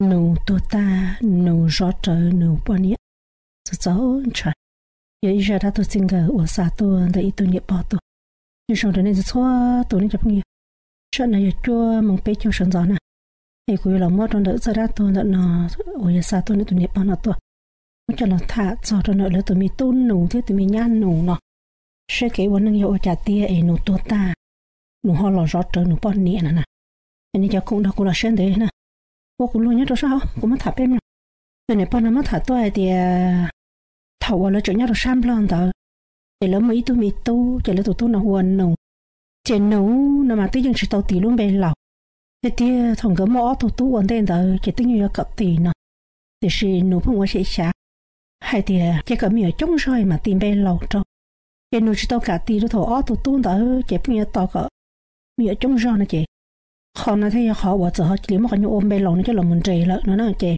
Nus tuag tag, nus zov rawv nus poj niam. Txaus ntshai, yog ib zaj dab tuag txij nkawm uas xa tuaj ntawm ib tug niam pog tuag. Nyob zoo rau nej txhua tus nej cov phooj ywg. Tsam no yog cuaj moos peb caug sawv ntxov na, es kuv yuav los muab rau ntawm zaj dab tuag ntawm no uas yog xa tuaj ntawm tus niam pog no tuaj, muab coj los tham txog rau ntawm lawv tus me tub nus thiab tus me nyab nus no, seb kev ua neej yog ua cas tiag es nus tuag tag, nus ho los zov rawv nus poj niam no na. Nej cov koom nrog kuv los siab ntev na, ua kuv luag nyob rau sab hauv kuv muab tham peb mloog. Tus niam pog no muab tham tuaj hais tias thaum uas lawv tseem nyob rau sab Nplog ntawd, ces lawv muaj ib tug me tub, ces lawv tus tub no hu ua Nus. Ces Nus no mas twb yeej tsis tau tis lub npe laus, tiag tiag thaum nkawd muaj ob tug tub ua ntej ntawd ces twb yeej yuav kom tis no, tiam sis Nus pheej ua xyem xyav hais tias cia kom me nyuam coob zog mam tis npe laus rau. Ces Nus tsis tau kam tis rau thaum ob tug tub ntawd ces pheej yuav tos kom me nyuam coob zog no ces, qhov no thiaj yog qhov uas txawm ho cia li muab qhov nyuag ua npe laus no coj los mus nres lawm no na. Ces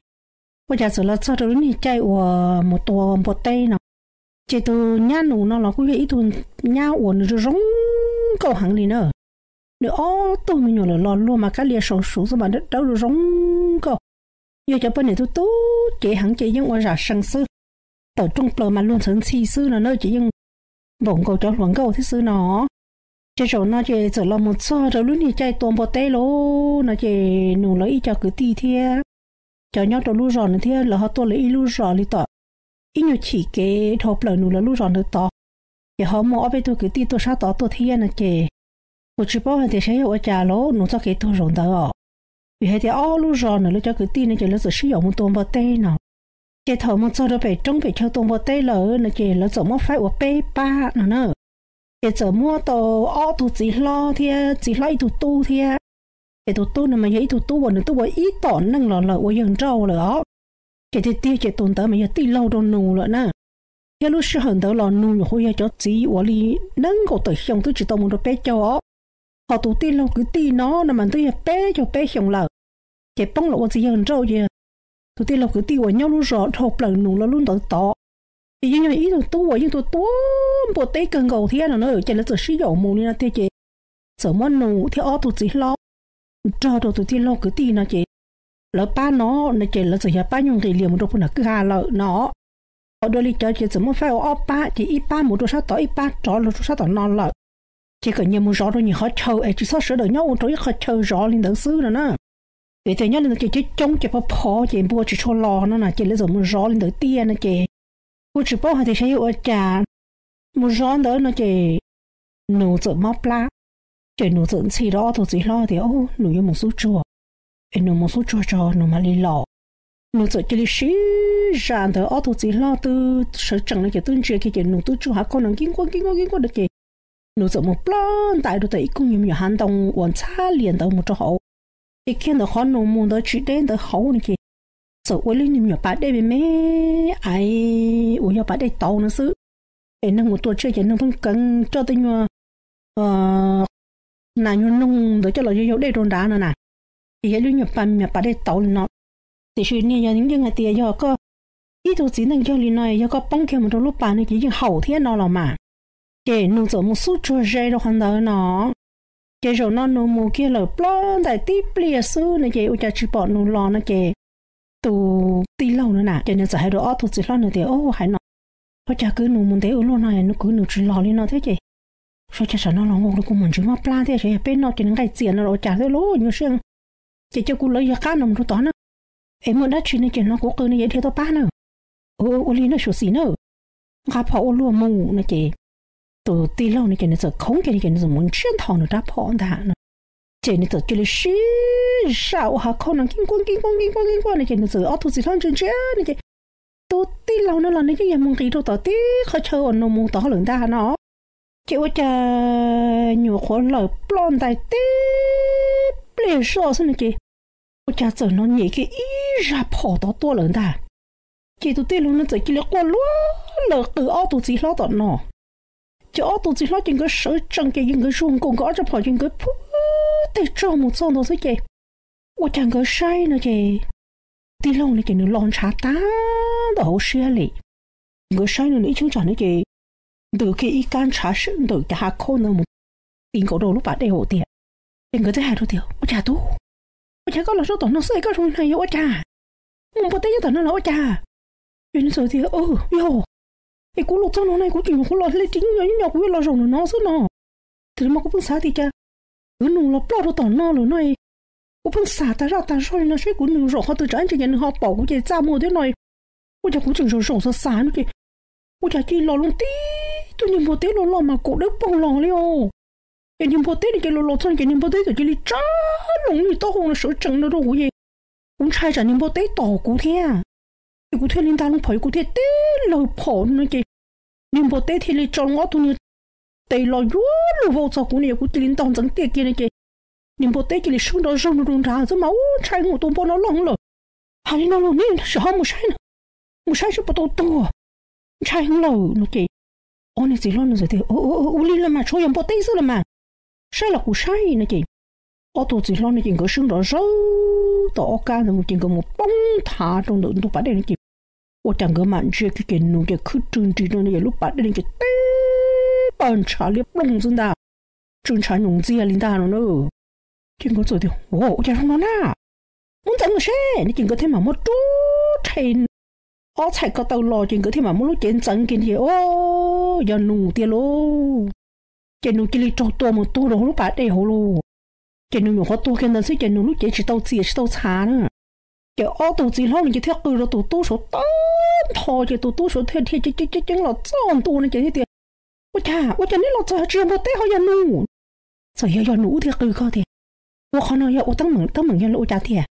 ua cas txawm los txog rau lub niag caij uas mus tua npua teb no, ces tus nyab Nus no los kuj yog ib tug nyab uas nws zoo zoo nkauj heev li na. Nws ob tug me nyuam lawm los luag mas kab lia sau suv xwb mas dawb dawb zoo zoo nkauj. Yog cov poj niam tub tub cev heev ces yeej ua zam sees xwb, tawm rooj plaws mas luag ntxhawv ntxhi xwb no na, ces yeej npaum nkaus cov hluas nkauj thiab xwb no. Ces zaum no ces txawm los mus txog rau lub niag caij tua npua teb lauj no ces Nus lawv ib co kwv tij thiab cov nyob rau lub zos ntawd thiab lawv ho tuaj lawv ib lub zos li tom ib nyuag chim kev dhau plaws Nus lawv lub zos ntawd tod. Ces ho muaj ob peb tug kwv tij tuaj sab tod tuaj thiab no ces kuv tsis paub hais tias saib yog ua cas lauj Nus txoj kev tuag zaum ntawd os. Vim hais tias ob lub zos ntawd lawv cov kwv tij no ces lawv txawm sib yaum mus tua npua teb no. Ces thaum mus txog rau pem roob pem chaw tua npua teb lawm no ces lawv txawm muab faib ua peb pab no na. Ces txawm muab tau ob tug txiv hlob thiab txiv hlob ib tug tub thiab. Ces tus tub no mas yog ib tug tub uas nws twb ua ib tom neej los lawm ua yawg nrauj lawm os. Ces tiag tiag ces tus ntawd mas yog tij laug rau Nus lawm na. Thiab lub sij hawm ntawd los Nus nyuam qhuav yog cov txiv uas li nees nkaum tawm xyoo twb tsis tau mus rau peb caug os. Ho tus tij laug kwv tij no no mas twb yog peb caug peb xyoo lawm. Ces poob los ua txiv yawg nrauj ces tus tij laug kwv tij uas nyob lub zos dhau plaws Nus lawv lub ntawd tod, ces yeej yog ib tug tub uas yeej tua tua npua teb kawg nkaus thiab no na. Ces lawv txawm sib yaum mus li no tiag ces txawm muab Nus thiab ob tug txiv hlob nrog rau tus tij laug kwv tij no ces lawv pab no no ces lawv txawm yog pab nyuag nqis lias mus rau puag nram kwj ha lawm no. Ho dua li cov ces txawm muab faib ua ob pab ces ib pab mus rau sab tod ib pab rov los rau sab tom no lawm. Ces kom nyias mus zov rau nyias qhov chaw es tsis txhob sawv daws nyob ua rau ib qhov chaw zov li ntawd xwb no na. Vim tias nyob li ntawd ces coob coob ces phov phov ces npua tsis tshua los no na ces lawv txawm mus zov li ntawd tiag no ces kuj tsis paub hais tias saib yuav ua cas. Mus zov ntawd no ces Nus txawm mob plab. Ces Nus txawm ntxhi rau ob tug txiv hlob tias Nus yuav mus xub tsuag, es Nus mus xub tsuag tso Nus mam li los. Nus txawm cia li sib zam ntawd ob tug txiv hlob twb sawv tsees no ces twb ntsia kiag ces Nus twb tsuj hav khaub no nkib nkuaj nkib nkuaj nkib nkuaj no ces Nus txawm mus plob ntais rau tom ib koog nyuag me nyuam hav ntoo uas ntxhab lias ntawd mus rau hauv. Ces kiag ntawm qhov Nus mus ntawd tsis deb ntawd hauv no ces txawm ua lub niag me nyuam pas dej me me aiv uas yog pas dej tauv no xwb. Es neeg mus tua tsiaj ces neeg pheej keev coj tej nyuag nas nyuag noog ntawd coj los yog yau dej rau nrad no na. Ces yog lub nyuam pas me nyuam pas dej tauv li no. Tiam sis niag yog yeej hais tias yog koj ib tug txiv neej yog li no yog koj poob kiag mus rau lub pas no ces yeej haum thiab no los mas. Ces Nus txawm mus xub tsuag ze rau qhov ntawd no. Ces zaum no Nus mus kiag lawm plob ntais tib pliag xwb no ces ua cas tsis pom Nus los no ces tus tij laug no na ces nws txawm hais rau ob tug txiv hlob no tias, Hais no, ua cas kwv Nus mus ntev ua luaj no nws kwv Nus tsis los li no thiab ces, ua cas tsam no los nkaus kuv mus ntsws mob plab thiab, xyov yog peb noj ces nws nqaij txias no los ua cas thiab lauj, nyuaj siab. Ces cia kuv lawv yog qab no mus rau tod na. Es muaj dab tsi no ces hnov kuv qw no ces dhia tuaj pab na. Ua li no xyuam xim na, nqa phom ua luag mus no ces tus tij laug no ces nws txawm khoov kiag li ces nws txawm mus ntsiab nthos nws rab phom ntag no. Ces nws txawm cia li sib zam ua hav khaub no nkib nkuaj nkib nkuaj nkib nkuaj nkib nkuaj no ces nws txawm ob tug txiv hlob ntsia ntsia no ces tus tij laug no los nws yeej yog mus nqis rau tom tib qhov chaw uas Nus mus tod lawm ntag no. Ces ua cas nyuam qhuav lawm ploj ntais tib pliag zoj xwb no ces ua cas txawm hnov nyem kiag ib zaj phom tod tuaj lawm ntag. Ces tus tij laug no txawm cia li quaj luag lawm qw ob tug txiv hlob tom no. Ces ob tug txiv hlob ces nkawd sawv tsees ces nkawd zuag nkaus nkawd ob tug phom ces nkawd phuab teg tsog mus txog ntawd xwb ces ua cas nkawd saib no ces tij laug no ces nws lo ntshav tag ntawm hauv siab li. Nkawd saib no nws ib cheeb tsam no ces ntws kiag ib kab ntshav ntawm cov hav khaub ntawd mus ti nkaus rau lub pas dej hauv tiag. Ces nkawd thiaj hais rau tias, Ua cas tub, ua cas koj los txog tom no xwb es koj zoo li no yog ua cas? Mus npua teb nyob tom no los ua cas? Ces nws txawm tias, Yog, es kuv los txog no na kuv tseem nyuam qhuav los hle ris nyob nyob kuv yuav los zaum no no xwb no. Tiam sis mas kuv pheej xav tias cas kwv nus los ploj rau tom no lawm no. Kuv pheej xav tas zaj tas zog li no seb kwv nus zaum qhov twg tsam ntsis ces nws ho pom kuv ces txaj muag thiab no. Ua cas kuv tseem zaum zaum xav xav no ces ua cas cia li los loo tib tug niag npua teb loj loj mas kaum dawb paug los li os. Ces niag npua teb no ces los los txog ces niag npua teb txawm cia li tsa loo niag taub hau no sawv tsees no rau kuv ces kuv ntshai tsam niag npua teb tom kuv thiab. Ces kuv thiaj li ntag loo phom kuv thiaj tib lawg phom no ces niag npua teb thiaj li tsa loo ob tug niag tes los yuav luag vau txog kuv no ces kuv cia li ntog ntxeev tiaj kiag no ces niag npua teb cia li swb nrov zaug no rau nrad xwb mas ub ntshai mus tus npua no loj lawm. Hais li no los neb sim ho mus saib no, mus saib seb puas tau tuag, ntshai heev lawm no ces ob niag txiv hlob no txawm tias, Ua li los mas tshuav yog npua teb xwb los mas, saib los kuv saib no ces ob tug txiv hlob no ces nkawd swb nrov zaug tau ob kab ntawd mus ces nkawd mus poob thav rau ntawm ntug pas dej no ces ua cas nkawd mam ntsia kiag ces nus ces khwb rwg nris rau no ces lub pas dej no ces teb pawg ntshav liab ploog xwb ntag, tsw ntshav nyoos ntxiag li ntag no na. Ces nkawd txawm tias, Ua cas zoo no na, muab ntxeev los seb no ces nkawd thiaj mam muab rub rhe ob txhais ko taw los ces nkawd thiaj mam muab lub cev ntxeev kiag ces, O, yog nus tiag lauj. Ces nus cia li raug tua mus tuag rau hauv lub pas dej hauv lauj. Ces nus nyuam qhuav tuag kiag ntawd xwb ces nus lub cev tsis tau txias tsis tau txhav na. Ces ob tug txiv hlob no ces thiaj qw rau tus tub saud tag nrho ces tus tub saud thiaj dhia ceev ceev ceev los txog ntua no ces thiaj tias, Ua cas, ua cas neb los txog tsis yog npua teb ho yog nus? Txawm yog yog nus wb thiaj qw koj tiag. Ua qhov no yog ua teeb meem, teeb meem yog lawv ua cas tiag?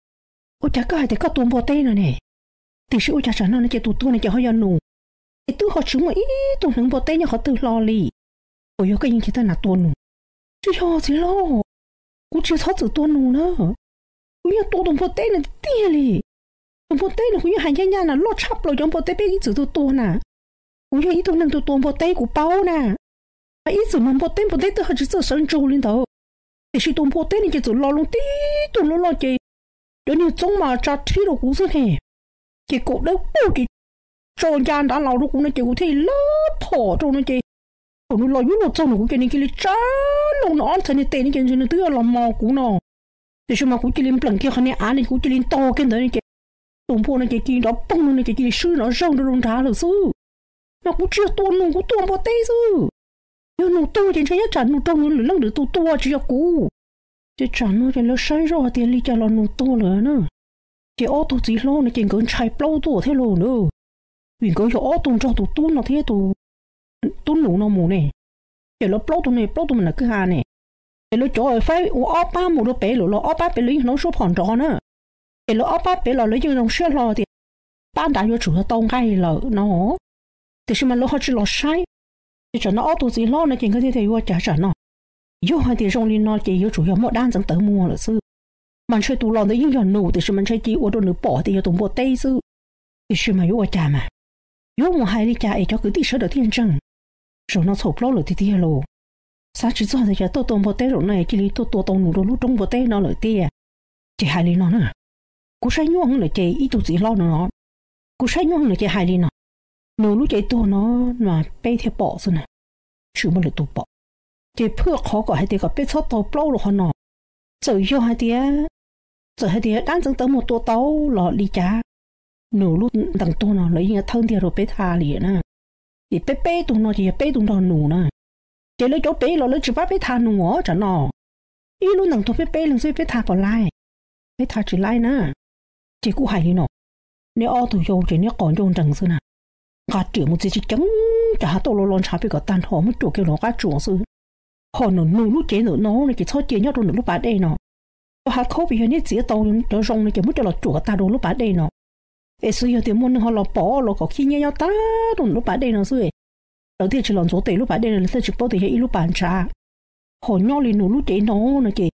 Ua cas koj hais tias koj tua npua teb no ne? Tiam sis ua cas tsam no no ces tus tuag no ces ho yog nus, es twb ho tsis muaj ib tug hneev npua teb nyob qhov twg hlo li. Puas yog koj yeej tsis tau nas tua nus? Tsis yog txiv hlob, kuv tsis txhob txwm tua nus na. Kuv yeej tua tus npua teb no tiag tiag li. Tus npua teb no kuv yeej hais ncaj ncaj na, loj tshaj plaws cov npua teb peb ib txwm tua tua na. Kuv yog ib tug neeg tua tua npua teb kuv paub na. Mas ib txwm mas npua teb npua teb twb ho tsis txawj sawv ntsug li ntawd. Tiam sis tus npua teb no ces txawm los loo tib tug loj loj ces cov niag txoob mas tsa rhib rau kuv xwb ne. Ces kaum dawb paug ces tso ncas nrad los rau kuv no ces kuv thiaj li lawv phom rau no ces thaum nws los yuav luag txog no kuv ces nws cia li tsa loo nws ob txhais niag tes no ces ntshe nws twb yuav los mos kuv no. Tiam sis mas kuv cia li npleem kiag qhov niag av no kuv cia li nto kiag ntawd no ces tus npua no ces cia li nrov poog no ces cia li swb nrov zaug nroo rau nrad lawm xwb. Mas kuv tsis yog tua nus, kuv tua npua teb xwb. Yog nus tuag ces ntshe nyob tsam nus raug nws lwm leej lwm tus tua tsis yog kuv. Ces tsam no ces lawv saib zoj hais tias li cas los nus tuag lawm na. Ces ob tug txiv hlob no ces nkawd ntshai plaub tuaj thiab lauj na, vim nkawd yog ob tug nrog tus tub no thiab tus tub nus no mus ne. Ces lawv plaub tug no plaub tug mas nram kwj ha ne. Ces lawv cov faib ua ob pab mus rau pem lawm los ob pab pem lawv yeej hnov suab phom nrov na. Ces lawv ob pab pem los lawv yeej zoo siab hlo tias pab nrad yuav tsum yog tau nqaij lawm no. Tiam sis mas lawv ho tsis los saib. Ces tsam no ob tug txiv hlob no ces nkawd thiaj tias yuav ua cas tsam no, yog hais tias zoo li no ces yuav tsum yog muaj dab ntxeev tawv muag lawm xwb. Mas ntshe tus los ntawd yeej yog nus tiam sis mas ntshe cia ua rau nws pom tias yog tus npua teb xwb. Tiam sis mas yuav ua cas mas, yuav mus hais li cas es cov kwv tij sawv daws thiaj ntseeg. Zaum no txhaum plaub lawm tiag tiag lauj. Xav tsis txog tias cas tuaj tua npua teb zaum no cia li tuaj tua tau nus rau lub roob npua teb no lawm tiag. Ces hais li no na, kuv saib nyuaj heev lawm ces ib tug txiv hlob no, kuv saib nyuaj heev lawm ces hais li no, nus lub cev tuag no mas peb thiaj pom xwb na, tsis muaj lwm tus pom. Ces phwj qhov kom hais tias kom peb txhob tau plaub rau qhov no. Txawm yog hais tias, txawm hais tias dab ntxeev tawv muag tua tau los li cas, nus lub ntees tuag no lawv yeej yuav thawb ntiag rau peb thaj li na. Ces peb peb tug no ces yog peb tug nrog nus na. Ces lawv cov pem los lawv tsis pab peb thaj nus os tsam no. Ib lub ntees tuag peb peb leeg xwb peb thaj puas laib? Peb thaj tsis laib na. Ces kuv hais li no, neb ob tug yau ces neb qos ncauj nrees xwb na, nqa riam mus txiav tsis ceev, cas has tau los los ntshav peb kom tag nrho muab cuam kiag rau qab tsuas xwb. Ho nws nus lub cev ntawm no no ces txhob cia nyob rau ntawm lub pas dej no. Cov hav khaub pes yog neb txiav tau cov zoo no ces muab coj los cuam kom tag rau lub pas dej no. Es xwb yog tias muaj neeg ho los pom los kom khib nyiab nyob tag rau ntawm lub pas dej no xwb, lawv thiaj tsis los ntxuav tes lub pas dej no, lawv thiaj tsis paub tias yog ib lub pas ntshav. Ho nyob li nus lub cev no no ces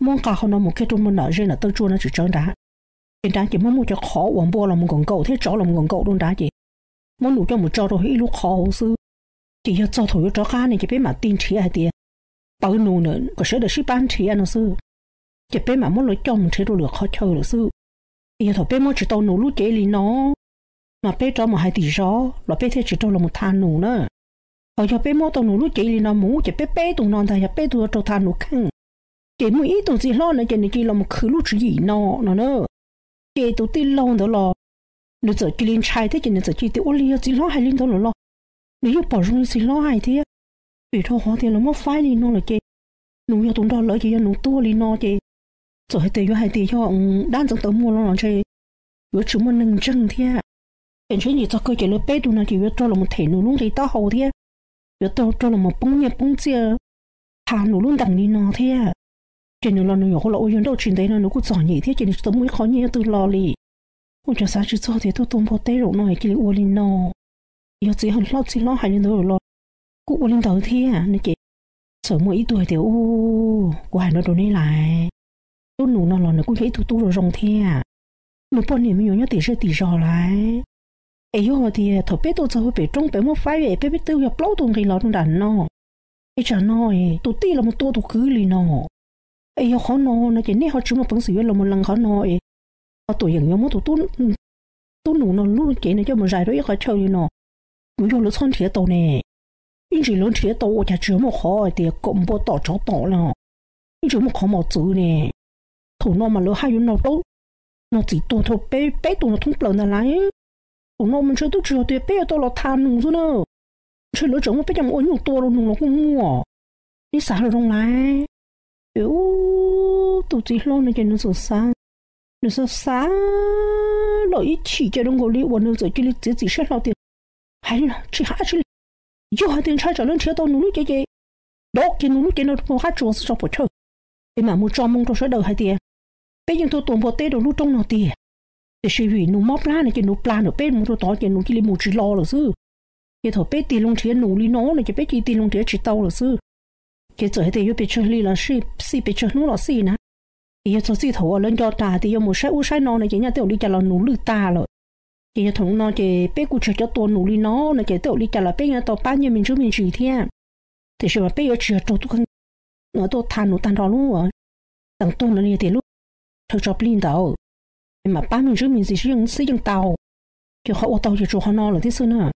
muab nqa qhov no mus kiag rau mus nram ze nram taw tsua no tsis tsawv nrad. Ces nrad ces muab muaj cov qhov uas npua los mus nkaum nkaum thiab tsov los mus nkaum nkaum rau nrad ces muab nus coj mus tso rau ib lub qhov hauv xwb. Ces yog txog thaum yuav rov qab ne ces peb mam tig nrhiav hais tias pawv nus na kom sawv daws sib pab nrhiav no xwb. Ces peb mam muab lawv coj mus nrhiav rau lwm qhov chaw lawm xwb. Ces yog thaum peb muab tsis tau nus lub cev li no, mas peb rov mus hais tim zos los peb thiaj tsis raug los mus thaj nus na. Ho yog peb muab tau nus lub cev li no mus ces peb peb tug no ntag yog peb tug yuav raug thaj nus kheej. Ces muaj ib tug txiv hlob no ces nws cia li los mus khwv lub tswv yim no no na. Ces tus tij laug ntawd los nws txawm cia li ntshai thiab ces nws txawm cia li tias, ua li yog txiv hlob hais li ntawd lawm los? Nws yeej pom zoo li txiv hlob hais thiab, vim rau qhov tias lawv muab faib li no lawm ces nws yog tus nrog lawv ces yog nws tuag li no ces txawm hais tias yuav hais tias yog dab ntxeev taw muag no los ntshe yuav tsis muaj neeg ntseeg thiab. Ces ntshe nim txog kawg ces lawv peb tug no ces yuav raug los them nws lub nqi taub hau thiab yuav raug los poob nyiaj poob txiaj, tha nws lub ntees li no thiab. Ces nws los nws nyuam qhuav los ua yawg nrauj tsis ntev no nws kuj txom nyem thiab ces nws tsis tau muaj ib qho nyiaj twg los li. Kuj tseem xav tsis txog tias tuaj tua npua teb zaum no cia li ua li no. Yog txiv hlob txiv hlob hais li ntawd los kuj ua li ntawd thiab no ces txawm muaj ib tug hais tias, u, kuv hais no rau neb lais, tub nus no los nws kuj yog ib tug tub zoo zoo thiab, nws poj niam me nyuam nyob tim zej tim zos lais. Es yog tias thaum peb tuaj txog pem roob pem muab faib es peb peb twb yog plaub tug nqis los rau nram no, es tsam no tus tij los mus tua tus kwv li no. Es yog qhov no no ces nej ho tsis muaj peev xwm yuav los mus lees qhov no es ho tuam yeem yuav muab tus tub nus no lub cev no coj mus zais rau ib qhov chaw li no, yuav yog lawv txhob nrhiav tau ne. Ib ntsis lawv nrhiav tau ua cas tsis yog muaj qhov hais tias kom npua tom tsov tom los, ib ntsis muaj qhov mos txwv ne. Thaum no mas lawv haj yuav no plaub no txim tuag rau peb peb tug no thoob plaws ntag lais. Thaum no mas ntshe twb tsis yog tias peb yuav tau los tha nus xwb na, ntshe lawv tseem muab peb coj mus ua nyuj tua rau nus los kuj muaj. Neb xav zoo lais. Ces tus txiv hlob no ces nws txawm xav, nws xav xav los ib chim ces zoo nkaus li uas nws txawm cia li txiav txim siab hlo tias, hais los tsis hais dab tsi li, yog hais tias ntshai tsam lawv nrhiav tau nws lub cev ces dov kiag nws lub cev no rau qab tsuas xwb tso pom chaw, es mam mus tso moo rau sawv daws hais tias peb yeej tuaj tua npua teb rau lub roob no tiag, tiam sis vim nws mob plab no ces nws pla ntawm peb mus rau tod ces nws cia li mus tsis los lawm xwb. Ces thaum peb tig loo nrhiav nws li no no ces peb cia li tig loo nrhiav tsis tau lawm xwb. Ces txawm hais tias yuav pes tsawg hli los xij, pes tsawg hnub los xij na, ces yog txog txij thaum uas lawv nco ras tias yuav mus saib ub saib no no ces nyaj tej zaum li cas los nws lwj tag lawm. Ces yog thaum no ces peb kuj tsis yog cov tua nws li no no ces tej zaum li cas los peb yuav tau pab nyiaj me ntsis me ntsis thiab, tiam sis mas peb yuav tsis yog raug tub kheej tuaj tha nws tag nrho lub teev tuag no li tias lub chaw tso plig ntawd, es mam pab me ntsis me ntsis xwb yeej tau. Ces qhov ua tau ces tsuas qhov no lawm thiab xwb na.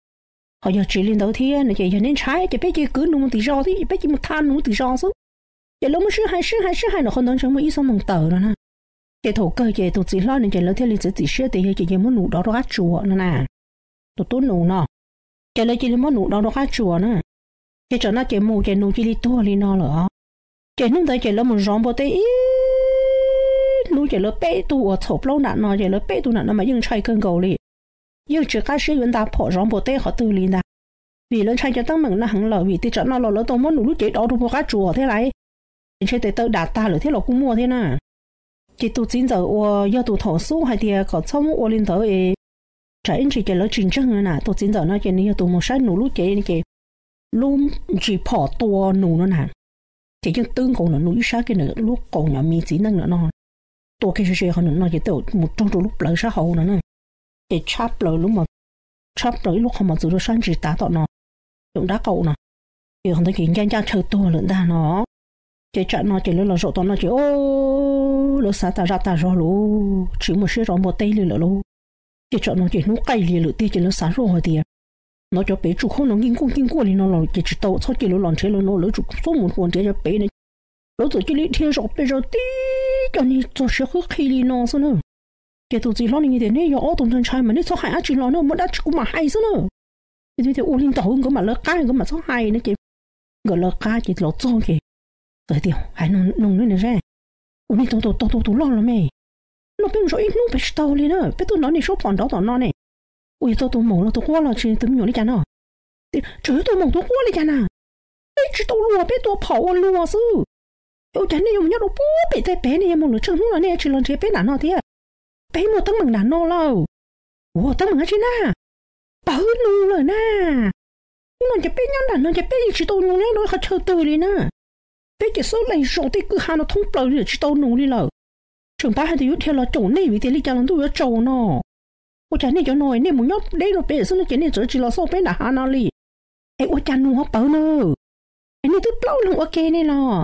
Ho yog tsis li ntawd thiab no ces yog neb ntshai ces peb cia li kwv nws mus tim zos thiab peb cia li mus tha nws tim zos xwb. Ces lawv muab sib hais sib hais sib hais nram qhov ntawd ntshe muaj ib xuab moos tawm no na. Ces thaum kawg ces tus txiv hlob no ces lawv thiaj li txiav txim siab tias yog ces cia li muab nws dov rau qab tsuas no na. Tus tub nus no, ces lawv cia li muab nws dov rau qab tsuas na. Ces tsam no ces mus ces nws cia li tuag li no lawm os. Ces hnub ntawd ces lawv mus zov npua teb ib hnub ces lawv peb tug uas txhaum plaub nram no ces lawv peb tug nram no mas yeej ntshai kawg nkaus li. Yeej tsis qab siab yuav nta phom zov npua teb qhov twg li ntag, vim lawv ntshai cov teeb meem no heev lawm vim tias tsam no los lawv tau muab nws lub cev dov rau puag qab tsuas thiab lais. Ces ntshe tes taw dam tag lawm thiab los kuj muaj thiab na. Ces tus txiv ntxawm uas yog tus thaum xub hais tias kom txhob muab ua li ntawd es tsam ib ntsis ces lawv tsis ntseeg no na, tus txiv ntxawm no ces nws yog tus mus saib nws lub cev ces lub ntsis phom tua nws no na. Ces yeej twb nkaus nws ib sab kiag nws lub qau nyom me txiv neej no no, tua kiag ze ze qhov nws no ces tej zaum mus raug rau lub plawv sab hauv no na. Ces tshab plaws lub, tshab plaws ib lub qhov mos txwv rau sab ntsis tav tom no, caum nrab qaum no. Ces qhov ntawd ces ncaj ncaj chaw tuag lawm ntag no. Ces tsam no ces lawv los zaum tom no ces o, lawv xav tas zaj tas zog lawm, tsis muaj siab zov npua teb li lawm lauj. Ces tsam no ces hnub qaij lias lawm tiag ces lawv xav zoj hais tias no cov pem tsuj khaub no nkij nkuaj nkij nkuaj li no los ces tsis tau, txhob cia lawv los nrhiav lawv no, lawv tsum txhob mus ua nrhiav cov pem no. Lawv txawm cia li dhia zaum pes zaws tib co niag txog siav qhwb qhi li no xwb na. Ces tus txiv hlob ne tias neb yog ob tug ntshai ntshai mas neb txhob hais dab tsi los na, muaj dab tsi kuv mam hais xwb na. Ces tias ua li ntawd nkawd mam lawv qab, nkawd mam txhob hais no ces nkawd lawv qab ces los txog ces txawm tias hais noog neb ne, ua nej tau tau tau tus loj los me? No peb mus zov ib hnub pem tsis tau li na, peb tuaj hnov nej suab phom nrov tom no ne. Ua yog tau tus maum los tus quab los tsis tus me nyuam li cas no? Tseem yog tus maum tus quab li cas na? Peb tsis tau luag, peb tua phom ua luag xwb. Es ua cas nej yuav mus nyob rau puag pem tej pem, nej yuav mus lawm tsheej hnub los nej tsis los nrhiav peb nram no thiab? Peb muaj teeb meem nram no lawm. Ua teeb meem dab tsi na? Pawv nus lawm na. Hnub no ces peb nyob nram no ces peb yeej tsis tau nus nyob rau qhov chaw twg li na. Peb ces xub lees zaum tej kwj ha no thoob plaws li tsis tau nus li lawm. Tseem pab hais tias yuav dhia los caum nej vim tias li cas los ntuj yuav tsaus no. Ua cas nej cov no nej mus nyob deb rau pem xwb no ces nej txawm tsis los xauj peb nram hav no li? Es ua cas nus ho pawv na? Es nej twb plaub leeg ua ke ne los?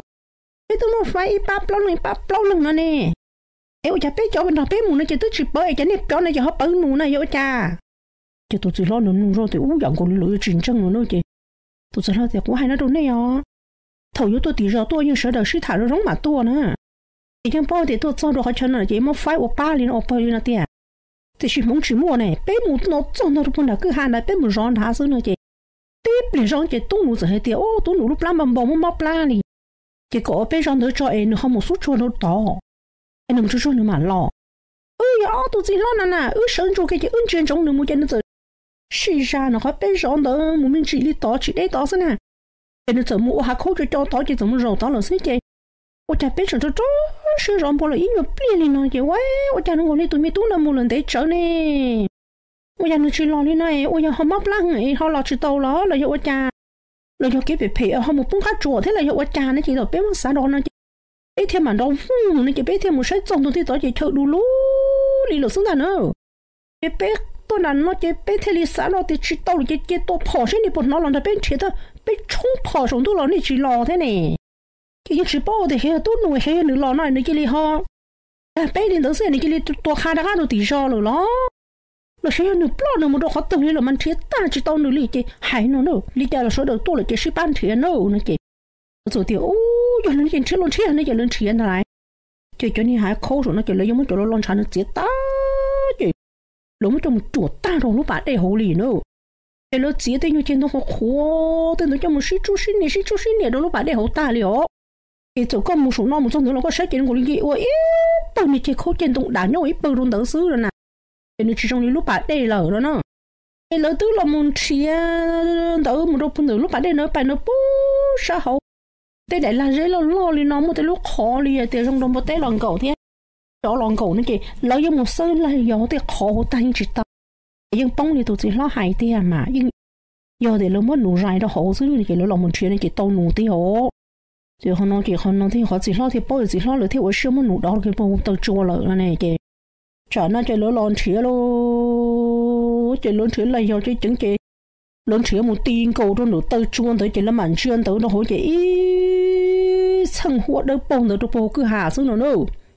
Peb twb muaj faib ib pab plaub leeg ib pab plaub leeg no ne. Es ua cas peb cov nrog peb mus no ces twb tsis pawv es cas nej cov no ces ho pawv nus na, yog ua cas? Ces tus txiv hlob nws nug zoj tias ub, yam nkaus li lawv yuav tsis ntseeg no ces tus txiv hlob tias kuv hais no rau nej os, thaum yuav tuaj tim zos tuaj yeej sawv daws sib tham zoo zoo mam tuaj na. Ces yeej paub tias tuaj txog rau qhov chaw no ces muab faib ua pab li no ua pawg li no tiag. Tiam sis hmoov tsis muaj ne, peb mus no txog nto rau puag nram kwj ha ntawd peb mus zov nrad xwb no ces tib pliag zoj ces tub nus txawm hais tias, Ub, tub nus lub plab npau npau muaj mob plab li, ces kom peb zov ntawd tso es nws ho mus xub tsuag rau tod es nws mus tsuag tsuag nws mam los. Wb yog ob tug txiv hlob na na, wb sawv ntsuag kiag ces wb ntsia ntsoov nws mus ces nws txawm sib zaj no qhov peb zov ntawd mus me ntsis li tod tsis deb tod xwb na. Ces nws txawm mus ua hav khaub co co tod ces txawm mus zaum tod lawm xwb ces ua cas peb tseem rau rau siab zov npua los ib nyuag pliag li no ces ua, ua cas nws nkaus li tus me tub no mus lawm ntev tsawv ne? Ua yog nws tsis los li no es ua yog ho mob plab heev es ho los tsis tau los los yog ua cas? Los yog kev phem phem ho mus poob qab tsuas thiab los yog ua cas no ces thaum peb muab xav rau no ces peb thiaj mam nrov vooj no ces peb thiaj mus saib txog ntua tod ces chaw du lug li lawm xwb ntag na. Ces peb tuaj nram no ces peb thiaj li xav no tias tsis tau lawm ces cia tua phom seb nej puas hnov los nrog peb nrhiav, peb tshoob phom saum ntuj los nej tsis los thiab ne. Ces yeej tsis paub tias xyov yog tub nus xyov yog nws los no nws cia li ho dag peb li ntawd xwb nws cia li tua qha rov qab rau tim zos lawm los, los xyov yog nws ploj nws mus rau qhov twg li lawm mas nrhiav tag tsis tau nws li ces hais no na, li cas los sawv daws tuaj lawm ces sib pab nrhiav na no ces lawv txawm tias, Ub, yog li no ces nrhiav los nrhiav no ces lawv nrhiav ntag lauj. Ces cov niag hav khaub saum no ces lawv yuav muab cov los los ntshav nws txiav tag ces lawv muab coj mus cuam tag rau lub pas dej hauv li na. Ces lawv txiav tej nyuag ceg ntoo qhuav qhuav tej ntawd coj mus sib tsub sib nias sib tsub sib nias rau lub pas dej hauv tag li os. Ces txawm koj mus saum no mus txog ntawd los koj saib ces nkaus li nce ua ib pawg niag ceg khaub ceg ntoo dav nyob ua ib pawg rau ntawd xwb no na. Ces nws tsis zoo li lub pas dej lawm no na. Ces lawv twb los mus nrhiav ntawd mus rau puag ntawm lub pas dej ntawd pais ntawd puag sab hauv tej daim lag zeb loj loj li no muaj tej lub qhov li tias zoo rau npua teb los nkaum thiab tsov los nkaum no ces lawv yuav mus xawb lag yos tej qhov hauv tag yeej tsis tau. Ces yeej poob li tus txiv hlob hais tiag mas yeej yog tias lawv muab nus zais rau hauv xwb ces lawv los mus nrhiav no ces tau nus tiag os. Ces qhov no ces qhov no thiaj qhov txiv hlob thiaj paub, txiv hlob lawv thiaj ua siab muab nus dov kiag puag taw tsua lawm no ne ces tsam no ces lawv los nrhiav lauj, ces lawv nrhiav lag yos ceev ceev ces lawv nrhiav mus ti nkaus rau ntawm taw tsua ntawd ces lawv mam ntsia ntawd rau hauv ces ib txheej huab dawb paug ntawd rau puag hauv kwj ha xwb no na.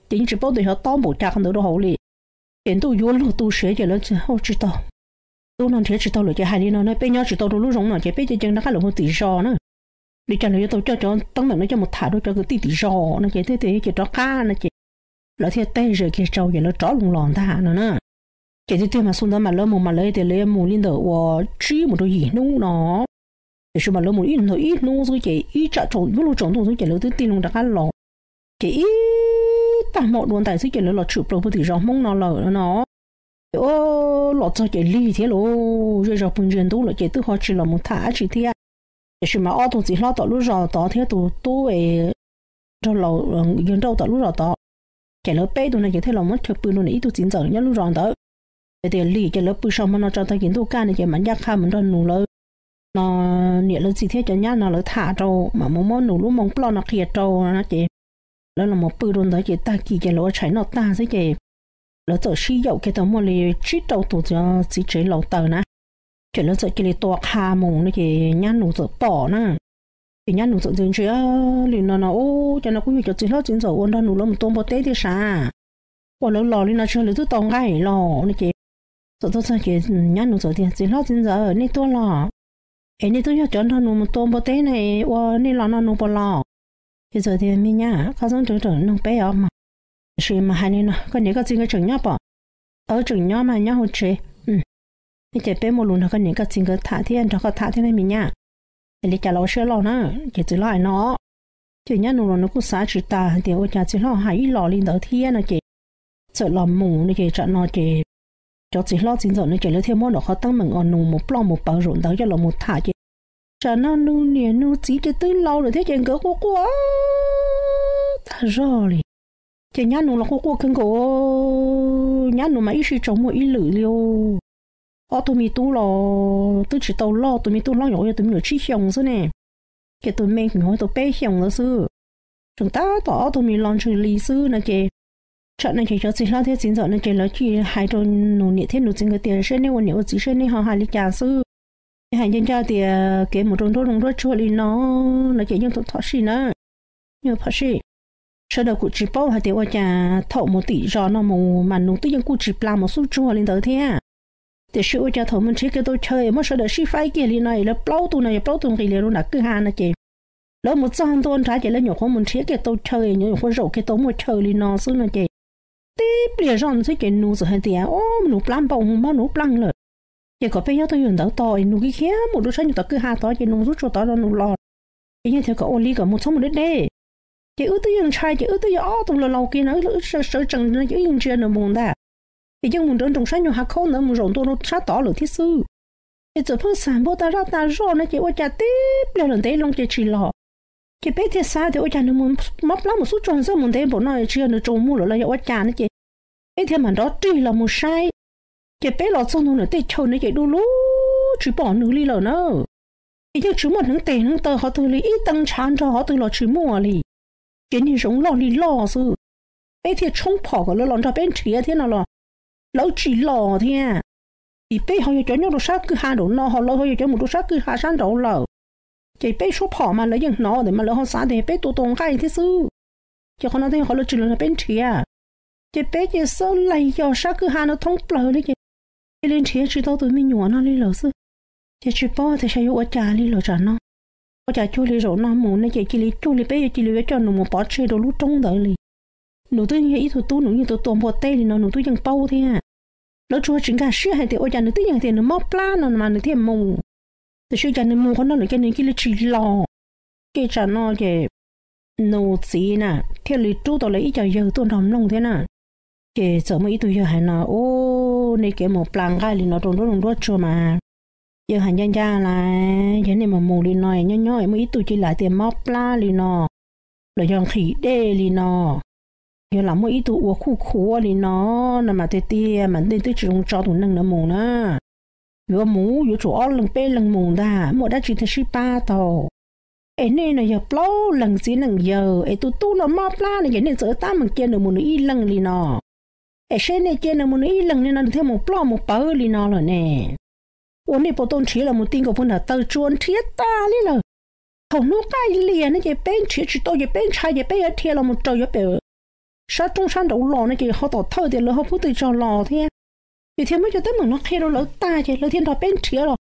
Ces yeej tsis paub tias xyov tob npaum cas qhov ntawd rau hauv li. Ces ntuj yuav luag tu siav ces lawv tsis tau, tub no nrhiav tsis tau lawm ces hais li no na, peb nyob tsis tau rau lub zoov no ces peb cia li rov qab los mus tim zos na. Li cas los yuav tau coj cov teeb meem no coj mus tham rau cov kwv tij tim zos no ces thiaj tias ces rov qab no ces lawv thiaj teb ze kiag rau ces lawv rov los ntag no na. Ces tiag tiag mas xu ntawd mas lawv mus mas lawv tias lawv mus li ntawm uas tsib mus rau yim hnub no, tiam sis mas lawv mus ib hnub xwb ces ib tsam tsaus yuav luag tsaus ntuj xwb ces lawv twb tig loo rov qab los. Ces ib tag hmo dua ntais xwb ces lawv los tshwm plaws puag tim zos Hmoob no lawm no. Ces los txog ces lig thiab lauj, zej zog pw ntsia ntub lawm ces twb ho tsis los mus tham dab tsi thiab. Tiam sis mas ob tug txiv hlob tom lub zos tod thiab tus tub es nrog laus yawg nrauj tom lub zos tod, ces lawv peb tug no ces thiaj los muab chaw pw rau ntawm ib tug txiv ntxawm nyob lub zos ntawd. Ces tias lig ces lawv pw so hmo no tso tag kis ntuj kaj no ces mam ncaj qha mus nrog nus lawv no, niam lawv txiv thiab cov nyab no lawv tham rau mam mus muab nus lub moo ploj no qhia rau no ces lawv los mus pw rau ntawd ces tag kis ces lawv ua tshais noj tag xwb ces lawv txawm sib yaum kiag tau muaj li tsib rau tus txiv tsev laus taws na. Ces lawv txawm cia li tua qha mus no ces nyab nus txawm pom na. Ces nyab nus txawm ntsia ntsia li no no, Ub, cov no kuj yog cov txiv hlob txiv ntxawm uas nrog nus lawv mus tua npua teb tiag sav? Ua lawv los li no tsis yog lawv twb tau nqaij los no ces txawm tuaj txog ces nyab nus txawm tias, Txiv hlob txiv ntxawm, nej tuaj los? Es nej twb yog cov nrog nus mus tua npua teb ne, ua nej los no nus puas los? Ces txawm tias, Me nyab, koj txhob nrov rawm noog peb os mas. Tiam sis mas hais li no, koj niam koj txiv nkawd tseem nyob pom? Tseem nyob mas nyob hauv tsev. Ces peb muaj lus nrog koj niam koj txiv nkawd tham thiab nrog koj tham thiab ne me nyab. Es li cas los ua siab loj na. Ces txiv hlob hais no, ces nyab nus los nws kuj xav tsis tas hais tias ua cas txiv hlob hais ib los li ntawd thiab no ces txawm los mus no ces tsam no ces cov txiv hlob txiv ntxawm no ces lawv thiaj muab nram qhov teeb meem uas nus mus ploj mus pawv zaum ntawd coj los mus tham ces tsam no nus niam nus txiv ces twb laus lawm thiab ces nkawd quaj quaj tag zog li. Ces nyab nus los quaj quaj kawg nkaus, nyab nus mas ib sij tsaug muag ib lwm li. Ob tug me tub los twb tsis tau loj, tus me tub hlob nyuam qhuav yog tus me nyuam tsib xyoos xwb ne, ces tus me nyuam qhuav tau peb xyoos ntawd xwb. Tseem tab tom ob tug me los ntsws li xwb no ces tsam no ces cov txiv hlob thiab txiv ntxawm no ces lawv cia li hais rau nus niam thiab nus txiv nkawd tias, Seb neb ua niam ua txiv seb neb ho hais li cas xwb. Neb hais ncaj ncaj tias kev mus rau nruab zoov nruab tsuag li no no ces yeej thaum phom sij na, yeej phom sij. Sawv daws kuj tsis paub hais tias ua cas thaum mus tim zos no mus mas nus twb yeej kuj tsis plam mus xub tsuag li ntawd thiab. Tiam sis ua cas thaum mus nrhiav kiag tau chaw es muab sawv daws sib faib kiag li no es lawv plaub tug no yog plaub tug nqis li rau nram kwj ha no ces Lawv mus txog ntua nrad ces lawv nyuam qhuav mus nrhiav kiag tau chaw, nyuam qhuav zaum kiag tau muaj chaw li no xwb no ces tib pliag zoj xwb ces nus txawm hais tias, Ob, nus plab npau mob nus plaaj lawm. Ces kom peb nyob twj ywm ntawd tos es nus khiav mus rau sab nyuag tom kwj ha tod ces nus mus txog tod rau nus los. Ces yeej tias kom ua li kom mus txhob mus deb deb. Ces wb twb yeej ntshai ces wb twb yog ob tug laus laus kiag no, wb sawv tsees no ces wb yeej ntsia nws mus ntag. Ces yeej mus nrawv nroos sab nyuag hav khaub ntawd mus zaum ntua rau sab tod lawm thiab xwb. Ces txawm pheej xav npuaj tag zaj tag zog no ces ua cas tib pliag lawm ntev loo ces tsis los. Ces peb thiaj xav tias ua cas nws mus mob plab mus xub tsuag xwb mus ntev npaum no tsis yog nws tsaus muag lawm los yog ua cas no ces peb thiaj mam nrov rig los mus saib. Ces peb los txog ntua ntawm tej chaw no ces du lug tsis pom nws li lawm na. Ces yeej tsis muaj hneev tes hneev taw qhov twg li, ib tee ntshav nrog qhov twg los tsis muaj li. Ces niag zoov loj li loj xwb. Peb thiaj tshoob phom kom lawv los nrog peb nrhiav thiab no los lawv tsis los thiab. Ces peb ho yog cov nyob rau sab kwj ha nraum no ho lawv ho yog cov mus rau sab kwj ha sab nraud lawm. Ces peb suab phom mas lawv yeej hnov ntawm mas lawv ho xav tias peb tua tua nqaij thiab xwb. Ces qhov no thiaj yog qhov lawv tsis los nrog peb nrhiav. Ces peb ces xab laig yog sab kwj ha no thoob plaws li ces cia li nrhiav tsis tau tus me nyuam no li lawm xwb. Ces tsis paub tias xyov yuav ua cas li lawm tsam no. Ua cas cuag li zaum no mus ne ces cia li cuag li peb yuav cia li yuav coj nws mus pov tseg rau lub roob ntawd li. Nws twb yog ib tug tub, nws yeej tua tua npua teb li no nws twb yeej paub thiab. Lawv tsuas tsis nkag siab hais tias ua cas nws twb yeej hais tias nws mob plab no mas nws thiaj mus, tiam sis cas nws mus qhov no lawm ces nws cia li tsis los. Ces tsam no ces nws txiv na thiaj li rub tau lawv ib co yawg tuaj nrog mloog thiab na. Ces txawm muaj ib tug yawg hais no, Ub, nej kev mus pla nqaij li no rau nruab nruab tsuag mas yawg hais ncaj ncaj lais, yog nej mus mus li no nyob nyob muaj ib tug cia li tias mob plab li no, los yog nqhis dej li no, yog lam muaj ib tug ua khuj khuav li no, no mas tiag tiag mas nej twb tsis zoo tso tus neeg no mus na. Yuav mus yuav tsum ob leeg peb leeg mus ntag, muaj dab tsi thiaj sib pab tau. Es nej no yog plaub leeg txiv neej yawg es tus tub no mob plab no ces nej txawm tab meeg cia nws mus nws ib leeg li no. Es seb nej cia nws mus nws ib leeg li no nws thiaj mus ploj mus pawv li no lawm ne. Ua nej puas tau nrhiav los mus ti nkaus puag nram taw tsua nrhiav tas li lawm. Thaum hnub qaij lias no ces peb nrhiav tsis tau ces peb ntshai ces peb yuav dhia los mus raws yuav pem sab roob sab nraud los no ces ho tom thawj tias lawv ho pub twg tso los thiab. Ces thiaj muab cov teeb meem no qhia rau lawv tag ces lawv thiaj nrog peb nrhiav los.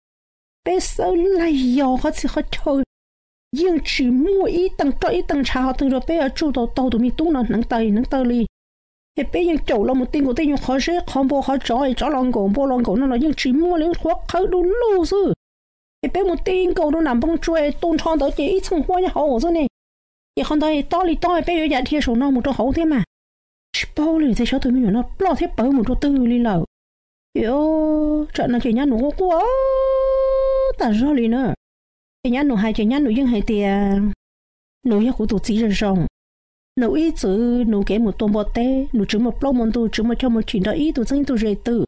Peb xawb laig yos qhov txhia qhov chaw, yeej tsis muaj ib tee roj ib tee ntshav qhov twg rau peb yuav tsuj tau taug tus me tub no hneev taw hneev taw li. Ces peb yeej caum los mus ti nkaus tej nyuag qhov zeb qhov npua qhov tsov es tsov los nkaum npua los nkaum no los yeej tsis muaj li, qhuav qhawv du lug xwb. Ces peb mus ti nkaus rau nram npoo tsua tu nrho ntawd ces ib txheej huab nyob hauv xwb ne. Ces qhov ntawd tob li tob peb yuav yam dhia saum no mus rau hauv thiab mas. Tsis paub li tias xyov tus me nyuam no ploj thiab pawv mus rau twg li lawm. Ces tsam no ces nyab nus quaj quaj tas zog li na. Ces nyab nus hais ces nyab nus yeej hais tias nus yog kuv tus txiv zoo zoo. Nus ib txwm nus kev mus tua npua teb, nus tsis muaj plaub muaj ntug, tsis muaj coj muaj chim nrog ib tug txheeb ib tug ze twg.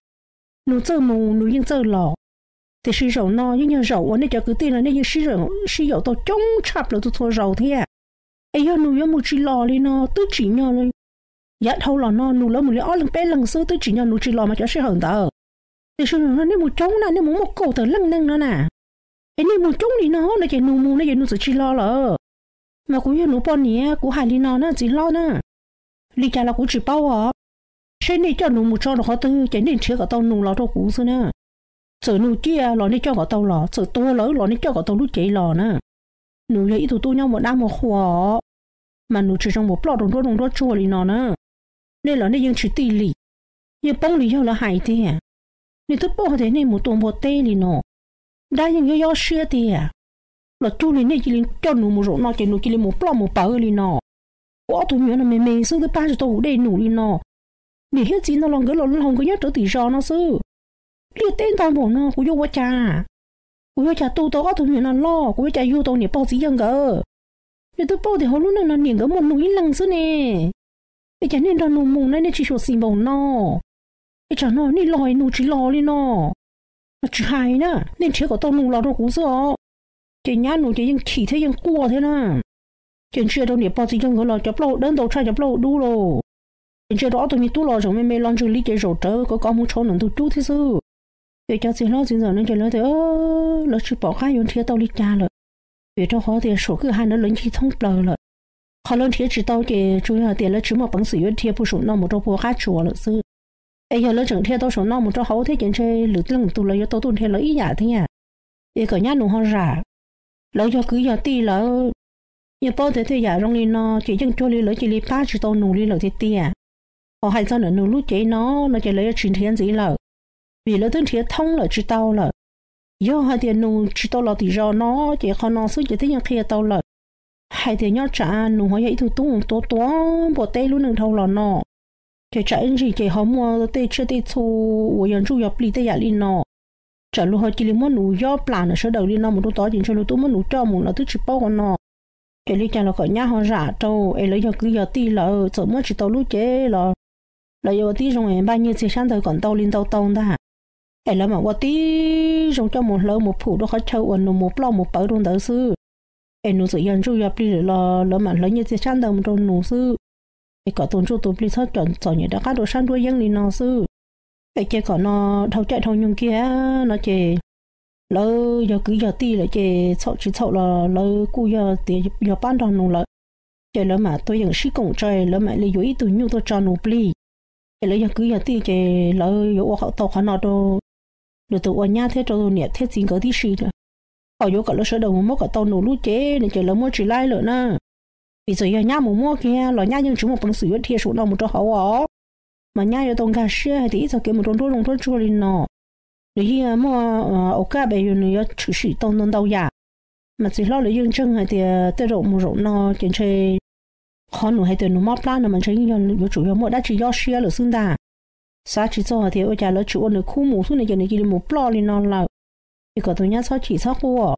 Nus txawj mus nus yeej txawj los. Tiam sis zaum no yeej yog zaum uas nej cov kwv tij no nej yeej sib yaum tau coob tshaj plaws txhua txhua zaus thiab. Es yog nus yuav mus tsis los li no twb tsim nyog li. Yav dhau los no nus lawv mus li ob leeg peb leeg xwb twb tsim nyog nus tsis los mas cov sij hawm ntawd. Tiam sis zaum no nej mus coob na, nej mus muaj kaum tawm leej neeg no na. Es nej mus coob li no no ces nus mus no ces nus txawm tsis los lawm. Mas kuv yog nus poj niam kuv hais li no na txiv hlob na, li cas los kuv tsis paub os. Seb nej coj nus mus tso rau qhov twg ces nej nrhiav kom tau nus los rau kuv xwb na. Txawm nus ciaj los nej coj kom tau los, txawm tuag lawm los nej coj kom tau lub cev los na. Nus yog ib tug tub nyob muaj dab muaj qhua, mas nus tsis zoo mus ploj rau nruab rooj nruab tsuag li no na. Nej los nej yeej tsis tij li, yeej poob li yawg lawv hais tiag. Nej twb paub tias nej mus tua npua teb li no, dab yeej yob yob siab tiag. Los cuag li nej cia li coj nus mus zaum no ces nus cia li mus ploj mus pawv li no. Kuv ob tug me nyuam no me me xwb twb pab tsis tau kuv dej num li no. Niam thiab txiv ntawd los nkawd los laug nkawd nyob rawv tim zos no xwb. Liaj teb ntau npaum no kuv yuav ua cas? Kuv yuav ua cas tu tau ob tug me nyuam no loj? Kuv yuav ua cas yug tau niam pog txiv yawg nkawd? Nej twb paub tias hauv lub neej no niam nkawd muaj nus ib leeg xwb ne. Es cas nej nrog nus mus na nej tsis xyuam xim npaum no? Es tsam no nej los nus tsis los li no. Mas tsis hais na, nej nrhiav kom tau nus los rau kuv xwb os. Ces nyab nus ces yeej chim thiab yeej quaj thiab na. Ces ntsia rau niam pog txiv yawg nkawd los cov plaub hau dawb ntau tshaj cov plaub hau dub lauj. Ces ntsia rau ob tug me tub los zaum me me los ntsws li ces zaum rawv kov kov hmoov tshauv ntawm ntug cub thiab xwb. Ces cov txiv hlob txiv ntxawm no ces lawv tias lawv tsis pom qab yuav nrhiav tau li cas lawm, vim rau qhov tias saum kwj ha ntawd lawv ncig thoob plaws lawm. Qhov lawv nrhiav tsis tau ces tsuas yog hais tias lawv tsis muaj peev xwm yuav dhia puag saum no mus rau puag qab tsuas lawm xwb. Es yog lawv tseem dhia tau saum no mus rau hauv thiab ces ntshe lwm leej tus lawv yuav tau tuaj nrhiav lawv ib yam thiab. Es kom nyab nus ho zam, lawv yog kwv yog tij lawv, Yeej paub tias tej yam zoo li no ces yeej cuag li lawv cia li pab tsis tau nus li lawm tiag tiag. Ho hais txog ntawm nus lub cev no, no ces lawv yuav tsis nrhiav ntxiv lawm, vim lawv twb nrhiav thoob lawm tsis tau lawm. Yog hais tias nus tsis tau los tim zos no, ces qhov no xwb ces twb yeej qhia tau lawm hais tias nyob tsam nus ho yog ib tug tub tuav tuav npua teb lub neej dhau los no, ces tsam ib ntsis ces ho muaj tej tsiaj tej txhu uas yog ntsuj yog plig tej yam li no, tsam luag ho cia li muab nus yob plam ntawm sawv daws li no mus rau tod ces ntshe luag twb muab nus coj mus lawv twb tsis paub qhov no. Ces li cas los kom nyab ho zam rau es lawv yog kwv yog tij lawm, txawm muab tsis tau lub cev los lawv yuav ua tib zoo es npaj nyiaj txiag xyab ntawv kom ntau li ntau tau ntag, es lawv mam ua tib zoo coj mus hlawv mus phum rau qhov chaw uas nus mus ploj mus pawv rau ntawd xwb. Es nus txawm yog ntsuj yog plig lawm los lawv mam hlawv nyiaj txiag xyab ntawv mus rau nus xwb, es kom tus ntsuj tus plig txhob txom nyem rov qab rau sab nruab yeeb li no xwb. Es ces kom no dhau caij dhau nyoog kiag no ces lawv yog kwv yog tij lawm ces txhaum tsis txhaum los lawv kuj yog tias yog pab nrog nus lawm, ces lawv mam tuaj yeem sib koom tso, lawv mam li yuav ib tug nyuj tuaj tso nus plig. Ces lawv yog kwv yog tij ces lawv yuav ua tau qhov no rau lwm tus ua nyab thiab rau niam thiab txiv nkawd tib si. Ho yuav kom lawv sawv daws mus muab kom tau nus lub cev no ces lawv muab tsis laib lawm na. Vim txawm yog nyab mus muab kiag los nyab yeej tsis muaj peev xwm yuav dhia saum no mus rau hauv os. Mas nyab yuav tau nkag siab hais tias ib txog kev mus rau nruab zoov nruab tsuag li no, nws yeej muaj au kaj pes yus nws yuav tshwm sim tau ntau ntau yam. Mas txiv hlob lawv yeej ntseeg hais tias tej zaum mus zaum no ces ntshe qhov nus hais tias nus mob plab no mas ntshe yeej yog yuav tsum yog muaj dab tsi yob siab lawm xwb ntag. Xav tsis txog hais tias ua cas lawv tsis ua nws khub mus xwb no ces nws cia li mus ploj li no lawm. Ces kom tus nyab txhob chim txhob quaj,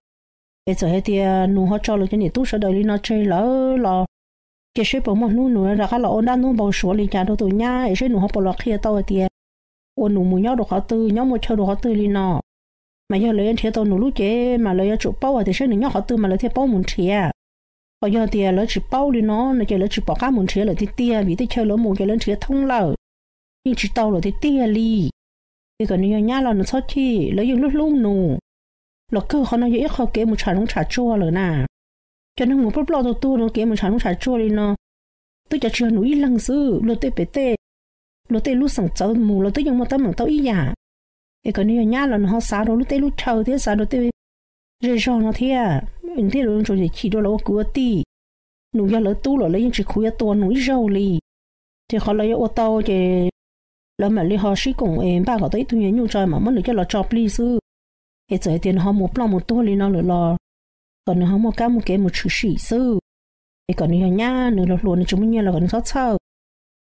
es txawm hais tias nus ho tso lawv cov niam tub sawv daws li no tseg lawm los cia seb puas muaj hnub nus rov qab los ua dab ntub npau suav li cas rau tus nyab es seb nus ho puas los qhia tau hais tias ua nus mus nyob rau qhov twg, nyob muaj chaw rau qhov twg li no. Mas yog lawv yuav nrhiav tau nus lub cev mas lawv yuav tsum paub hais tias seb nws nyob qhov twg mas lawv thiaj paub mus nrhiav. Ho yog tias lawv tsis paub li no no ces lawv tsis pom qab mus nrhiav lawm tiag tiag, vim tej chaw lawv mus ces lawv nrhiav thoob lawm, yeej tsis tau lawm tiag tiag li. Ces kom nws yog nyab los nws txhob chim, lawv yeej hlub hlub nus. Los kawg qhov no yog ib qho kev mus tsham zoov tsham tsuag lawm na. Cov neeg mus ploj ploj tuag tuag rau kev mus tsham zoov tsham tsuag li no twb cov tsis yog nus ib leeg xwb, luag tej pem tej, luag tej lub xeem txawv mus los twb yeej muaj teeb meem tau ib yam. Es kom nws yog nyab los nws ho xav rau lub teb lub chaw thiab xav rau tej zej zog no thiab, thiaj li tsuas chim rau lawv ua kwv ua tij. Nus yog lawv tub los lawv yeej tsis khuv yuav tua nus ib zaug li. Ces qhov lawv yuav ua tau ces lawv mam li ho sib koom es npaj kom tau ib tug me nyuj tso mam muab nws coj los tso plig xwb. Es txawm hais tias nws ho mus ploj mus tuag li no lawm los kom nws ho muaj kab muaj kev mus tshwm sim xwb. Es kom nws yog nyab nws los hluas nws tsis muaj nyiaj los kom nws txhob txhawj.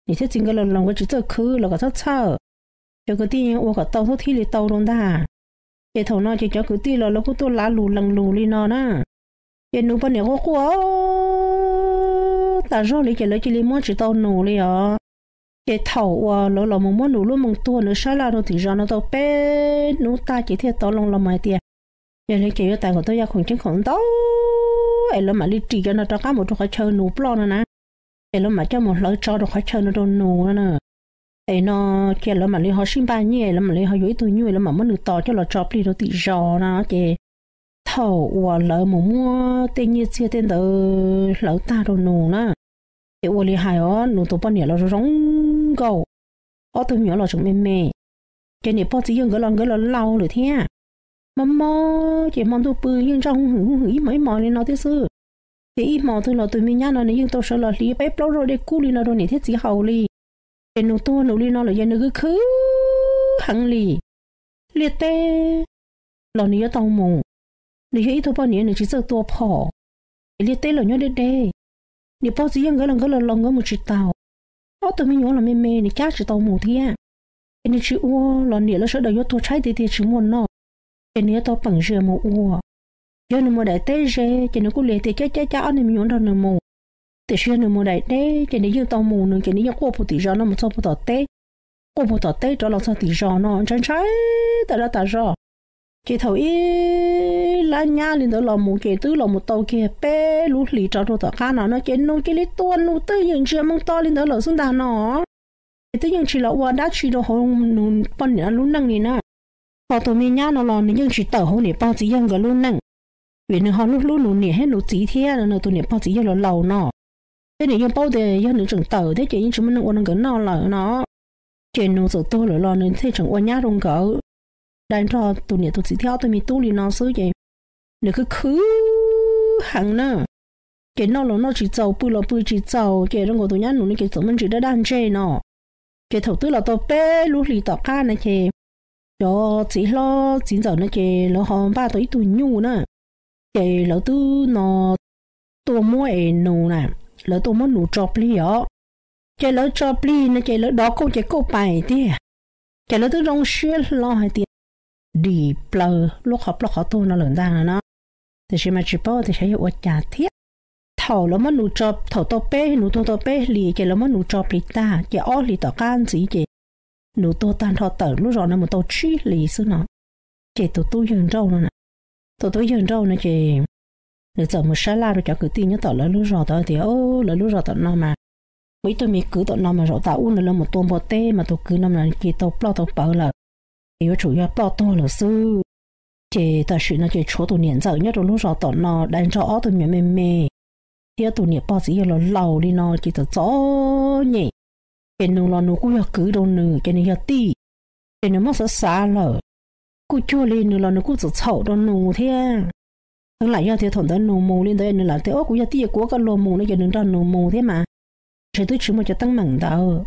Niam thiab txiv nkawd los laus nkawd tsis txawj khwv los kom txhob txhawj. Cov kwv tij ua kom tau txhob thib li tau rau ntag. Ces thaum no ces cov kwv tij los lawv kuj tuaj lav lus lees lus li no na. Ces nws poj niam quaj quaj tas zog li ces lawv cia li muab tsis tau nus li os. Ces thaum uas lawv los mus muab nus lub moo tuag nws sab laj rau tim zos no tau peb hnub tag ces thiaj tau loo los mas hais tias yog li ces yuav tas kom tau yaj khoom ceeb khoom ntau es lawv mam li ris cov no rov qab mus rau qhov chaw nus ploj no na. Ces lawv mam coj mus hlawv tso rau qhov chaw no rau nus no na. Es no ces lawv mam li ho sib npaj nyiaj, lawv mam li ho yuav ib tug nyuj, lawv mam muab nws tos coj los tso plig rau tim zos no ces thaum uas lawv mus muab tej nyiaj txiag tej ntawd hlawv tag rau nus na, ces ua li hais os nus tus poj niam los zoo zoo nkauj, ob tug me nyuam los tseem me me, ces niam pog txiv yawg nkawd los nkawd los laus lawm thiab. Mob mob ces hmo ntuj pw yeej ntsaj hwj hwm hwj hwm ib hmos ib hmos li no thiab xwb. Ces ib hmos twg los tus me nyab no nws yeej tau sawv los hliv peb plaub zaug dej kub li no rau niam thiab txiv haus li. Ces nus tuag nus li no lawm ces nws khwv khwv heev li. Liaj teb los nws yuav tau mus, nws yog ib tug poj niam nws tsis txawj tua phom, ces liaj teb los nyob deb deb. Niam pog txiv yawg nkawd los nkawd los laus nkawd mus tsis taus, ob tug me nyuam los me me nws cab tsis tau mus thiab. Ces nws tsis ua los niam lawv sawv daws yuav tuag tshaib tiag tiag tsis muaj noj. Ces nws yuav tau peem zias mus ua. Yog nws mus daim teb ze ces nws kuj li tias cab cab cab ob niag me nyuam nrog nws mus. Tiam sis yog nws mus daim deb ces nws yeej tau mus, nws ces nws yeej quaj puag tim zos no mus txog puag tom teb, quaj puag tom teb rov los txog tim zos no ntshai ntshai tas zog tas zog. Ces thaum ib lab nyab li ntawd los mus ces twb los mus tau kiag peb lub hlis rov rau tom qab no no ces nus cia li tuag nus twb yeej ntsia moo to li ntawd lawm xwb ntag no. Ces twb yeej tsis los ua dab tsi rau hauv nws poj niam lub neej li na. Ho tus me nyab no los nws yeej tsis tawm hauv niam pog txiv yawg nkawd lub neej, vim nws ho hlub hlub nws niam thiab nws txiv thiab no, nws tus niam pog txiv yawg los laus no. Thiab nws yeej paub tias yog nws tseem tawm thiab ces yeej tsis muaj neeg ua nkawd noj lawm no. Ces nws txawm tuag lawm los nws thiaj tseem ua nyab rau nkawd, dai nrog tus niam tus txiv thiab ob tug me tub li no xwb ces nws khwv khwv heev na. Ces noj los noj tsis txaus, pw los pw tsis txaus, ces zoo nkaus tus nyab nus no ces txawm muaj ntsis daj daj ntseg no. Ces thaum twb los tau peb lub hlis tom qab no ces cov txiv hlob txiv ntxawm no ces lawv ho npaj tau ib tug nyuj na. Ces lawv twb no tuaj muab es nus na, lawv tuaj muab nus tso plig os. Ces lawv tso plig no ces lawv dov kauj ces kauj pais tiag. Ces lawv twb zoo siab hlo hais tias dim plaws lub qhov ploj qhov tuag no lawm ntag no. Tiam sis mas tsis paub tias xyov yog ua cas thiab. Thaum lawv muab nus tso, thaum tau peb, nus tuag tau peb hlis ces lawv muab nus tso plig tag, ces ob hlis tom qab ntxiv ces nus tuag tag nrho tawm lub zos no mus tau tsib hlis xwb no. Ces tus tub yawg nrauj no, tus tub yawg nrauj no ces nws txawm mus sab laj rau cov kwv tij nyob tom lawv lub zos tod tias, lawv lub zos tom no mas muaj ib tug me kwv tom no mas zaum tas ub no lawv mus tua npua teb mas tus kwv no mas cia tau ploj tau pawv lawm, es yuav tsum yog ploj tuag lawm xwb. Ces tam sim no ces tshuav tus niam ntxawm nyob rau lub zos tom no dai nrog ob tug me nyuam me me thiab tus niam pog txiv yawg laus laus li no ces txom txom nyem. Ces nws los nws kuj yog kwv rau nws ces nws yog tij, ces nws muab xav xav lawm, kuj cuag li nws los nws kuj txawm txhaum rau nus thiab. Lam yog tias thaum ntawd nus mus li ntawd nws lam tias, Ob, kuv yog tij kuv ua koj luag mus no ces nws nrog nus mus thiab mas, ntshe twb tsis muaj cov teeb meem ntawd.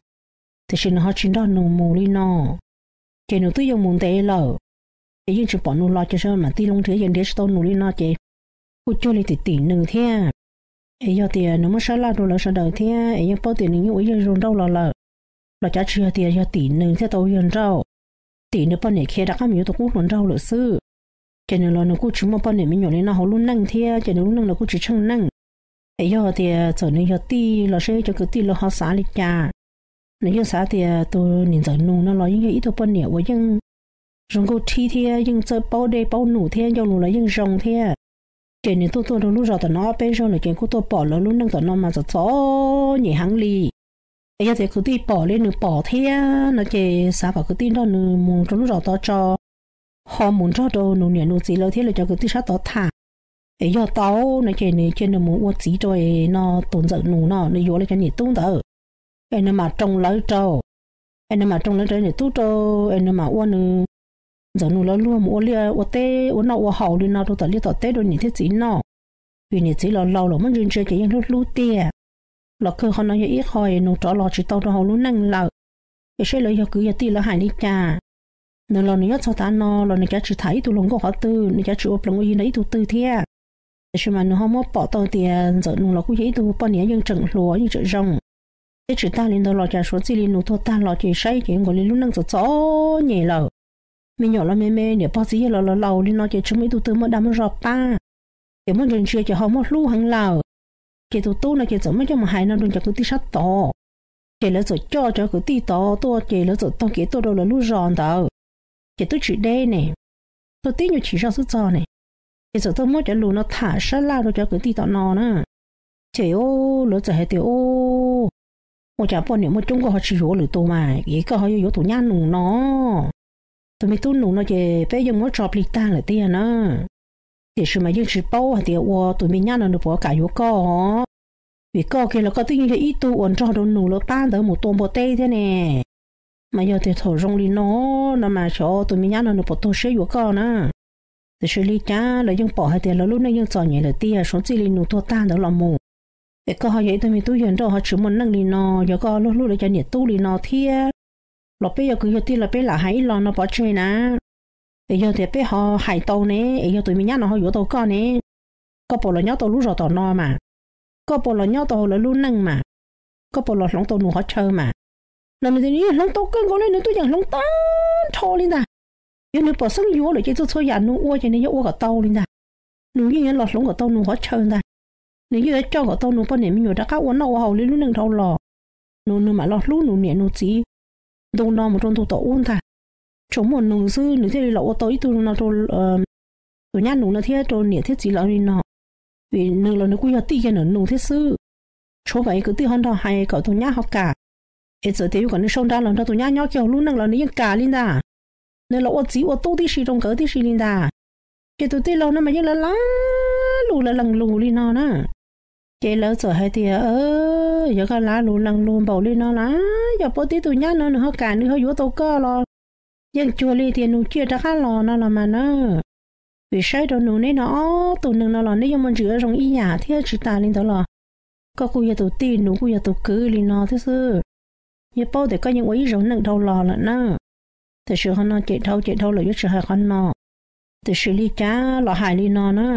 Tiam sis nws ho tsis nrog nus mus li no, ces nws twb yeej mus ntev lawm, ces yeej tsis pom nus los ces mam tig loo nrhiav ces nrhiav tsis tau nus li no ces kuj cuag li tim tim nws thiab. Es yog tias nws muab sab laj rau lawv sawv daws thiab es yeej paub tias nws yeej ua ib yawg zoo nrauj los lawm, los cav tsis yog tias yog tim nws thiaj tau ua yawg nrauj, tim nws poj niam khiav rov qab mus yuav tus qub hluas nraug lawm xwb. Ces nws los nws kuj tsis muaj poj niam me nyuam li no hauv lub neej thiab ces nws lub neej los kuj tsis tsheej neej. Es yog tias txawm nws yog tij los seb cov kwv tij lawv ho xav li cas. Nws yeej xav tias tus niam ntxawm nus no los yeej yog ib tug poj niam uas yeej zoo nkauj thib thiab yeej txawj paub dej paub num thiab ncauj lus los yeej zoo thiab. Ces nws tuaj tuaj rau lub zos tom no ob peb zaug lawm ces kuj tuaj pom lawv lub neej tom no mas txom txom nyem heev li. Es yog tias kwv tij pom li nws pom thiab no ces xav kom kwv tij nrog nws mus rau lub zos tod tso, ho mus nrog rau nus niam nus txiv lawv thiab lawv cov kwv tij sab tod tham. Es yog tau no ces nws cia nws mus ua txiv rau no tus ntxawm nus no, nws yuav lawv cov niam tub ntawd, es nws mam roos lawv rau, es nws mam roos lawv rau niam tub rau, es nws mam ua nws ntxawm nus lawv luag mus ua liaj ua teb ua noj ua haus li no rau tom liaj tom teb rau niam thiab txiv noj. Vim niam txiv los laus lawm muab ntsia ntsia ces yeej hlub hlub tiag. Los kawg qhov no yog ib qho es nus rov los tsis tau rau hauv lub neej lawm. Es seb lawv yog kwv yog tij lawv hais li cas. Nws los nws nyob txog tav no los nws cav tsis tham ib tug hluas nkauj qhov twg, nws cav tsis ua plees ua yi nrog ib tug twg thiab. Tiam sis mas nws ho muab pom tau tias ntxawm nus los kuj yog ib tug poj niam yeej tseem hluas yeej tseem zoo. Thiab tsis tag li ntawd los cas suav txij li nus tuag tag los ces saib ces nkaus li lub neej txom txom nyem lawm. Me nyuam los me me, niam pog txiv yawg los laus li no ces tsis muaj ib tug twg muaj dag muaj zog pab. Ces muab ntsia ntsia ces ho muab hlub heev lawm. Ces tus tub no ces txawm muab coj mus hais no rau cov kwv tij sab tod. Ces lawv txawm coj cov kwv tij tod tuaj ces lawv txawm taug kev tuaj rau lawv lub zos ntawd. Ces twb tsis deb ne, tuaj tib nyuag chim zog xwb txog ne. Ces txawm tuaj muab cov lus no tham sab laj rau cov kwv tij tom no na. Ces lawv txawm hais tias, Ua cas poj niam muaj coob nkauj ho tsis yuav lwm tus mas es koj ho yuav yuav tus nyab nus no? Tus me tub nus no ces peb yeej muab tso plig tag lawm tiag na. Tiam sis mas yeej tsis paub hais tias ua tus me nyab no nws puas kam yuav koj. Vim koj kiag los koj twb yeej yog ib tug uas nrog rau nus lawv pab ntawd mus tua npua teb thiab ne. Mas yog tias thaum zoo li no, no mas xyov tus me nyab no nws puas tuag siab yuav koj na. Tiam sis li cas lawv yeej pom hais tias lawv lub neej yeej txom nyem lawm tiag, suav txij li nus tuag tag ntawd los mus. Es koj ho yog ib tug me tub yawg nrauj ho tsis muaj neej li no, yog koj luag hlub lawv cov niam tub li no thiab, los peb yog kwv yog tij los peb lam hais ib los no pov tseg na. Es yog tias peb ho hais tau ne, es yog tus me nyab no ho yuav tau koj ne, koj puas los nyob tau lub zos tom no mas? Koj puas los nyob tau lawv lub neej mas? Koj puas los hloov tau nus qhov chaw mas? No nws tias nws yeej hloov tau kawg nkaus li, nws twb yeej hloov tag nrho li ntag. Yog nws pom xeeb yuav lawm ces txhua txhua yam nws ua ces nws yeej ua kom tau li ntag. Nws yeej yuav los hloov kom tau nus qhov chaw ntag. Nws yeej yuav coj kom tau nus poj niam me nyuam rov qab ua noj ua haus li lub neej dhau los. Nws, nws mam los hlub nus niam nus txiv ntu no mus rau ntu tom ub ntag. Tsuas muaj nus xwb nws thiaj li los ua tau ib tug no rau tus nyab nus no thiab rau niam thiab txiv lawv li no. Vim nws los nws kuj yog tij kiag ntawm nus thiab xwb. Tshuav kom kwv tij ho nrog hais kom tus nyab ho kam. Es txawm tias yuav kom nws sau nra los nrog tus nyab nyob kiag hauv lub neej los nws yeej kam li ntag. Nws los ua txiv ua tub tib si rau nkawd tib si li ntag. Ces tus tij laug no mas yeej lav lav lus lav lees lus li no na. Ces lawv txawm hais tias, Yog koj lav lus lees lus npaum li no las, yog puab tib tug nyab no nws ho kam nws ho yuav tau koj los yeej cuag li tias nus ciaj rov qab los no los mas na. Vim saib rau nws neb no ob tug neeg no los neb yeej muaj ntsis zoo ib yam thiab, tsis tas li ntawd los koj kuj yog tus tij, nws kuj yog tus kwv li no thiab xwb. Yeej paub tias koj yeej ua ib zaug neej dhau los lawm na. Tiam sis qhov no ces dhau ces dhau lawm, yuav tsis hais qhov no. Tiam sis li cas los hais li no na,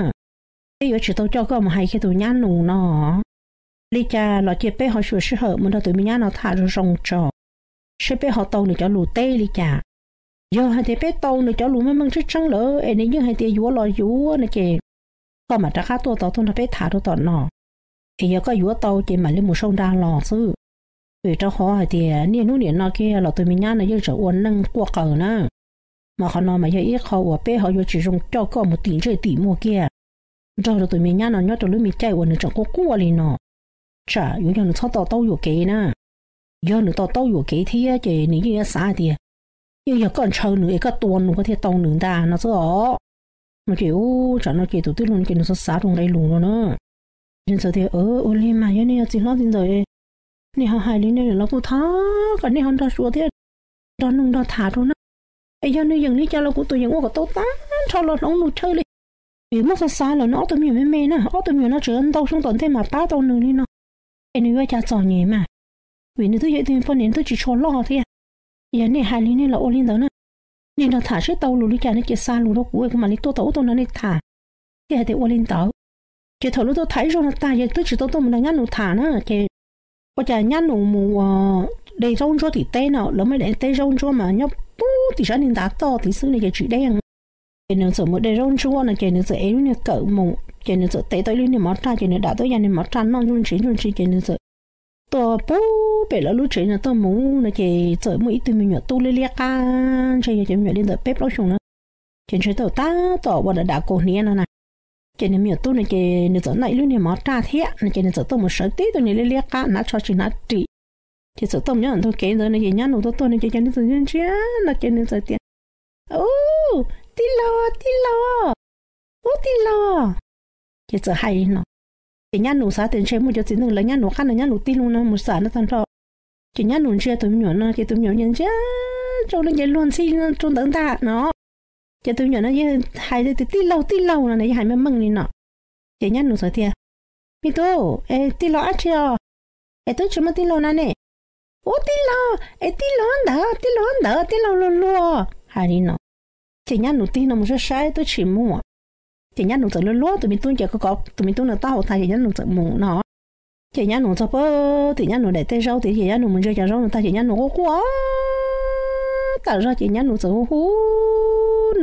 peb yuav tsis tau coj koj mus hais kiag tus nyab nus no. Li cas los cia peb ho xyuas sij hawm mus nrog tus me nyab no tham zoo zoo tso, seb peb ho tau nws cov lus teb li cas. Yog hais tias peb tau nws cov lus meej meej tseeb tseeb lawm es nws yeej hais tias yuav los yuav no ces koj mam rov qab tuaj tau tuaj nrog peb tham rau tom no. Es yog koj yuav tau ces mam li mus sau nra los xwb. Vim rau qhov hais tias niaj hnub nim no kiag los tus me nyab no yeej tseem ua neej quaj qw na. Mas qhov no mas yog ib qho uas peb ho yuav tsis zoo coj koj mus tim ntsej tim muag kiag nrog rau tus me nyab no nyob rau lub me caij uas nws tseem quaj quaj li no. Tsam yuav yog nws txhob to taub yuam kev na. Yog nws to taub yuam kev thiab ces nws yeej yuav xav hais tias yeej yog koj ntshaw nws es koj tua nws koj thiaj tau nws ntag no xwb os. No ces ub, tsam no ces tus tij laug no ces nws xav xav rau nqe lus no na. Ces nws txawm tias, Ua li mas yog nej yog txiv hlob txiv ntxawm, nej ho hais li nej los kuj thov kom nej ho nrog xyuas thiab nrog nug nrog tham rau na. Es yog nws yeem li cas los kuv tus yeem ua kom tau tag nrho los hloov nws chaw li. Vim muab xav xav lawm nws ob tug me nyuam me me na, ob tug me nyuam no tseem ntau xyoo tom ntej mas pab tau nws li no, es nws yuav cas txom nyem mas. Vim nws twb yog ib tug poj niam twb tsis tshua loj thiab. Yog nej hais li nej los ua li ntawd na, nej nrog tham seb tau lus li cas no ces xa lus rau kuv, kuv mam li tuaj tom ub tuaj no nej tham. Thiaj hais tias ua li ntawd. Ces thaum lawv tuaj tham ib zaug no tag ces twb tsis tau tuaj mus nrog nyab nus tham na ces ua cas nyab nus mus ua de zaub ntsuab tim teb no, lawv muaj ib daim teb zaub ntsuab mas nyob pub tim sab niag ntav toj tid xwb no ces tsis deb. Ces nws txawm mus de zaub ntsuab no ces nws txawm ev lub niag kawm mus ces nws txawm tev tau ib lub niag mov raj ces nws dam tau ib yam niag mov raj noj ntsuj ntsis ntsuj ntsis ces nws txawm tuaj pub pem lawv lub tsev no tuaj mus no ces txawm muaj ib tug me nyuam tub liab liab qab ntshe yog cov me nyuam li ntawm peb plaub xyoos na. Ces ntshe tau tab tom ua dam dam kaus hniav no na. Ces nws me nyuam tub no ces nws txawm noj ib lub niag mov raj thiab no ces nws txawm tuaj mus sawv tib tug niag liab liab qab hnav tsho tsis hnav ris. Ces txawm tuaj mus nyob ntug kev ntawd no ces nyab nus tuaj tuaj no ces cov nws txawm ntsia ntsia no ces nws txawm tias, Ub, tij laug, tij laug, ub tij laug. Ces txawm hais li no. Ces nyab nus xav tias ntshe muaj cov txiv neej lawv nyab nus qab no nyab nus tig loo no mus xam no tag nrho. Ces nyab nus ntsia tus me nyuam no ces tus me nyuam ntsia ntsia rau lub nce luag ntxhi rau ntawd ntag no. Ces tus me nyuam no yeej hais tias tij laug tij laug no na, yeej hais meej meej li no. Ces nyab nus txawm tias, Me tub, es tij laug dab tsi os? Es twb tsis muaj tij laug na ne. Ub tij laug, es tij laug ntawd, tij laug ntawd, tij laug luag luag, hais li no. Ces nyab nus tig no mus saib saib twb tsis muaj. Ces nyab nus txawm luag luag tus me tub ces kov tus me tub no taub hau tag ces nyab nus txawm mus no. Ces nyab nus txog pem tim nyab nus daim teb zaub tid ces nyab nus mus ntsia cov zaub no tag ces nyab nus quaj quaj tawm zog ces nyab nus txawm hu hu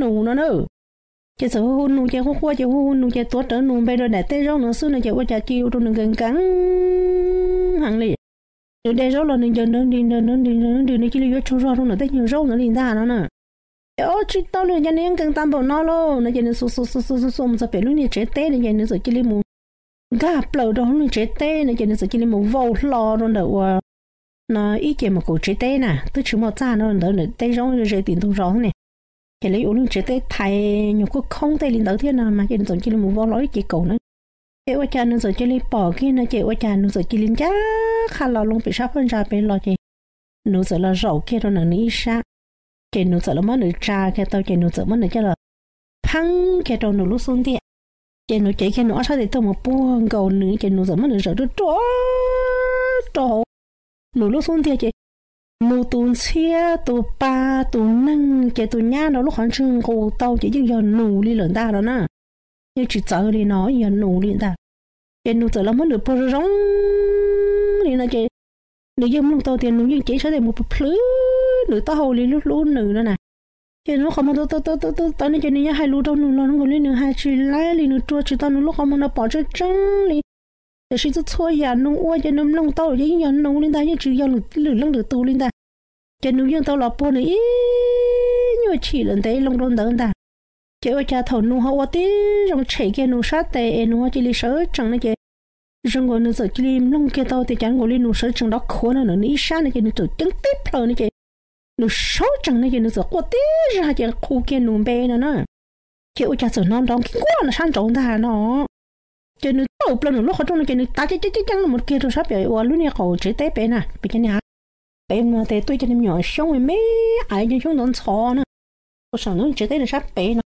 nus no na. Ces txawm hu hu nus ces quaj quaj ces hu hu nus ces tuav rawv nus npe rau daim teb zaub no xwb no ces ua cas cia ua rau nws nkees nkees heev li. Nws de zaub los nws ncaws nrawv nris nrawv nris nrawv nris nws cia li yuav tsaug zog rau ntawm tej nyuag zaub ntawd li ntag no na. Ces ob tsis tau li cas nws yeej nkees tag npaum no lauj no ces nws xuas xuas xuas xuas xuas mus txog pem lub niag tsev teb no ces nws txawm cia li mus nkag plaws rau hauv lub niag tsev teb no ces nws txawm cia li mus vau hlo rau ntawm uas no ib ce mus kaum tsev teb na twb tsis muaj txaj no ntawd ntawm teb zaub ze tim ntug zos ne. Ces lawv ua lub tsev teb thaiv nyuag khoob khoob tej li ntawd thiab no mas ces nws txawm cia li mus vau hlo ib ce kaum na. Ces ua cas nws txawm cia li pom kiag no ces ua cas nws txawm cia li ncaj qha los loo pem sab phab ntsa pem los ces nws txawm los zaum kiag rau ntawm nws ib sab. Ces nws txawm los muab nws tsa kiag tau ces nws txawm muab nws coj los pheeb kiag rau nws lub xub ntiag. Ces nws cev kiag nws ob sab tes tuaj mus puag nkaus nws ces nws txawm muab nws zawm ruaj ruaj rau hauv nws lub xub ntiag ces nws tus ntxhiab tus pa tus neeg ces tus nyab nrog lub qhov ntswg nqus tau ces yeej yog nus li lawm ntag no na. Yeej tsis txawv li no, yeej yog nus li ntag. Ces nws txawm los muab nws puag zoo zoo li no ces nws yeej mloog tau tias nws yeej cev sab tes mus plhws nws taub hau li lub hlub nws no na. Ces nws lub qhov muag tawv tawv tawv tawv tawv no ces nws yeej hais lus rau nws los nkaus li nws hais tsis laib li, nws rua tsis tau nws lub qhov muag no pom tseeb tseeb li. Tiam sis txhua txhua yam nws ua ces nws mloog tau ces yeej yog nus li ntag, yeej tsis yog lwm leej lwm tus li ntag. Ces nws yeej tau los puag nws ib nyuag chim lawm ntev loo rau ntawd ntag. Ces ua cas thaum nws ho ua tib zoo tshem kiag nws sab tes es nws ho cia li sawv tsees no ces zoo nkaus nws txawm cia li mloog kiag tau tias cas nkaus li nws sawv tsees nrov khuav no ntawm nws ib sab no ces nws txawm ceeb tib plhaws no ces nws sawv tsees no ces nws txawm quaj tib zag ces qhu kiag nws npe no na. Ces ua cas txawm hnov nrov nkig nkuaj no sab nraud ntag no. Ces nws tawm plaws nws lub qhov rooj no ces nws tav ceeb ceeb ceeb ceeb los mus kiag rau sab pem uas lub niag qaum tsev teb pem na, pem cov niag hav pem no ces tuaj cov niag me nyuam xyoob me me aiv cov xyoob ntxhov ntxhov na, ua saum lub tsev teb rau sab pem no.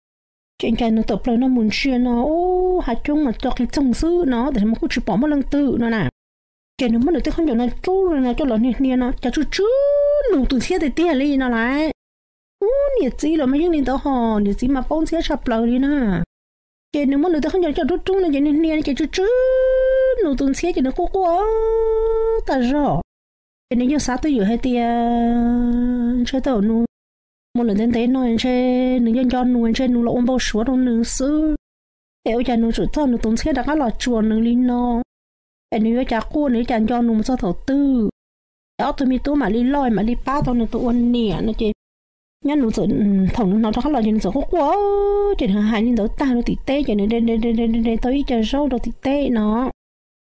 Ces cas nws tawm plaws no mus ntsia no, ub, hav coob mas co qis txoog xwb no, tiam sis mas kuj tsis pom muaj leej twg no na. Ces nws muab nws tej khaub ncaws no rub no coj los hnia hnia no, cas tsw tsw nus tus ntxhiab tiag tiag li no lauj. Ub, niam txiv los mas yeej li ntawd ho, niam txiv mas paub ntxhiab tshaj plaws li na. Ces nws muab nws tej khaub ncaws coj rub rub no ces niag hnia ces tsw tsw nus tus ntxhiab ces nws quaj quaj tag zog. Ces nws yeej xav twj ywm hais tias ntshe tej zaum nws mus lawm ntev ntev no ntshe nws nco nco nus, ntshe nus los ua npau suav rau nws xwb. Es ua cas nws tseem txog nws tus ntxhiab rov qab los tsuas nws li no? Es nws yuav cas quaj, nws yuav cas nco nus mus txog thaum twg? Es ob tug me tub mam li loj mam li pab tau nws tus ua niam no ces nyab nus txawm, thaum nws hnov rov qab los ces nws txawm quaj quaj, ces nws hais li ntawd tag rau tim teb ces nws de de de de tau ib co zaub rau tim teb no.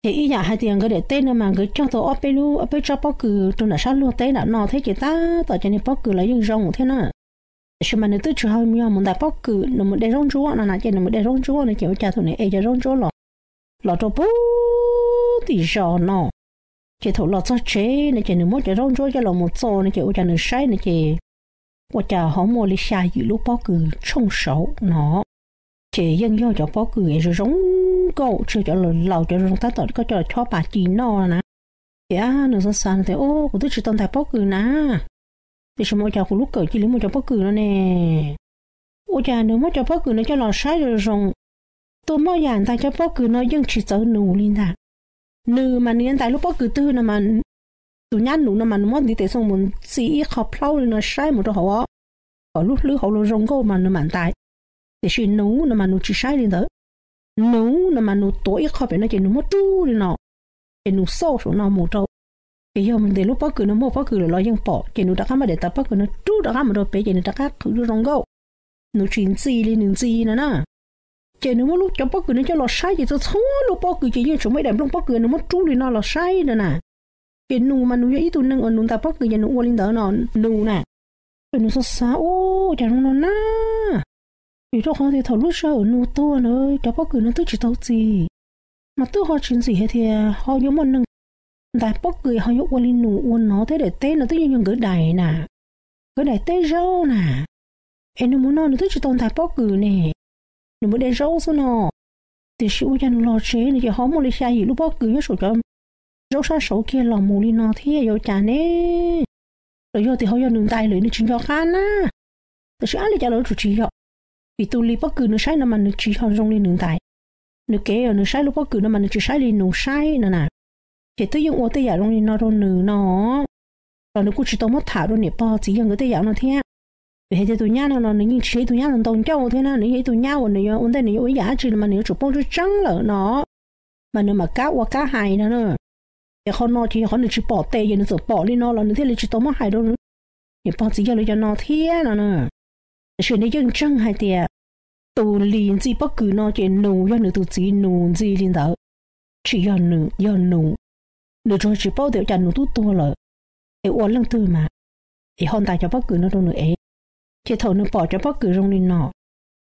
Ces ib yam hais tias nkawd daim teb no mas nkawd cog tau ob peb lub, ob peb tsob pob kws rau nram sab luag teb nram no thiab ces tab tom cov niag pob kws los yeej zoo thiab na. Tiam sis mas nws twb tsis ho yog mus ntais pob kws, nws mus de zaub ntsuab no na, ces nws mus de zaub ntsuab no ces ua cas thaum nws ev cov zaub ntsuab los, los rau puag tim zos no, ces thaum los txog tsev no ces nws muab cov zaub ntsuab coj los mus txo no ces ua cas nws saib no ces ua cas ho muaj li xya yim lub pob kws tshooj saud no. Ces yeej yog cov pob kws zoo zoo nkauj, tsis yog cov laus laus, cov zoo zoo tab tom koj coj los chob pas ci noj na. Ces nws xav xav tias, Ub, kuv twb tsis tau ntais pob kws na, tiam sis mas ua cas kuv lub kawm cia li muaj cov pob kws no ne? Ua cas nws muab cov pob kws no coj los saib zoo zoo, tus moj yam ntais cov pob kws no yeej tsis txawv nus li ntag. Nws mas nws yuav ntais lub pob kws twg no mas, tus nyab nus no mas nws muab ntiv tes xoo mus ntxi ib qho plaub li no saib mus rau hauv, kom lub hlwb hauv los zoo nkauj mas nws mam ntais. Tiam sis nus no mas nus tsis saib li ntawd. Nus no mas nus tuav ib qho pem no ces nus muab rub li no, ces nus xauj saum no mus rau. Ces yog ntes lub pob kws no muaj pob kws lawm los yeej pom, ces nws rov qab muab daim tawv pob kws no rub rov qab mus rau pem ces nws rov qab qhwv zoo zoo nkauj. Nws tsis ntxi li nws ntxi no na. Ces nws muab lub cov pob kws no coj los saib ces txhua txhua lub pob kws ces yeej tseem muaj ib daim nplooj pob kws nws muab rub li no los saib no na. Ces nus mas nus yog ib tug neeg uas nus ntais pob kws ces nus ua li ntawd no, nus na. Ces nws xav xav, Ub, cas zoo no na? Vim rau qhov tias thaum lub sij hawm nus tuag ntawd cov pob kws no twb tsis tau txi, mas twb ho tsis ntxim hais tias ho yuav muaj neeg ntais pob kws ho yuav ua li nus ua no thiab, daim teb no twb yeej yog nkawd daim na, nkawd daim teb zaub na. Es nws mus no nws twb tsis tau ntais pob kws ne, nws mus de zaub xwb no. Tiam sis ua cas nws los tsev no ces ho muaj li xya yim lub pob kws nyob saum cov zaub sab saud kiag los mus li no thiab, yuav cas ne? Los yog tias ho yog nws ntais lawm nws tsis nco qab na. Tiam sis ab li cas los yuav tsum tsis yog, vim tus li pob kws nws saib no mas nws tsis yog zoo li nws ntais. Nws kev nws saib lub pob kws no mas nws tsis saib li nus saib no na. Ces twb yeej ua tej yam zoo li no rau nws no, los nws kuj tsis tau muab tham rau niam pog txiv yawg nkawd tej yam no thiab. Vim hais tias tus nyab no no nws yeej tsis yog ib tug nyab ntau ncauj thiab na, nws yog ib tug nyab uas nws yuav ua ntej nws yuav ua ib yam dab tsi no mas nws yuav tsum paub tseeb tseeb lawm no, mas nws mam kab ua kab hais no na. Ces qhov no ces yog qhov nws tsis pom tes, ces nws txawm pom li no los nws thiaj li tsis tau muab hais rau niam pog txiv yawg lawv cov no thiab no na. Tiam sis nws yeej ntseeg hais tias tus li ntxi pob kws no ces nus yog nws tus txiv nus ntxi li ntawd, tsis yog nws, yog nus. Nws tsuas tsis paub tias ua cas nus twb tuag lawm es ua leej twg mas es ho ntais cov pob kws no rau nws ev. Ces thaum nws pom cov pob kws zoo li no,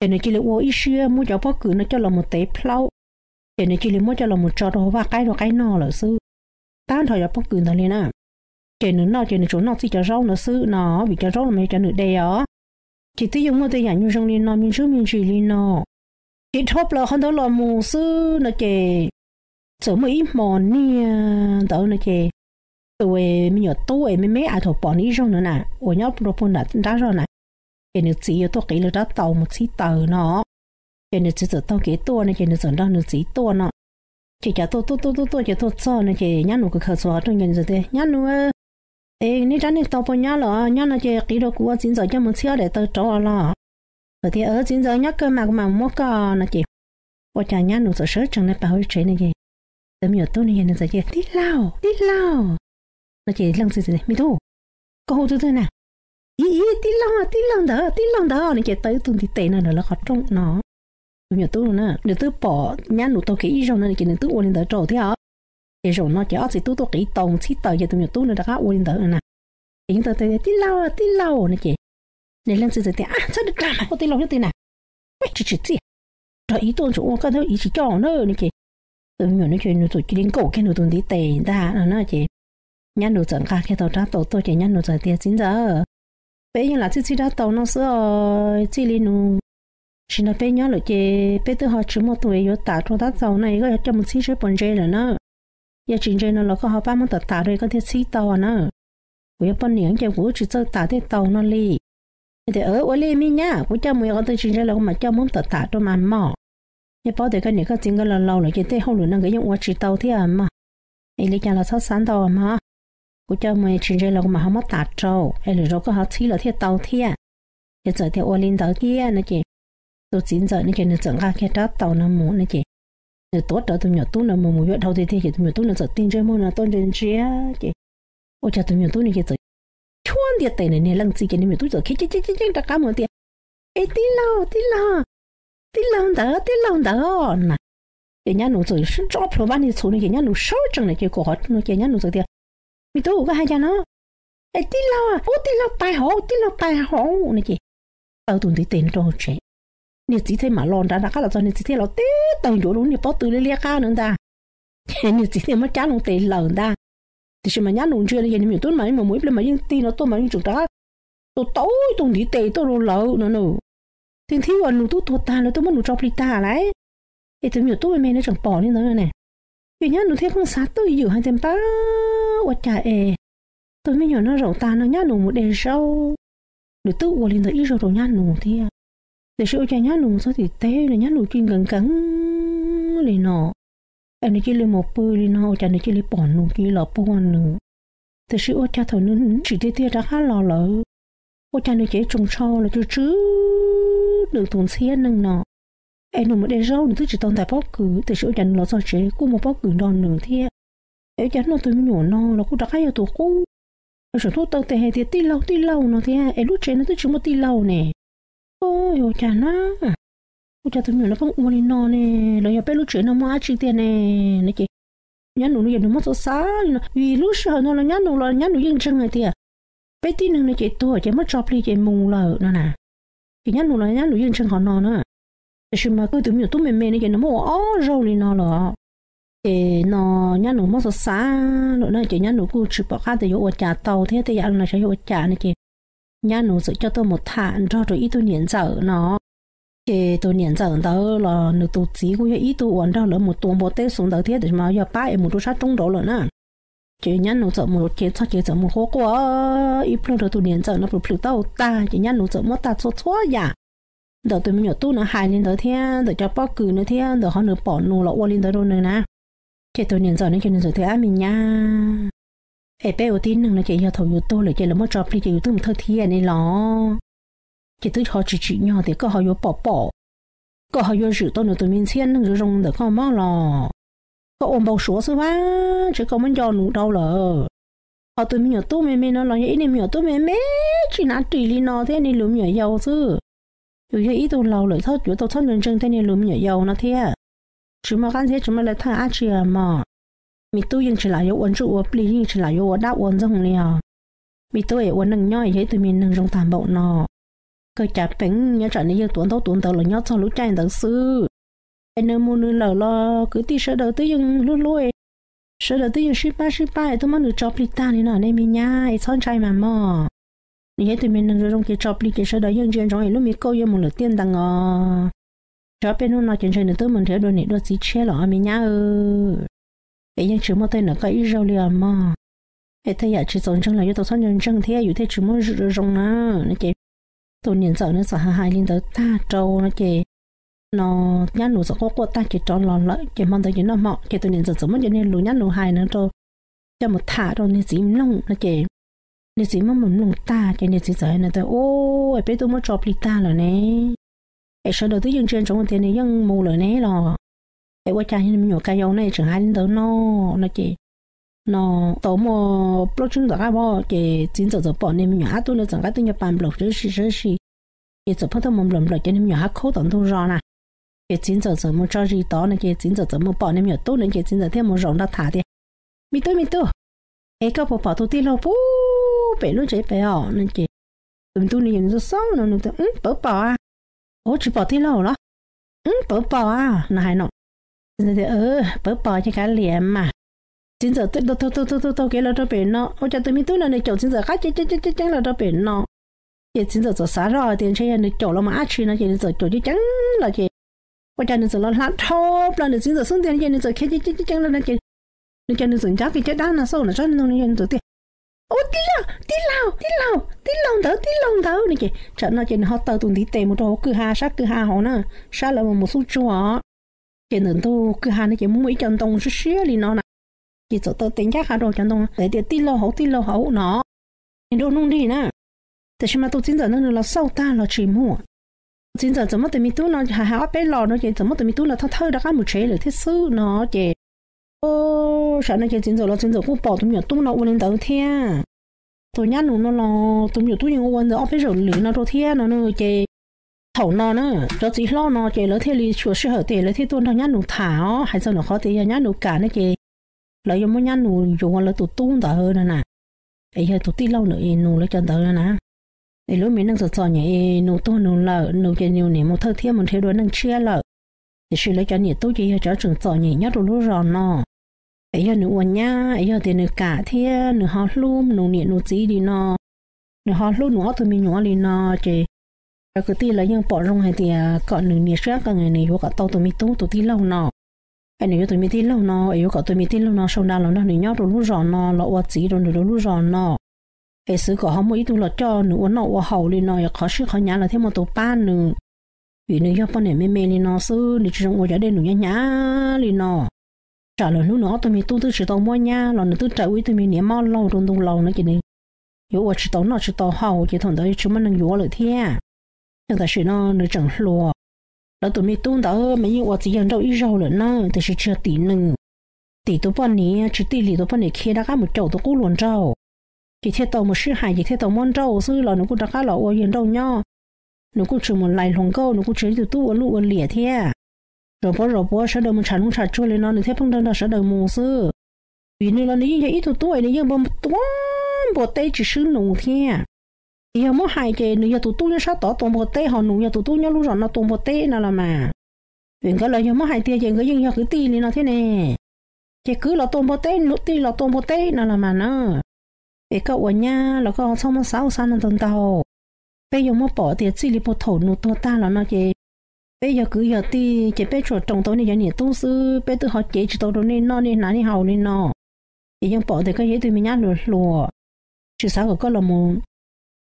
ces nws cia li ua ib siab muab cov pob kws no coj los mus tev plaub, ces nws cia li muab coj los mus tso rau hauv vaj qaib rau qaib noj lawm xwb. Tag nrho cov pob kws ntawd li na, ces nws noj ces nws tsuas noj txij cov zaub ntawd xwb no, vim cov zaub no mas yog cov nws de os. Ces twb yeej muaj tej yam nyuag zoo li no me ntsis me ntsis li no. Ces dhau plaws qhov ntawd los mus xwb no ces txawm muaj ib hmo niag ntawd no ces tus me nyuam tub es me me ais thaum pom nws ib zaug ntawd na, uas nyob rau puag nram nrab zog na, ces nws txiv yuav tuaj qiv lawv rab taus mus txhib taws no. Ces nws txiv txawm taug kev tuaj no ces nws txawm nrog nws txiv tuaj no. Ces cas tuaj tuaj tuaj tuaj tuaj ces tuaj txog no ces nyab nus khaws khaws txhua qhov rooj ces nws txawm tias, Nyab nus, es neb rab niag taus puas nyob lawm? Nyob no ces qiv rau kuv ua txiv ntxawm coj mus txhib ob daim taws rauv los. Txawm tias, Txiv ntxawm nyob kawg mas kuv mam muab koj no ces ua cas nyab nus txawm sawv tsees nyob pem hauv tsev no ces tus me nyuam tub no ces nws txawm tias, Tij laug, tij laug no ces leej txiv txawm tias, Me tub, koj hu twg twg na? Ib ib tij laug, tij laug ntawd, tij laug ntawd no ces tau ib tug ntiv tes no ntawm lawv qhov rooj no. Tus me nyuam tub no na nws twb pom nyab nus taug kev ib zaug no ces nws twb ua li ntawd rau thiab os. Ces zaum no ces ob txiv tub tuaj qiv taus txhib taws ces tus me nyuam tub no rov qab ua li ntawd na. Ces yeej tau tias, Tij laug, tij laug no ces nws leej txiv txawm tias, Ab, txhob dag mas, ua tij laug xwb twg na, peb tsis tsim txiaj, nrog ib tuaj tseem ua koj thiab ib tsis coj na no ces tus me nyuam no ces nws txawm cia li nkaum kiag nws tus ntiv tes ntag no na ces nyab nus txawm nqa kiag tau rab taus tuaj ces nyab nus txawm tias, Txiv ntxawm, peb yeej lam txhib txhib rab taus no xwb, txij li nus Tam sim no peb nyob lawm ces peb twb ho tsis muaj tus yuav tam rau tab txaus no, koj coj mus txhib seb puas ntse lawm na. Yog tsis ntse no los koj ho pab muab tam tam rau koj thiaj txhib tau na. Kuv yog poj niam ces kuv tsis txawj tam tej tau no li. Tias, Ua li me nyab, kuv coj mus, yog qhov twg tsis ntse los kuv mam coj muab tam tam rau mas mog. Yeej paub tias koj niam koj txiv nkawd laus laus lawm ces tej hauj lwm no nkawd yeej ua tsis tau thiab mog. Es li cas los txhob xav ntau mog. Kuv coj mus, tsis ntse los kuv mam ho muab tam rau, es lwm zaus koj ho txhib los thiaj tau thiab. Ces txawm tias ua li ntawd thiab no ces tus txiv ntxawm no ces nws txawm nqa kiag rab taus no mus no ces nws tuav rawv tus me nyuam tub no mus, mus yuav dhau tiag tiag ces tus me nyuam tub no txawm tig ntsej muag no tuaj ntsia ntsia ces ua cas tus me nyuam tub no ces txawm chuab ntiaj tes na, niag leej txiv ces nws me nyuam tub txawm khiav ceev ceev ceev rov qab mus tias, Es tij laug, tij laug, tij laug ntawd, tij laug ntawd na. Ces nyab nus txawm ntso plhuav vaj niag txhuv no ces nyab nus sawv tsees na ces kom qhov no ces nyab nus txawm tias, Me tub, koj hais cas no? Es tij laug, ub, tij laug pais hauv, tij laug pais hauv no ces taw tus ntiv tes no rau hauv tsev. Niag txiv thiaj mam los nrad, rov qab los txog niag txiv thiaj los tib taw ncuav rau niag pob tw liab liab qab no ntag. Ces niag txiv thiaj muab cab loo tes lawm ntag. Tiam sis mas nyab nus ntsia no ces nws me nyuam tub mas mus ib pliag mas yeej tig no tuaj mas yeej tseem rov qab tua tau tus ntiv tes tuaj rau lawv no na. Tig thib uas nus twb tuag tag lawv twb muab nus tso plig tag lawm. Ces tus me nyuam tub me me no tseem pom li ntawd ne. Ces nyab nus thiaj pheej xav twj ywm hais tias, Npawg, ua cas es tus me nyuam no zaum tag no nyab nus mus de zaub, nws twb ua li ntawd ib zaug rau nyab nus thiab, tiam sis ua cas nyab nus txog tim teb no nyab nus cia li nkees nkees li no, es nws cia li mus pw li no, ua cas nws cia li pom nus cia li los puag nws. Tiam sis ua cas thaum nws tsim tiag tiag rov qab los lawm, ua cas nws cev tsoos tsho los tsw tsw nws tus ntxhiab neeg no, es nws mus de zaub nws twb tsis tau ntais pob kws, tiam sis ua cas nws los txog tsev kuj muaj pob kws nrog nws thiab. Es ua cas hnub no tus me nyuam no los kuj rov qab yog tus qub, los tseem tuaj taw tes hais tias tij laug tij laug no thiab, es lub tsev no twb tsis muaj tij laug ne. Ua cas na, ua cas tus me nyuam no pheej ua li no ne, los yog peb lub tsev no muaj dab tsi tiag ne? No ces nyab nus no ces nws muab xav xav li no, vim lub sij hawm no los nyab nus los nyab nus yeej ntseeg hais tias peb tib neeg no ces tuag ces muab tso plig ces mus lawm no na. Ces nyab nus los nyab nus yeej ntseeg qhov no na. Tiam sis mas kuj tus me nyuam tub me me no ces nws muab ua ob zaug li no lawm. Ces no nyab nus muab xav xav lawm na ces nyab nus kuj tsis pom qab tias yuav ua cas tau thiab tej yam no xyov yuav ua cas no ces nyab nus txawm coj tuaj mus tham nrog rau ib tug niam ntxawm no. Ces tus niam ntxawm ntawd los nws tus txiv kuj yog ib tug uas nrog lawv mus tua npua teb xu ntawd thiab, tiam sis mas yog pab es mus rau sab roob nraud lawm na. Ces nyab nus txawm mus ces txog ces txawm mus quaj quaj ib pliag rau tus niam ntxawm no plhws plhws taub hau tag ces nyab nus txawm muab tag txhua txhua yam ntawm tus me nyuam tub no hais li ntawd thiab ntawm cov pob kws no thiab ntawm qhov nws pom nus los ua li ntawd rau nws na. Ces tus niam ntxawm no ces nws txawm tias, Ab me nyab, es peb ua tib neeg no ces yog thaum yus tuag lawm ces lawv muab tso plig ces yus twb mus thawj thiaj ne los, ces twb ho tsis tsim nyog tias koj ho yuav pom pom, koj ho yuav zwm tau nws tus me ntxhiab neeg zoo zoo ntawm koj mob los. Koj ua npau suav xwb vab, tsev koj muab nco nus dhau lawm. Ho tus me nyuam tub me me no los yog ib niag me nyuam tub me me tsis hnav ris li no thiab, niag lus me nyuam yaus xwb. Yus yog ib tug laus lawm txhob yuav tau txhob ntseeg ntseeg tej niag lus me nyuam yaus no thiab. Tsis muaj qab ntxhiab tsis muaj lawv thaj dab tsi mog. Me tub yeej tsis lam yuav ua ntsuj ua plig, yeej tsis lam yuav ua dab ua ntxoog li os. Me tub es ua neej nyob yog ib tug me neeg zoo tag npaum no. Kawg cas peev nyob tsam nws yeej tuav ntaub tuav ntawv los nyob txog lub caij ntawd xwb. Es nws mus nws lawm los kwv tij sawv daws twb yeej hlub hlub, sawv daws twb yeej sib pab sib pab es twb muab nws tso plig tag li no ne me nyab, es txhob ntshai mas mog. Nws yog ib tug me neeg zoo zoo ces tso plig ces sawv daws yeej ntsia ntsoov es lub me kauj yuav mus lawm tiaj ntees os. Tso peb hnub no ces ntshe nws twb mus nrhiav dua niam dua txiv tshiab los os me nyab. Es yeej tsis muaj tej nam koj ib zaug li os mog. Es tej yam tsis txaus ntseeg los yuav tau txhob ntseeg ntseeg thiab yus thiaj tsis muaj zwm zoo zoo na. No ces tus niam ntxawm nws txawm hais hais li ntawd tag rau no ces no nyab nus txawm quaj quaj tag ces rov los lawm ces hmo ntawd ces noj hmo ces tus niam ntxawm txawm muab cov niag lus nyab nus hais no rau coj mus tham rau niag txiv mloog no ces niag txiv muab mus mloog tag ces niag txiv txawm hais no tias, Ub, es peb twb muab tso plig tag lawm ne, es sawv daws twb yeej ntsia ntsoov tias nws yeej mus lawm ne los, es ua cas me nyuam ka yau ne tseem hais li ntawd no? No ces no tau muaj plaub tsib ntawm qab voj ces txiv ntxawm txawm pom niag me nyuam ab tub no txawm nqa tej nyuag pas nplaum sab si sab si, ces txawm pheej tuaj mus nplaum nplaum ces niag me nyuam hab khaub tom ntug zos na. Ces txiv ntxawm txawm mus tso zis tod no ces txiv ntxawm txawm mus pom niag me nyuam tub no ces txiv ntxawm thiaj mus zaum nrog tham tias, Me tub, me tub, es koj puas pom tus tij laug pub pem lub tsev pem os? No ces tus me tub no ces nws xav xav no nws tias, Pawv pom a. Ub, tsis pom tij laug los? Pawv pom a, no hais no. Pawv pom ces kav liam mas. Txiv ntxawm taug taug taug kev los rau pem no, ua cas tus me tub no nws caum txiv ntxawm qab ceev ceev ceev los rau pem no. Ces txiv ntxawm txawm xav zoj tias ntshe yog nws caum los mas dab tsi no ces nws txawm caum ceev ceev los ces ua cas nws txawm los hla dhau plaws nws txiv ntxawm xub ntiag no ces nws txawm khiav ceev ceev ceev lawm no ces nws ces nws txawm ncav kiag caj dab no xauj no tsob ntoo no ces nws txawm tias, Ub, tij laug, tij laug, tij laug, tij laug ntawd, tij laug ntawd no ces tsam no ces nws ho taw tus ntiv tes mus rau hauv kwj ha, sab kwj ha hauv na, sab lawv mus mus xub tsuag. Ces ntawm ntug kwj ha no ces muaj muaj ib co ntoo siab siab li no na. Ces txawm taw tes ncaj qha rau cov ntoo hais tias, Tij laug hauv, tij laug hauv no. Ces nrau nuj nrig na. Tiam sis mas tus txiv ntxawm no nws los xauj tag los tsis muaj. Tus txiv ntxawm txawm muab tus me tub no hais hais ob peb los no ces txawm muab tus me tub no thawj thawj rov qab mus tsev lawm thiab xwb no ces, o, tsam no ces txiv ntxawm los txiv ntxawm kuj pom tus me nyuam tub no ua li ntawd thiab. Tus nyab nus no los tus me nyuam tub yeej ua ntawd ob peb zaug lwm no rau thiab no ces thaum no na, cov txiv hlob no ces lawv thiaj li xyuam sij hawm tias lawv thiaj tuaj nrog nyab nus tham os, hais txog nws qhov tias yog nyab nus kam ne ces lawv yuav muab nyab nus yuav lawv tus tub ntawd no na, es yog tus tij laug nws nus lawv cov ntawd no na. Es lub me neej txom txom nyem es nus tuag nus lawm, nus ces nws niam mus thawj thiab mus nrhiav dua neej tshiab lawm. Tiam sis lawv cov niam tub ces yog cov tseem txom nyem nyob rau lub zos no. Es yog nws ua nyab es yog tias nws kam thiab nws ho hlub nus niam nus txiv li no, nws ho hlub nws ob tug me nyuam li no ces cov kwv tij lawv yeej pom zoo hais tias kom nws nias siab qees nws yuav kom tau tus me tub tus tij laug no. Es nws yuav tus me tij laug no es yuav kom tus me tij laug no sau nra los nrog nws nyob rau lub zos no los ua txiv rau nws rau lub zos no. Es xwv kom ho muaj ib tug los coj nws ua noj ua haus li no es qhov sib qhov hnyav los thiaj muaj tus pab nws. Vim nws yog poj niam me me li no xwb, nws tsis zoo ua cov dej num hnyav hnyav li no. Tsam lawm hnub nws ob tug me tub twb tsis tau muab nyab los nws twb raws ua ib tug me niam mob laug rau ntu laus no ces nws yuav ua tsis tau noj tsis tau haus ces thaum ntawd tsis muaj neeg yuav lawm thiab. Ces tam sim no nws tseem hluas. Lawv tus me tub ntawd mas yeej ua txiv yawg nrauj ib zaug lawm na, tiam sis tsis yog tim nws, tim tus poj niam, tsis tij li tus poj niam khiav rov qab mus caum tus qub hluas nraug, ces thiaj tau mus sib hais ces thiaj tau muab nrauj xwb los nws kuj rov qab los ua yawg nrauj nyob. Nws kuj tsis mus lais hluas nkauj, nws kuj tsis yog ib tug tub ua luj ua liam thiab. Zaum puav zaum puav sawv daws mus tsham hloov tsham tsuag li no nws thiaj pheej nrog nrog sawv daws mus xwb. Vim nws los nws yeej yog ib tug tub es nws yeej npau tuab npua teb tsis swb nus thiab. Yog muab hais ces nws yog tus tub nyob sab tod tua npua teb ho nus yog tus tub nyob lub zos no tua npua teb no los mas. Vim nkawd los yog muab hais tiag ces nkawd yeej yog kwv tij li no thiab ne. Ces kwv los tua npua teb, nus tij los tua npua teb no los mas na. Es koj ua nyab los koj txhob muab xav ub xav no ntau ntau. Peb yuav muab pom tias txij li puag thaum nus tuag tag los no ces peb yog kwv yog tij ces peb tsuas roos tau nej cov niam tub xwb, peb twb ho cev tsis tau rau nej noj nej hnav nej haus li no. Ces yeej pom tias koj yog ib tug me nyab hluas hluas, tsis xav kom koj los mus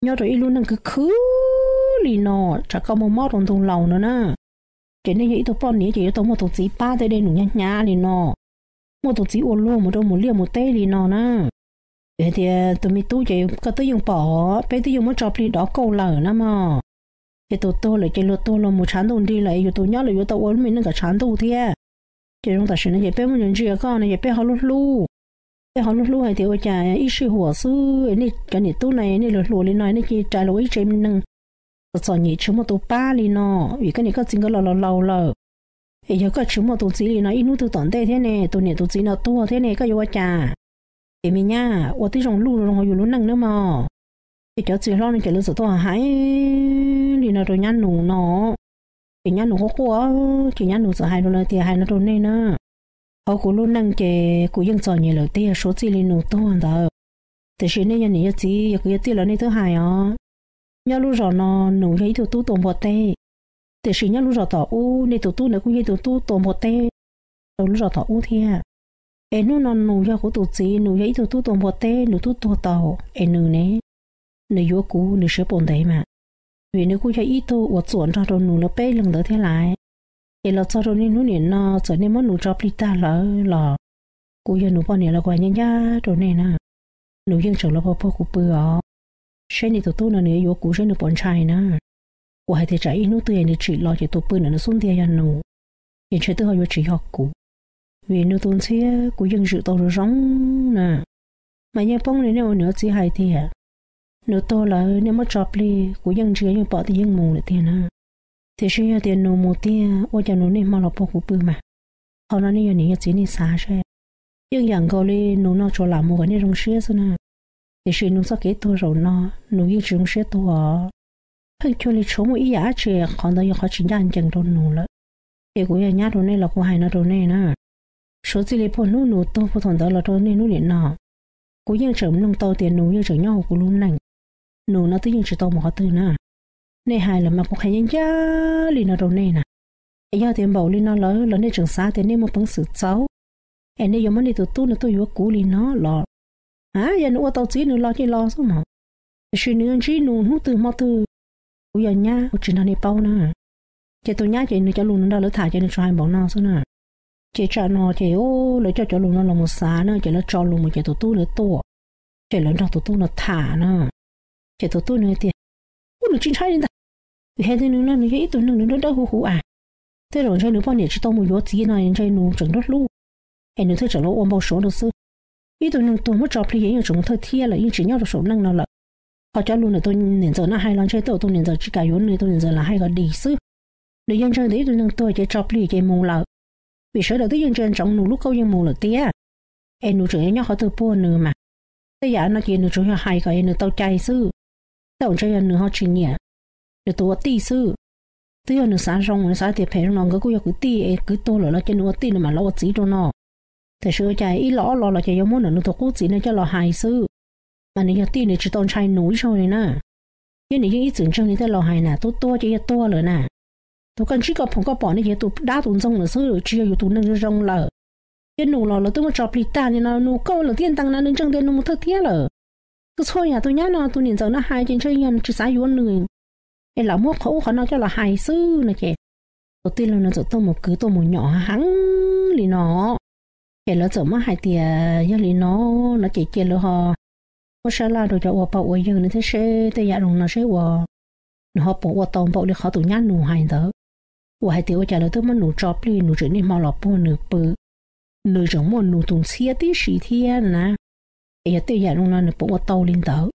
nyob rau ib lub neej khwv khwv li no, tsam koj muaj mob rau ntu laus no na. Ces nej yog ib tug poj niam ces yuav tau muaj tus txiv pab tej dej num hnyav hnyav li no, muaj tus txiv ua luag mus rau mus liaj mus teb li no na. Vim hais tias tus me tub ces koj twb yeej pom, peb twb yeej muab tso plig dov kauj lawm na mog. Ces tus tuag lawm ces luag tuag luag mus tshav ntuj nrig lawm es yus tus nyob lawm yuav tau ua lub me neej kom tshav ntuj thiab. Ces zoo tam sim no ces peb muab ntsia ntsia koj no ces peb ho lub hlub, peb ho lub hlub hais tias ua cas ib sij huam xwb nej cov niam tub no nej luag hluas li no nej cia li rais los ua ib tsev me neeg txom txom nyem tsis muaj tus pab li no, vim koj niam koj txiv nkawd los los laus lawm. Es yog koj tsis muaj tus txiv li no ib hnub twg tom ntej thiab ne tus niam tus txiv no tuag thiab ne koj yuav ua cas? Ces me nyab ua tib zoo luj zoo hauv yus lub neej nawb mog. Ces cov txiv hlob no ces lawv txawm tuaj hais li no rau nyab nus no. Ces nyab nus quaj quaj, ces nyab nus txawm hais rau lawv tias hais no rau nej na, hauv kuv lub neej ces kuv yeej txom nyem lawm tiag suav txij li nus tuag ntawd. Tiam sis nej yog niam yog txiv yog kwv yog tij los nej twb hais os, nyob lub zos no nus yog ib tug tub tua npua teb, tiam sis nyob lub zos tom ub nej tus tub ntawd kuj yog ib tug tub tua npua teb rau lub zos tom ub thiab. Es hnub no nus yog kuv tus txiv, nus yog ib tug tub tua npua teb, nws twb tuag tau, es nws ne, nws yuav kuv nws siab pom ntev mas, vim nws kuj yog ib tug uas txuam nrog rau nus lawv peb leeg ntawd thiab lais. Ces los txog rau niaj hnub niam no txawm nej muab nus tso plig tag lawm los kuv yog nus poj niam los kuv hais ncaj ncaj rau nej na, nus yeej tseem los puag puag kuv pw os. Seb nej tus tub no nws yuav kuv seb nws puas ntshai na. Kuv hais tias tsam ib hnub twg nws tsim los ces tus pw ntawm nws xub ntiag yog nus, ces ntshe twb ho yuav tsis yog kuv, vim nws tus ntxhiab kuv yeej zwm tau zoo zoo na. Mas yeej poob li nej ua niam ua txiv hais tias, nws tuag lawm nej muab tso plig kuv yeej ntsia yeej pom tias yeej mus lawm tiag na. Tiam sis yog tias nus mus tiag ua cas nus niaj hmo los puag kuv pw mas. Qhov no nej yog niam yog txiv nej xav seb. Yeej yam nkaus li nus no tsuas lam mus kom nej zoo siab xwb na. Tiam sis nus txoj kev tuag zaum no nus yeej tsis zoo siab tuag. Pheej cuag li tshuav muaj ib yam dab tsi qhov ntawd yog qhov tsis ncaj ncees rau nus lawm. Ces kuv yog nyab rau nej los kuv hais no rau nej na, suav txij li puag hnub nus tuag puag thaum ntawd los rau niaj hnub niam no, kuv yeej tseem mloog tau tias nus yeej tseem nyob hauv kuv lub neej. Nus no twb yeej tsis tau mus qhov twg na. Nej hais lawm mas kuv qhia ncaj ncaj li no rau nej na. Yog tias npaum li no lawm los nej tseem xav tias nej muaj peev xwm txaus, es nej yuav muab nej tus tub no tuaj yuav kuv li no los? A, yog nws ua tau txiv nws los ces los xwb mas, tiam sis nws yuav ntsib nus hnub twg hmo twg, kuv yog nyab kuv tsis nrog nej paub na. Ces tus nyab ces nws cov lus nws nrog lawv tham ces nws tsuas hais npaum no xwb na. Ces tsam no ces lawv coj cov lus no los mus xav na, ces lawv tso lus mus ces tus tub nws tuaj, ces lawv nrog tus tub no tham na. Ces tus tub nws hais tias, ub, nws tsis ntshai li ntag, vim hais tias nws no nws yog ib tug neeg nws dawb dawb huv huv a, tej zaum ntshe nws poj niam tsis tau mus yuav txiv no ntshe nws tseem nruab hlub, es nws thiaj tseem los ua npau suav rau xwb. Ib tug neeg tuag muab tso plig yeej tseem mus thawj thiab lawm, yeej tsis nyob rau saum neej no lawm. Ho cov lus ntawm tus niam ntxawm no hais los ntshe tej zaum tus niam ntxawm tsis kam yuav nws, tus niam ntxawm lam hais kom dim xwb. Nws yeej ntseeg tias ib tug neeg tuag ces tso plig ces mus lawm, vim sawv daws twb yeej ntsia ntsoov nus lub kauj yeej mus lawm tiag. Es nws tseem yuav nyob qhov twg puag nws mas. Tej yam no ces nws tsuas yog hais kom nws tau cai xwb. Tej zaum ntshe yog nws ho tsis nyiam nws tus ua tij xwb. Twb yog nws xav zoo, nws xav tias phem zoo no nkawd kuj yog kwv tij es kwv tuag lawm los cia nws ua tij nws mam los ua txiv rau no. Tiam sis ua cas ib los ob los los ces yuav muab ntawm nws tus qub txiv no coj los hais xwb. Mas nws yog tij nws tsis tau ntshai nus ib zaug li na. Thiab nws yeej ib txwm ntseeg li tej laus hais na, tus tuag ces yog tuag lawm na. Tus koj ntsib koj phoom koj pom no ces yog tus dab tus ntxoog lawm xwb, tsis yog yus tus neeg zoo zoo lawm. Thiab nus los lawv twb muab tso plig tag li no, nus kauj lawm thiab ntees na, nws ntseeg tias nws mus thawj thiab lawm. Kuj txhua yam tus nyab no tus niam ntxawm no hais ces ntshe yog nws tsis xav yuav nws, es lam muab qhov ub qhov no coj los hais xwb no ces tus tij laug no txawm tuaj mus kwv tuaj mus nyom heev li no. Ces lawv txawm muab hais tias yog li no, no ces cia lawv ho muab sab laj rau cov ua pog ua yawg no thiab seb tej yam zoo no seb ua nws ho puas ua tau npaum li qhov tus nyab nus hais ntawd. Uas hais tias ua cas lawv twb muab nus tso plig, nus tseem niaj hmo los puag nws pw, nws tseem muaj nus tus ntxhiab tib si thiab na. Es yog tej yam zoo no nws puas ua tau li ntawd?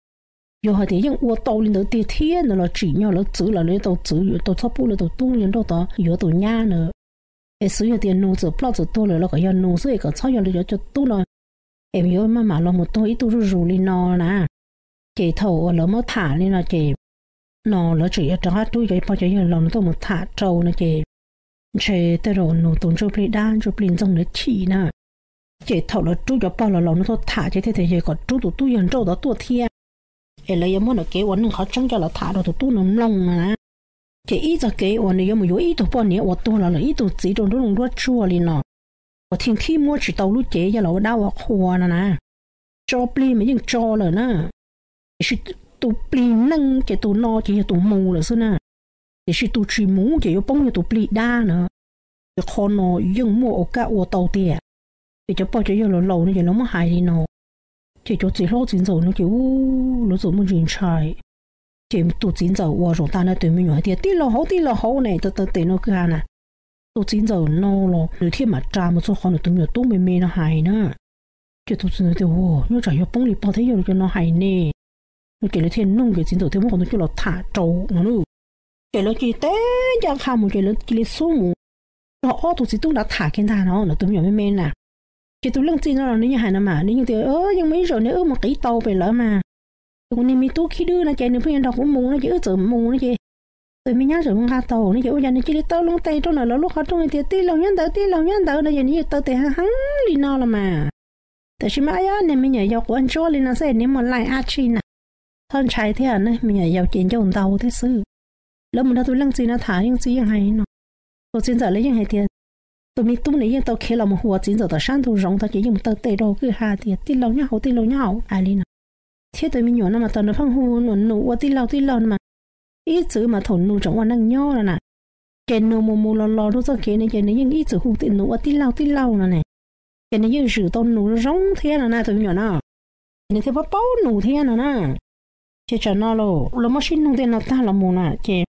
Yog hais tias yeej ua tau li ntawd tiag thiab ntawd los tsim nyog lawv txwv los lawv yuav tau txwv, yuav tau txhob pub lawv tus tub yawg nrauj tod yuav tus nyab na. Es xwv yog tias nus txawm ploj txawm tuag lawm los kom yog nus xwb es kom txhob yog lawv cov tub no es yuav maj mam los mus tuag ib tug zuj zus li no na. Ces thaum uas lawv muab tham li no ces no lawv tseem yuav rov qab rub cov pog cov yawg laus no tuaj mus tham rau no ces ntshe tej zaum nus tus ntsuj plig dab ntsuj plig ntxoog ntawd chim na. Ces thaum lawv rub cov pog laus laus no tuaj tham ces thiaj tias yog kom rub tus tub yawg nrauj tod tuaj thiab, es lawv yuav muab ntawm kev ua neej qhov tseeb coj los tham rau tus tub no mloog no na. Ces ib txog kev uas nws yuav mus yuav ib tug poj niam uas tuag los lawm ib tug txiv rau nruab loog nruab tsuag li no, uas thiaj khib muab tsis tau lub cev coj los ua dab ua qhua no na. Tso plig mas yeej tso lawm na, tiam sis tus plig neeg ces tus no ces yog tus mus lawm xwb na, tiam sis tus tsis mus ces yuav poob yog tus plig dab na. Ces qhov no yeej muaj ua kaj ua tau tiag. Ces cov pog cov yawg laus laus no ces lawv muab hais li no, ces cov txiv hlob txiv ntxawm no ces lawv txawm muaj ntsis ntshai. Ces tus txiv ntxawm uas zaum tas no tus me nyuam hais tias tij laug hauv tij laug hauv ne, taw taw tes no kwj ha na. Tus txiv ntxawm no los nws thiaj mam ras mus txog qhov nws tus me nyuam tub me me no hais na. Ces tus txiv ntxawm tias, nyob tsam yog poob li pog thiab yawg cov no hais ne. No ces lawv thiaj nug ces txiv ntxawm thiaj muab qhov ntawd coj los tham rau no na. Ces lawv cia li teb ncaj qha mus ces lawv cia li xub mus nrog ob tug txiv tub nrad tham kiag ntag no, tus me nyuam me me na. Ces tus leej txiv no los nws yeej hais no mas nws yeej tias, yeej muaj ib zaug ne wb mus qiv tau pem lawv mas, tus kuv niag me tub khib dwb no ces nws pheej yuav nrog kuv mus no ces wb txawm mus no ces tus me nyab txawm mus nqa tau no ces ua cas nws cia li taw loo tes rau ntawm lawv lub qhov rooj tias tij laug nyob ntawd tij laug nyob ntawd no ces nws yeej taw tes heev heev li no los mas. Tiam sis mas niag me nyuam yaus quav ntsuab li no xwb nws muaj laij ab tsi na. Txhob ntshai thiab ne, me nyuam yaus ces ncauj ntau thiab xwb. Lawv mus nrog tus leej txiv no tham, leej txiv yeej hais no, tus txiv ntxawm lawv yeej hais tias tus me tub nws yeej tau khiav los mus hu ua txiv ntxawm tom sab ntug zoov tod ces yeej mus taw tes rau kwj ha tias tij laug nyob hauv tij laug nyob hauv hais li no. Thiab tus me nyuam no mas thaum nws pheej hu nus ua tij laug tij laug no mas, ib txwm mas thaum nus tseem ua neej nyob no na, ces nus mus mus los los rau txoj kev no ces nws yeej ib txwm hu nus ua tij laug tij laug no ne. Ces nws yeej zwm tau nus zoo thiab no na tus me nyuam no, ces nws thiaj paub paub nus thiab no na. Ces tsam no lawv muab sib nug tej no tag los mus na ces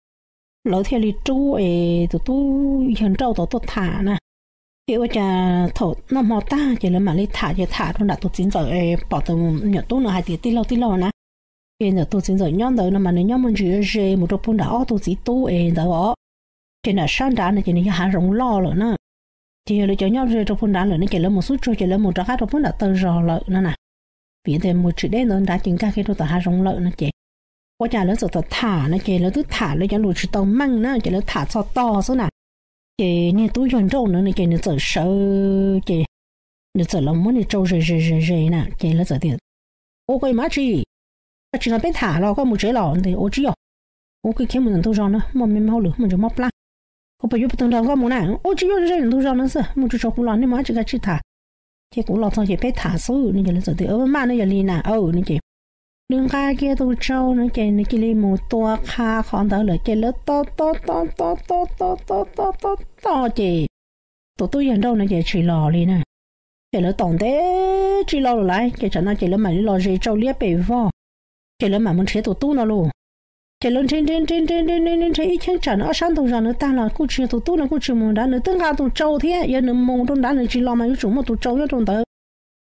lawv thiaj li rub es tus tub yawg nrauj tod tuaj tham na. Ces ua cas thaum noj hmo tag ces lawv mam li tham ces tham rau nram tus txiv ntxawm es pom tus me nyuam tub no hais tias tij laug tij laug na. Ces ntawm tus txiv ntxawm nyob ntawd no mas nws nyob muaj ntsis ze mus rau puag nram ob tug txiv tub es ntawd os. Ces nram sab nrad no ces nws yog hav zoov loj lawm na. Ces yog lawv cov nyob ze rau puag nrad lawm no ces lawv mus xub tsuag ces lawv mus rov qab rau puag nram taw zog lawm no na. Vim tias mus tsis deb ntawd nrad ces nkag kiag rau tom hav zoov lawm no ces ua cas lawv txawm tham tham no ces lawv twb tham lawv cov lus tsis tau meej na ces lawv tham txog tog xwb na. Ces niag tub yawg nrauj ntawd no ces nws txawm sawv ces nws txawm los muab niag tsau ze ze ze ze na ces lawv txawm tias, ua koj ib mab tsi, koj tsis nrog peb tham los koj mus tsev los? Ua tsis yog, ua koj khiav mus ntawm ntug zos na, muaj me me hauj lwm muaj ntsis mob plab. Kuv puas yuav tau nrog koj mus na? Ua tsis yuav, ze ntug zos no xwb, mus tsis tsaus kuv los nej mus dab tsi koj tsis tham, ces kuv los txog ces peb tham xwb no. Ces lawv txawm tias, Maj, nej yog li na, aw no ces nws nqa kiag tus tsau no ces nws cia li mus tua qha qhov ntawd lawm ces lawv tos tos tos tos tos tos tos tos ces tus tub yawg nrauj no ces tsis los li na. Ces lawv tos ntev tsis los lawm lauj, ces tsam no ces lawv mam li los ze tsau liab pes vog, ces lawv mam mus nrhiav tus tub no lauj. Ces lawv nrhiav nrhiav nrhiav nrhiav nrhiav nrhiav ib cheeb tsam no ob sab ntug zos nws tag los kuj tsis yog tus tub no kuj tsis mus nrad, nws twb nqa tus tsau thiab, yog nws mus rau nrad nws tsis los mas yuav tsum muaj tus tsau nyob rau ntawd.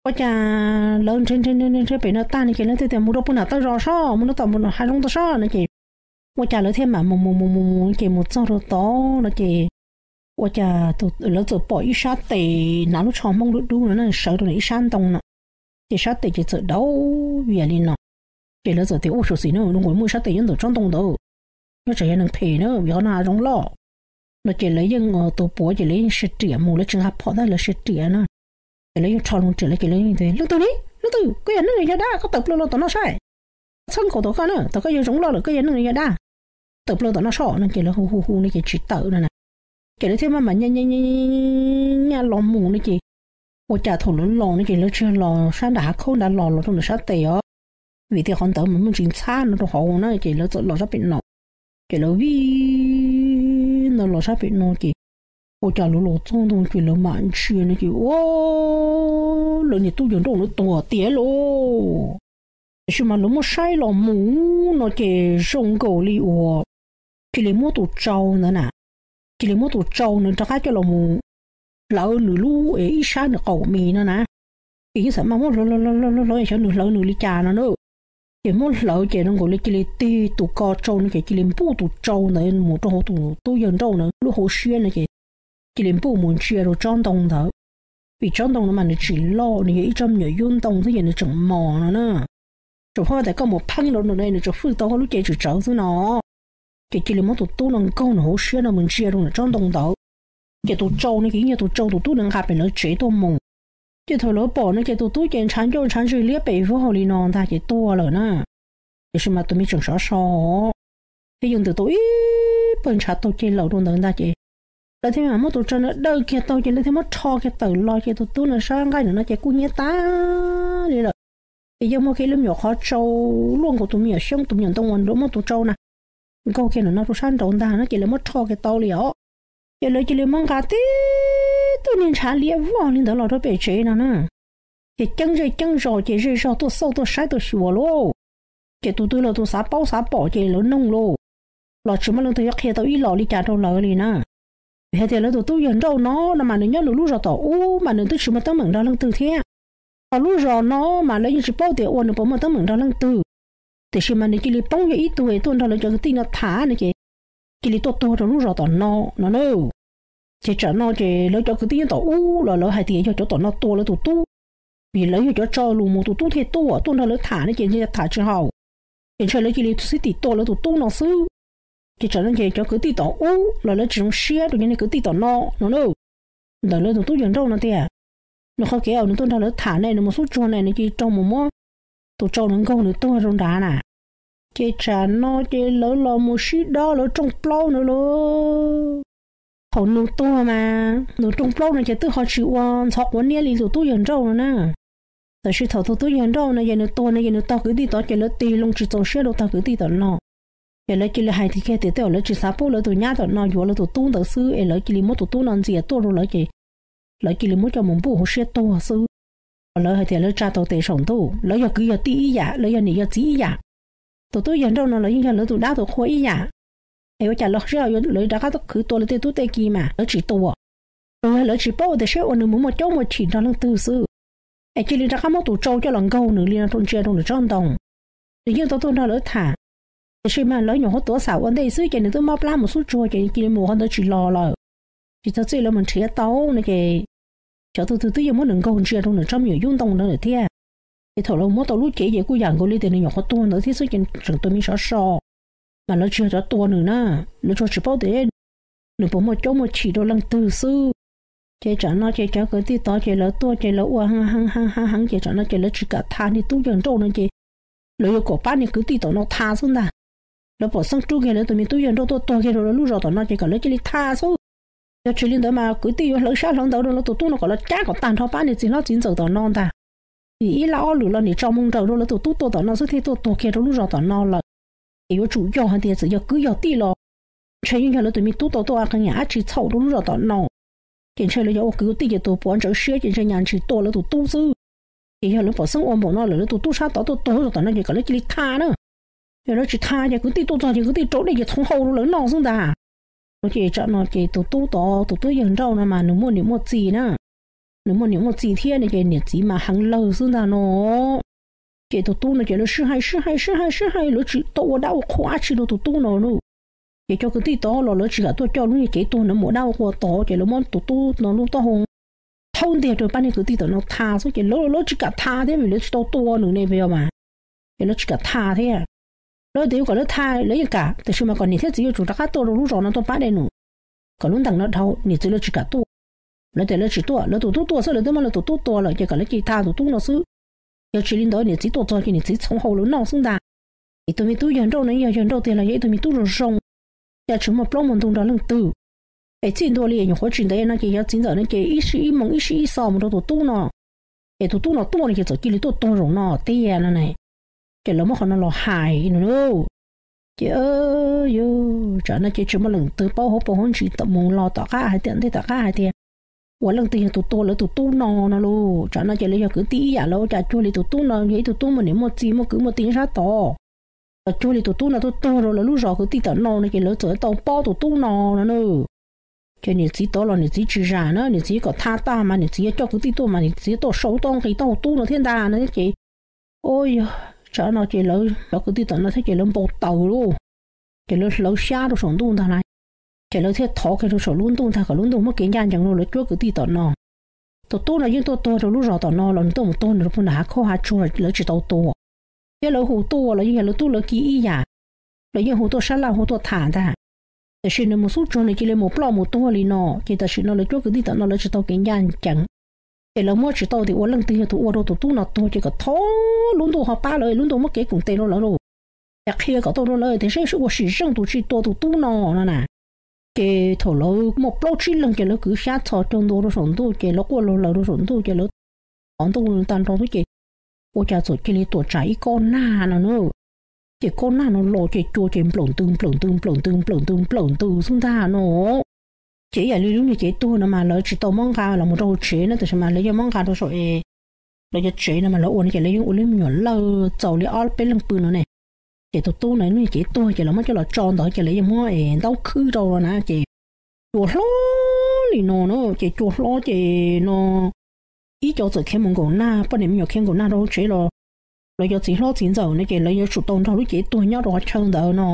Ua cas lawv nrhiav nrhiav nrhiav nrhiav pem no tag no ces lawv thiaj tias mus rau puag nram tawj zos sob, mus rau tom hav zoov tod sob no ces ua cas lawv thiaj mam mus mus mus mus mus ces mus txog rau tod no ces ua cas lawv txawm pom ib sab tes hnav lub tsho Hmoob dub dub no na sawv rau ntawm ib sab ntoo no. Ces sab tes ces txawm dawb vias li no. Ces lawv txawm tias, Ua xyuam xim na, zoo nkaus muaj ib sab tes nyob ntawm tsob ntoo ntawd, nyob tsam yog neeg phem na vim qhov no hav zoov loj no. Ces lawv yeej tus puav ces lawv yeej siab riam mus, lawv tsis nqa phom tab lawv siab riam na. Ces lawv yeej rho loo riam lawv ces lawv yeej tias, Leej twg ne? Leej twg? Koj yog neeg los yog dab? Koj tawm plaws los tom no saib, txhawb nkaus tom koj na, tom koj yog zoov loj lawm koj yog neeg los yog dab? Tawm plaws tom no sob no ces lawv hu hu hu no ces tsis tawm no na. Ces lawv thiaj maj mam nyaj nyaj nyaj los mus no ces ua cas thaum lawv los no ces lawv tsis yog los sab nram hav khaub nrad los los rau ntawm sab tes os, vim tias qhov ntawd mas muaj ntsis ntxhab no rau hauv na ces lawv txawm los sab pem no. Ces lawv vij no los sab pem no ces ua cas lawv los txog ntawd ces lawv mam ntsia no ces ua lawv niag tub yawg nrauj no tuag tiag lauj. Tiam sis mas lawv muab saib los mus no ces zoo nkaus li uas cia li muab tus tsau ntawd na, cia li muab tus tsau nws rov qab coj los mus hlawv nws lub ib sab nws qaum mis no na. Ces yeej xam maj muab hlawv hlawv hlawv hlawv xyov nws hlawv nws li cas no na. Ces muab hlawv ces zoo nkaus li cia li tig tus ko tsau no ces cia li npuj tus tsau ntawd mus rau hauv tus tub yawg nrauj ntawd lub hauv siab no ces cia li npuj mus ntsia rau tsob ntoo ntawd. Vim tsob ntoo no mas nws tsis loj, nws yog ib tsob me nyuam yub ntoo xwb ces nws tseem mos no na. Tsuas pheej tias koj mus pheeb rau nws ne nws tsuas fwj tau koj lub cev tsawv tsawv xwb no. Ces cia li muab tus tub no nkaug nws hauv siab no mus ntsia rau ntawm tsob ntoo ntawd. Ces tus tsau no ces yeej yog tus tsau tus tub nws nqa pem lawv tsev tuaj mus. Ces thaum lawv pom no ces tus tub ces ntshav ncauj ntshav ntswg liab pes vog li no ntag ces tuag lawm na. Tiam sis mas tus me tseem sov so thiab yeej ntws tau ib pawg ntshav taug ceg laus rau ntawd ntag ces lawv thiaj mam muab tus tsau no dawj kiag tau ces lawv thiaj muab rho kiag tawm los ces tus tub no sab nqaij ntawm no ces kub hnyiab tag li lawm. Ces yeej muaj kiag lub me nyuam qhov tsau luaj nkaus tus me nyuam xyoob tus me nyuam ntoo uas muab tus tsau na nkaug kiag ntawm no rau sab nraud ntag no ces lawv muab rho kiag tau li os. Ces lawv cia li muab nqa tib tug niag ntshav liab vog li ntawd los rau pem tsev no na. Ces ceeb zej ceeb zos ces zej zog tuaj xauj tuaj saib tuaj xyuas lauj. Ces tus twg los tus xav paub xav pom ces lawv noog lauj, los tsis muaj leej twg yuav qhia tau ib los li cas rau lawv li na. Vim hais tias lawv tus tub yawg nrauj no no mas nws nyob nws lub zos tom ub mas nws twb tsis muaj teeb meem nrog leej twg thiab. Ho lub zos no mas lawv yeej tsis paub tias ua nws puas muaj teeb meem nrog leej twg. Tiam sis mas nws cia li poob yog ib tug tuaj nrog lawv cov kwv tij no tham no ces cia li tuaj tuag rau lub zos tom no no na. Ces tsam no ces lawv cov kwv tij nyob tom ub los lawv hais tias yog cov tom no tua lawv tus tub, vim lawv yog cov tso lus mus tus tub thiaj tuaj, tuaj nrog lawv tham no ces tham tsis haum. Ces ntshe lawv cia li xib tim tua lawv tus tub no xwb. Ces tsam no ces cov kwv tij tom ub los lawv tsis zoo siab rau cov niag kwv tij tom no no na. Ntawm lawv tus tub yawg nrauj no tias nws qhov kev uas nws tuaj nrog lawv tham ne nws mus xub tsuag ne nws cia li raug mus muab tus tsau nws nkaug nws tuag rau nrad na. Ces tsam no ces lawv los mus sib dob lawv rooj plaub no lauj. Thaum nws tuag mas nws rooj plaub no ces twb ho tsis ua ntxhov quav niab li tus tub yawg nrauj no na. Tab sis thaum tus tub yawg nrauj no ces nws tuag no ces nws tog kwv tij tod ces lawv tig loo tsis txaus siab rau tog kwv tij tom no. Ces lawv cia li hais tias kiag tias tej zaum lawv tsis xav pub lawv tus nyab tom no yuav lawv tus tub ntawd xwb es lawv cia li muab tus tub no ntxias tuaj rau lawv ces lawv cia li muab coj mus npuj hauv siab tuag xwb. Lawv hais tias lawv tsa tau tes saum ntuj, lawv yog kwv yog tij ib yam, lawv yog niam yog txiv ib yam. Tus tub yawg nrauj no los yeej yog lawv tus dab tus qhua ib yam. Es ua cas lawv sib, lawv rov qab tuaj khwv tua lawv tej tub tej ki mas lawv tsis tua? Tsuas yog lawv tsis paub tias seb ua nws mus muaj caub muaj chim nrog leej twg xwb, es cia li rov qab muab tus tsau coj los nkaug nws li no rau ntsia rau nws tsob ntoo. Nws yeej tau tuaj nrog lawv tham, tiam sis mas lawv nyuam qhuav tuav xam ua ntej xwb ces nws twb mob plab mus xub tsuag ces cia li mus qhov ntawd tsis los lawm. Tsis txog txij lawv mus nrhiav tau no ces xyov tus twg twb yeej muab nws nkaug ntsia rau nws tsob me nyuam yub ntoo ntawd lawm thiab. Ces thaum lawv muab tau lub cev ces kuj yam nkaus li tias nws nyuam qhuav tuag ntawd thiab xwb ces tseem tus me sov so. Mas lawv tsis yog cov tua nws na, lawv tsuas tsis paub tias nws puas muaj caub muaj chim rau leej twg xwb. Ces tsam no ces cov kwv tij tod ces lawv tuaj ces lawv ua heev heev heev heev ces tsam no ces lawv tsis kam tha niag tub yawg nrauj no ces lawv yuav kom pab niag kwv tij tom no tha xwb ntag. Lawv pom xeeb rub kiag lawv tus me tub yawg nrauj tuaj tuag kiag rau lawv lub zos tom no ces kom lawv cia li tha xwb. Yog tsis li ntawd mas kwv tij yuav hlawv xyab hlawv ntawv rau lawv tus tub no kom los cab kom tag nrho pab niag txiv hlob txiv ntxawm tom no ntag. Vim ib lam ob lwm los niam tso moo nraws rau lawv tus tub tua tom no xwb thiaj tuaj tuag kiag rau lub zos tom no lawm. Ces yuav tsum yog hais tias txawm yog kwv yog tij los ntshe yeej yog lawv tus me tub tau tuaj ua qee yam dab tsi txhaum rau lub zos tom no. Ces ntshe lawv yog ua kwv ua tij ces tus pov ntsawv siab ces ntshe nyas ntsis tua lawv tus tub xwb. Ces yog lawv pom xeeb ua npaum no lawm lawv tus tub sab tod tuaj tuag lub zos tom no ces kom lawv cia li tha na. Yog lawv tsis tha ces kwv tij tuaj txog ces kwv tij rau dej ces txhoov hau rau lawv noj xwb ntag. No ces tsam no ces tus tub tod tus tub yawg nrauj no mas nws muaj niam muaj txiv na. Nws muaj niam muaj txiv thiab no ces niam txiv mas heev lawg xwb ntag no. Ces tus tub no ces lawv sib hais sib hais sib hais sib hais lawv tsis tau ua dab ua qhua dab tsi rau tus tub no lauj. Ces cov kwv tij tod los lawv tsis kam tuaj coj lub niag cev tuag no mus ua dab ua qhua tod ces lawv muab tus tub no lub taub hau thaub ntiag rau pab niag kwv tij tom no tha xwb ces lawv lawv tsis kam tha thiab vim lawv tsis tau tua nws ne puas yog mas. Ces lawv tsis kam tha thiab. Lawv tias yuav kom lawv tha lawv yeej kam tiam sis mas kom niam thiab txiv yuav tsum rov qab tuaj rau lub zos no tuaj pab dej num, kom lub ntees no dhau, niam txiv lawv tsis kam tuaj. Lawv tias lawv tsis tuaj, lawv tus tub tuaj xwb, lawv twb muab lawv tus tub tua lawm ces kom lawv cia li tha tus tub no xwb. Yog tsis li ntawd niam txiv tuaj txog ces niam txiv txhoov hau lawv noj xwb ntag. Ces tus me tub yawg nrauj no yog yawg nrauj tiag los yog ib tug me tub zoo zoo, cas tsis muaj plaub muaj ntug nrog leej twg. Es txij ntua li nyuam qhuav tsis ntev no ces yog txiv ntxawm no ces ib sij ib moos ib sij ib xo mus rau tus tub no. Es tus tub no tuaj no ces txawm cia li tuaj tuag zaum no tiag no ne. Ces lawv muab qhov no los hais no lauj. Ces yog tsam no ces tsis muaj leej twg paub hauv paus hauv ntsis tom mus los tom qab hais tias ntej tom qab hais tias ua leej twg yog tus tua lawv tus tub no no lauj. Tsam no ces lawv yog kwv tij ib yam lawv ua cas cuag li tus tub no yog ib tug tub muaj niam muaj txiv muaj kwv muaj tij sab tod. Los cuag li tus tub no tuaj tuag rau lawv lub zos kwv tij tom no no ces lawv txawm tau paub tus tub no no na. Ces niam txiv tod los niam txiv tsis zam na, niam txiv kom tha tag mas niam txiv yuav coj kwv tij tuaj mas niam txiv tuaj sau tau nqis tau tub no thiab ntag no ces, o, yog tsam no ces lawv cov kwv tij tom no thiab ces lawv npau taws lauj. Ces lawv hlawv xyab rau saum ntuj ntag na. Ces lawv thiaj thov kiag rau saum lub ntuj ntag kom lub ntuj muab kev ncaj ncees rau lawv cuab kwv tij tom no. Tus tub no yeej tuaj tuag rau lub zos tom no los nws tuaj mus tuag nws rau puag nram hav khaub hav tsuag lawv tsis tau tua. Thiab lawv hu tuaj los yeej yog lawv tub lawv ki ib yam, lawv yeej hu tuaj sab laj hu tuaj tham ntag. Tiam sis nws mus xub tsuag nws cia li mus ploj mus tuag li no ces tam sim no lawv cuab kwv tij tom no lawv tsis tau kev ncaj ncees. Ces lawv muab tsis tau tias ua leej twg yog tus ua rau tus tub no tuag ces kom thov lub ntuj ho pab lawv, lub ntuj muab kev koom tes rau lawv lauj. Es qhia kom tau rau lawv tias seb ua sim zeej tus tsis tua tus tub no no na. Ces thaum lawv muaj plaub tsib leeg ces lawv kwv xyab txhos caug ntua rau saum ntuj ces lawv quaj laug laws rau saum ntuj ces lawv thov ntuj tag nrho xwb ces ua cas txawm cia li tuam tsam ib kob nag no na. Ces kob nag no los ces cua ces nplawm ntws nplawm ntws nplawm ntws nplawm ntws nplawm ntws xwb ntag no. Ces ib yam li lub niag cev tuag no mas lawv tsis tau muab nqa los mus rau hauv tsev na, tiam sis mas lawv yeej muab nqa rau saum es lawv cov tsev no mas lawv ua no ces lawv yeej ua lub me nyuam lawj txaus li ob peb leeg pw no ne. Ces tus tub no lub niag cev tuag ces lawv muab coj los tso ntawd ces lawv yeej muab es ntaub khwb rau na ces cua hlob li no na, ces cua hlob ces no ib co txawm khiav mus nkaum nag, poj niam me nyuam khiav nkaum nag rau hauv tsev los lawv cov txiv hlob txiv ntxawm no ces lawv yuav tsum tau nrog lub cev tuag nyob rau qhov chaw ntawd no.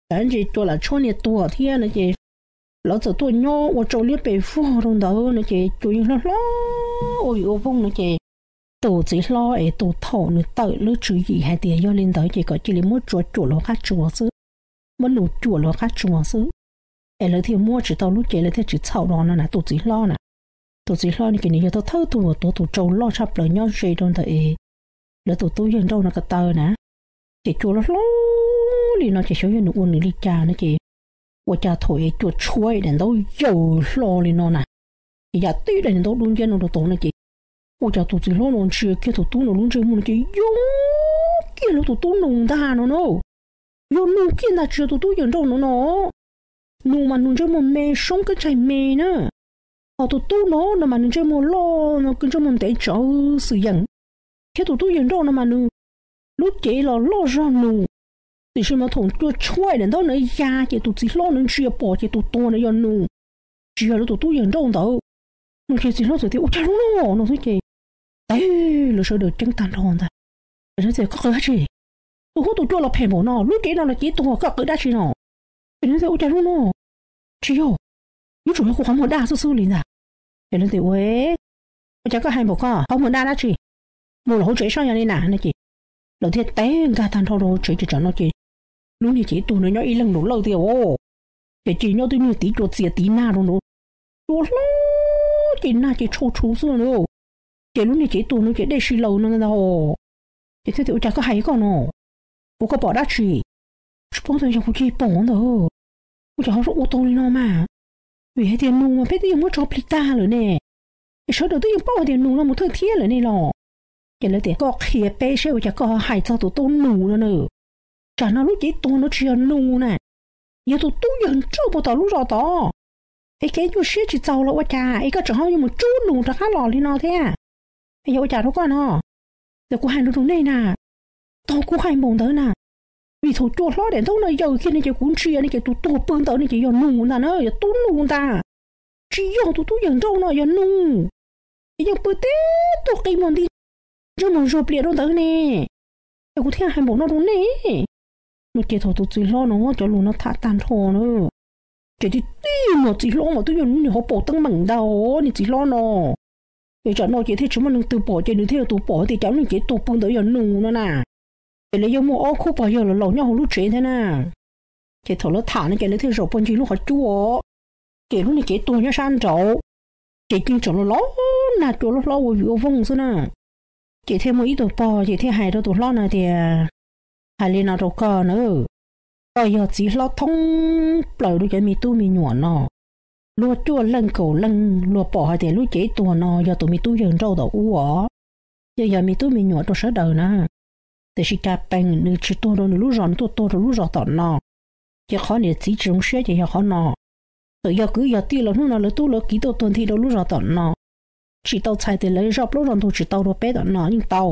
Tsam ntsis cua lam tshuab niag tuag thiab no ces lawv txawm tuaj nyob ua tsau liab pes vog rau ntawd no ces cua yeej hlob hlob ua vim ua voog no ces tus txiv hlob es tus thaum nws tawm lub tswv yim hais tias yog li ntawd ces kom cia li muab tsua cuam lawv qab tsua xwb, muab nus cuam lawv qab tsua xwb, es lawv thiaj muab tsis tau lub cev lawv thiaj tsis txhaum no no na tus txiv hlob na. Tus txiv hlob no ces nws yog thawj thawj tug uas tuav tus tsau loj tshaj plaws nyob ze rau ntawm es lawv tus tub yawg nrauj no ko taw na. Ces cua hlob hlob li no ces xyov yog nws ua nws li cas no ces ua cas thaum es cua tshuab daim ntaub yaws hlo li no na, ces yam tib daim ntaub dub nciab no rau tod no ces ua cas tus txiv hlob no ntsia kiag tus tub no lub ntsej muag no ces yog kiag lawv tus tub nus ntag no na. Yog nus kiag ntag tsis yog tus tub yawg nrauj no no. Nus mas nus ntsej muag me soob kab tsaig me na. Ho tus tub no no mas nws ntsej muag loj no ntsej muag ntev tsawv xwm yeem, thiab tus tub yawg nrauj no mas nws lub cev los loj zog nus. Tiam sis mas thaum cua tshuab daim ntaub no ya ces tus txiv hlob no ntsia pom ces tus tuag no yog nus, tsis yog lawv tus tub yawg nrauj ntawd. No ces txiv hlob txawm tias ua cas lub no no xwb ces teb lawv sawv daws ceeb tag nrho ntag. Ces lawv tias koj qw dab tsi? Tus huab tus cua los phem npaum no, lub cev no los cev tuag koj qw dab tsi no? Ces lawv tias ua cas lub no? Tsis yog, yuav tsum yog kuv qhov muag daj xwb xwb li ntag. Ces lawv tias ua, ua cas koj hais npaum ko, qhov muag daj dab tsi? Mus los hauv tsev saib yog li na no ces lawv thiaj teb nkag tag nrho rau hauv tsev ces tsam no ces lub niag cev tuag no nyob ib leeg nraum lawj tiag os. Ces ces nyob twb niag tiv cua txias tiv nag rau nraud, cua hlob ces nag ces tshau tshuv xwb na. Ces lub niag cev tuag no ces dej si laws no ntag. Ces thiaj tias ua cas koj hais koj no, ua koj pom dab tsi? Tsis paub ntag, yog kuv cia li pom ntag. Ua cas ho ua tau li no mas? Vim hais tias nus mas peb twb yeej muab tso plig tag lawm ne, es sawv daws twb yeej paub hais tias nus no mus thawj thiab lawm ne los. Ces lawv tias koj qhia peb seb ua cas koj ho hais txog tus tub nus no na. Tsam no lub cev tuag no tsis yog nus na, yog tus tub yawg nrauj puag tom lub zos tod. Es kev nyuaj siab tsis txaus los ua cas es koj tseem ho yuav mus tsub nus rov qab los li no thiab? Yog ua cas rau koj no? Ces kuv hais no rau nej na, tog kuv hais npaum ntawd na, vim thaum cua hlob daim ntaub no yaws kiag ne ces kuv ntsia ne ces tus tuag pw ntawd ne ces yog nus ntag na, yog tub nus ntag. Tsis yog tus tub yawg nrauj no, yog nus. Ces yeej pw tib tug qi muag nti ntsej muag zuag plias rau ntawd ne. Ces kuv thiaj hais npaum no rau nej. No ces thaum tus txiv hlob no muab cov lus no tham tag nrho na, ces tib tib niag txiv hlob mas twb yog niag hauv paus teeb meem ntag, niag txiv hlob no. Es tsam no ces thiaj tsis muaj neeg twg pom ces nws thiaj yog tus pom tias cas lub cev tuag pw ntawd yog nus no na. Ces lawv yeej muaj ob khub pog yawg laus laus nyob hauv lub tsev thiab na. Ces thaum lawv tham no ces lawv thiaj zaum pog ncig lub qhov cub, ces lub niag cev tuag nyob sab nraud, ces ceev tseem los los nag cua loj hlob ua vim ua voog xwb na. Ces thiaj muaj ib tug pog ces thiaj hais rau tus hlob no tias, hais li no rau koj na, koj yog txiv hlob thoob plaws rau cov me tub me nyuam no. Luag cuaj leej kaum leej luag pom hais tias lub cev tuag no yog tus me tub yawg nrauj tom ub os, yeej yog me tub me nyuam rau sawv daws na. Tiam sis cas peem nws tsis tuag rau nws lub zos, nws tuaj tuag rau lub zos tom no. Ces qhov niam txiv tsis zoo siab ces yog qhov no. Txawm yog kwv yog tij los hnub no lawv tub lawv kiv tuaj tuag nthi rau lub zos tom no, tsis tau txhais tias lawv zoj plaub zog ntug tsis tau rau peb tom no yeej tau.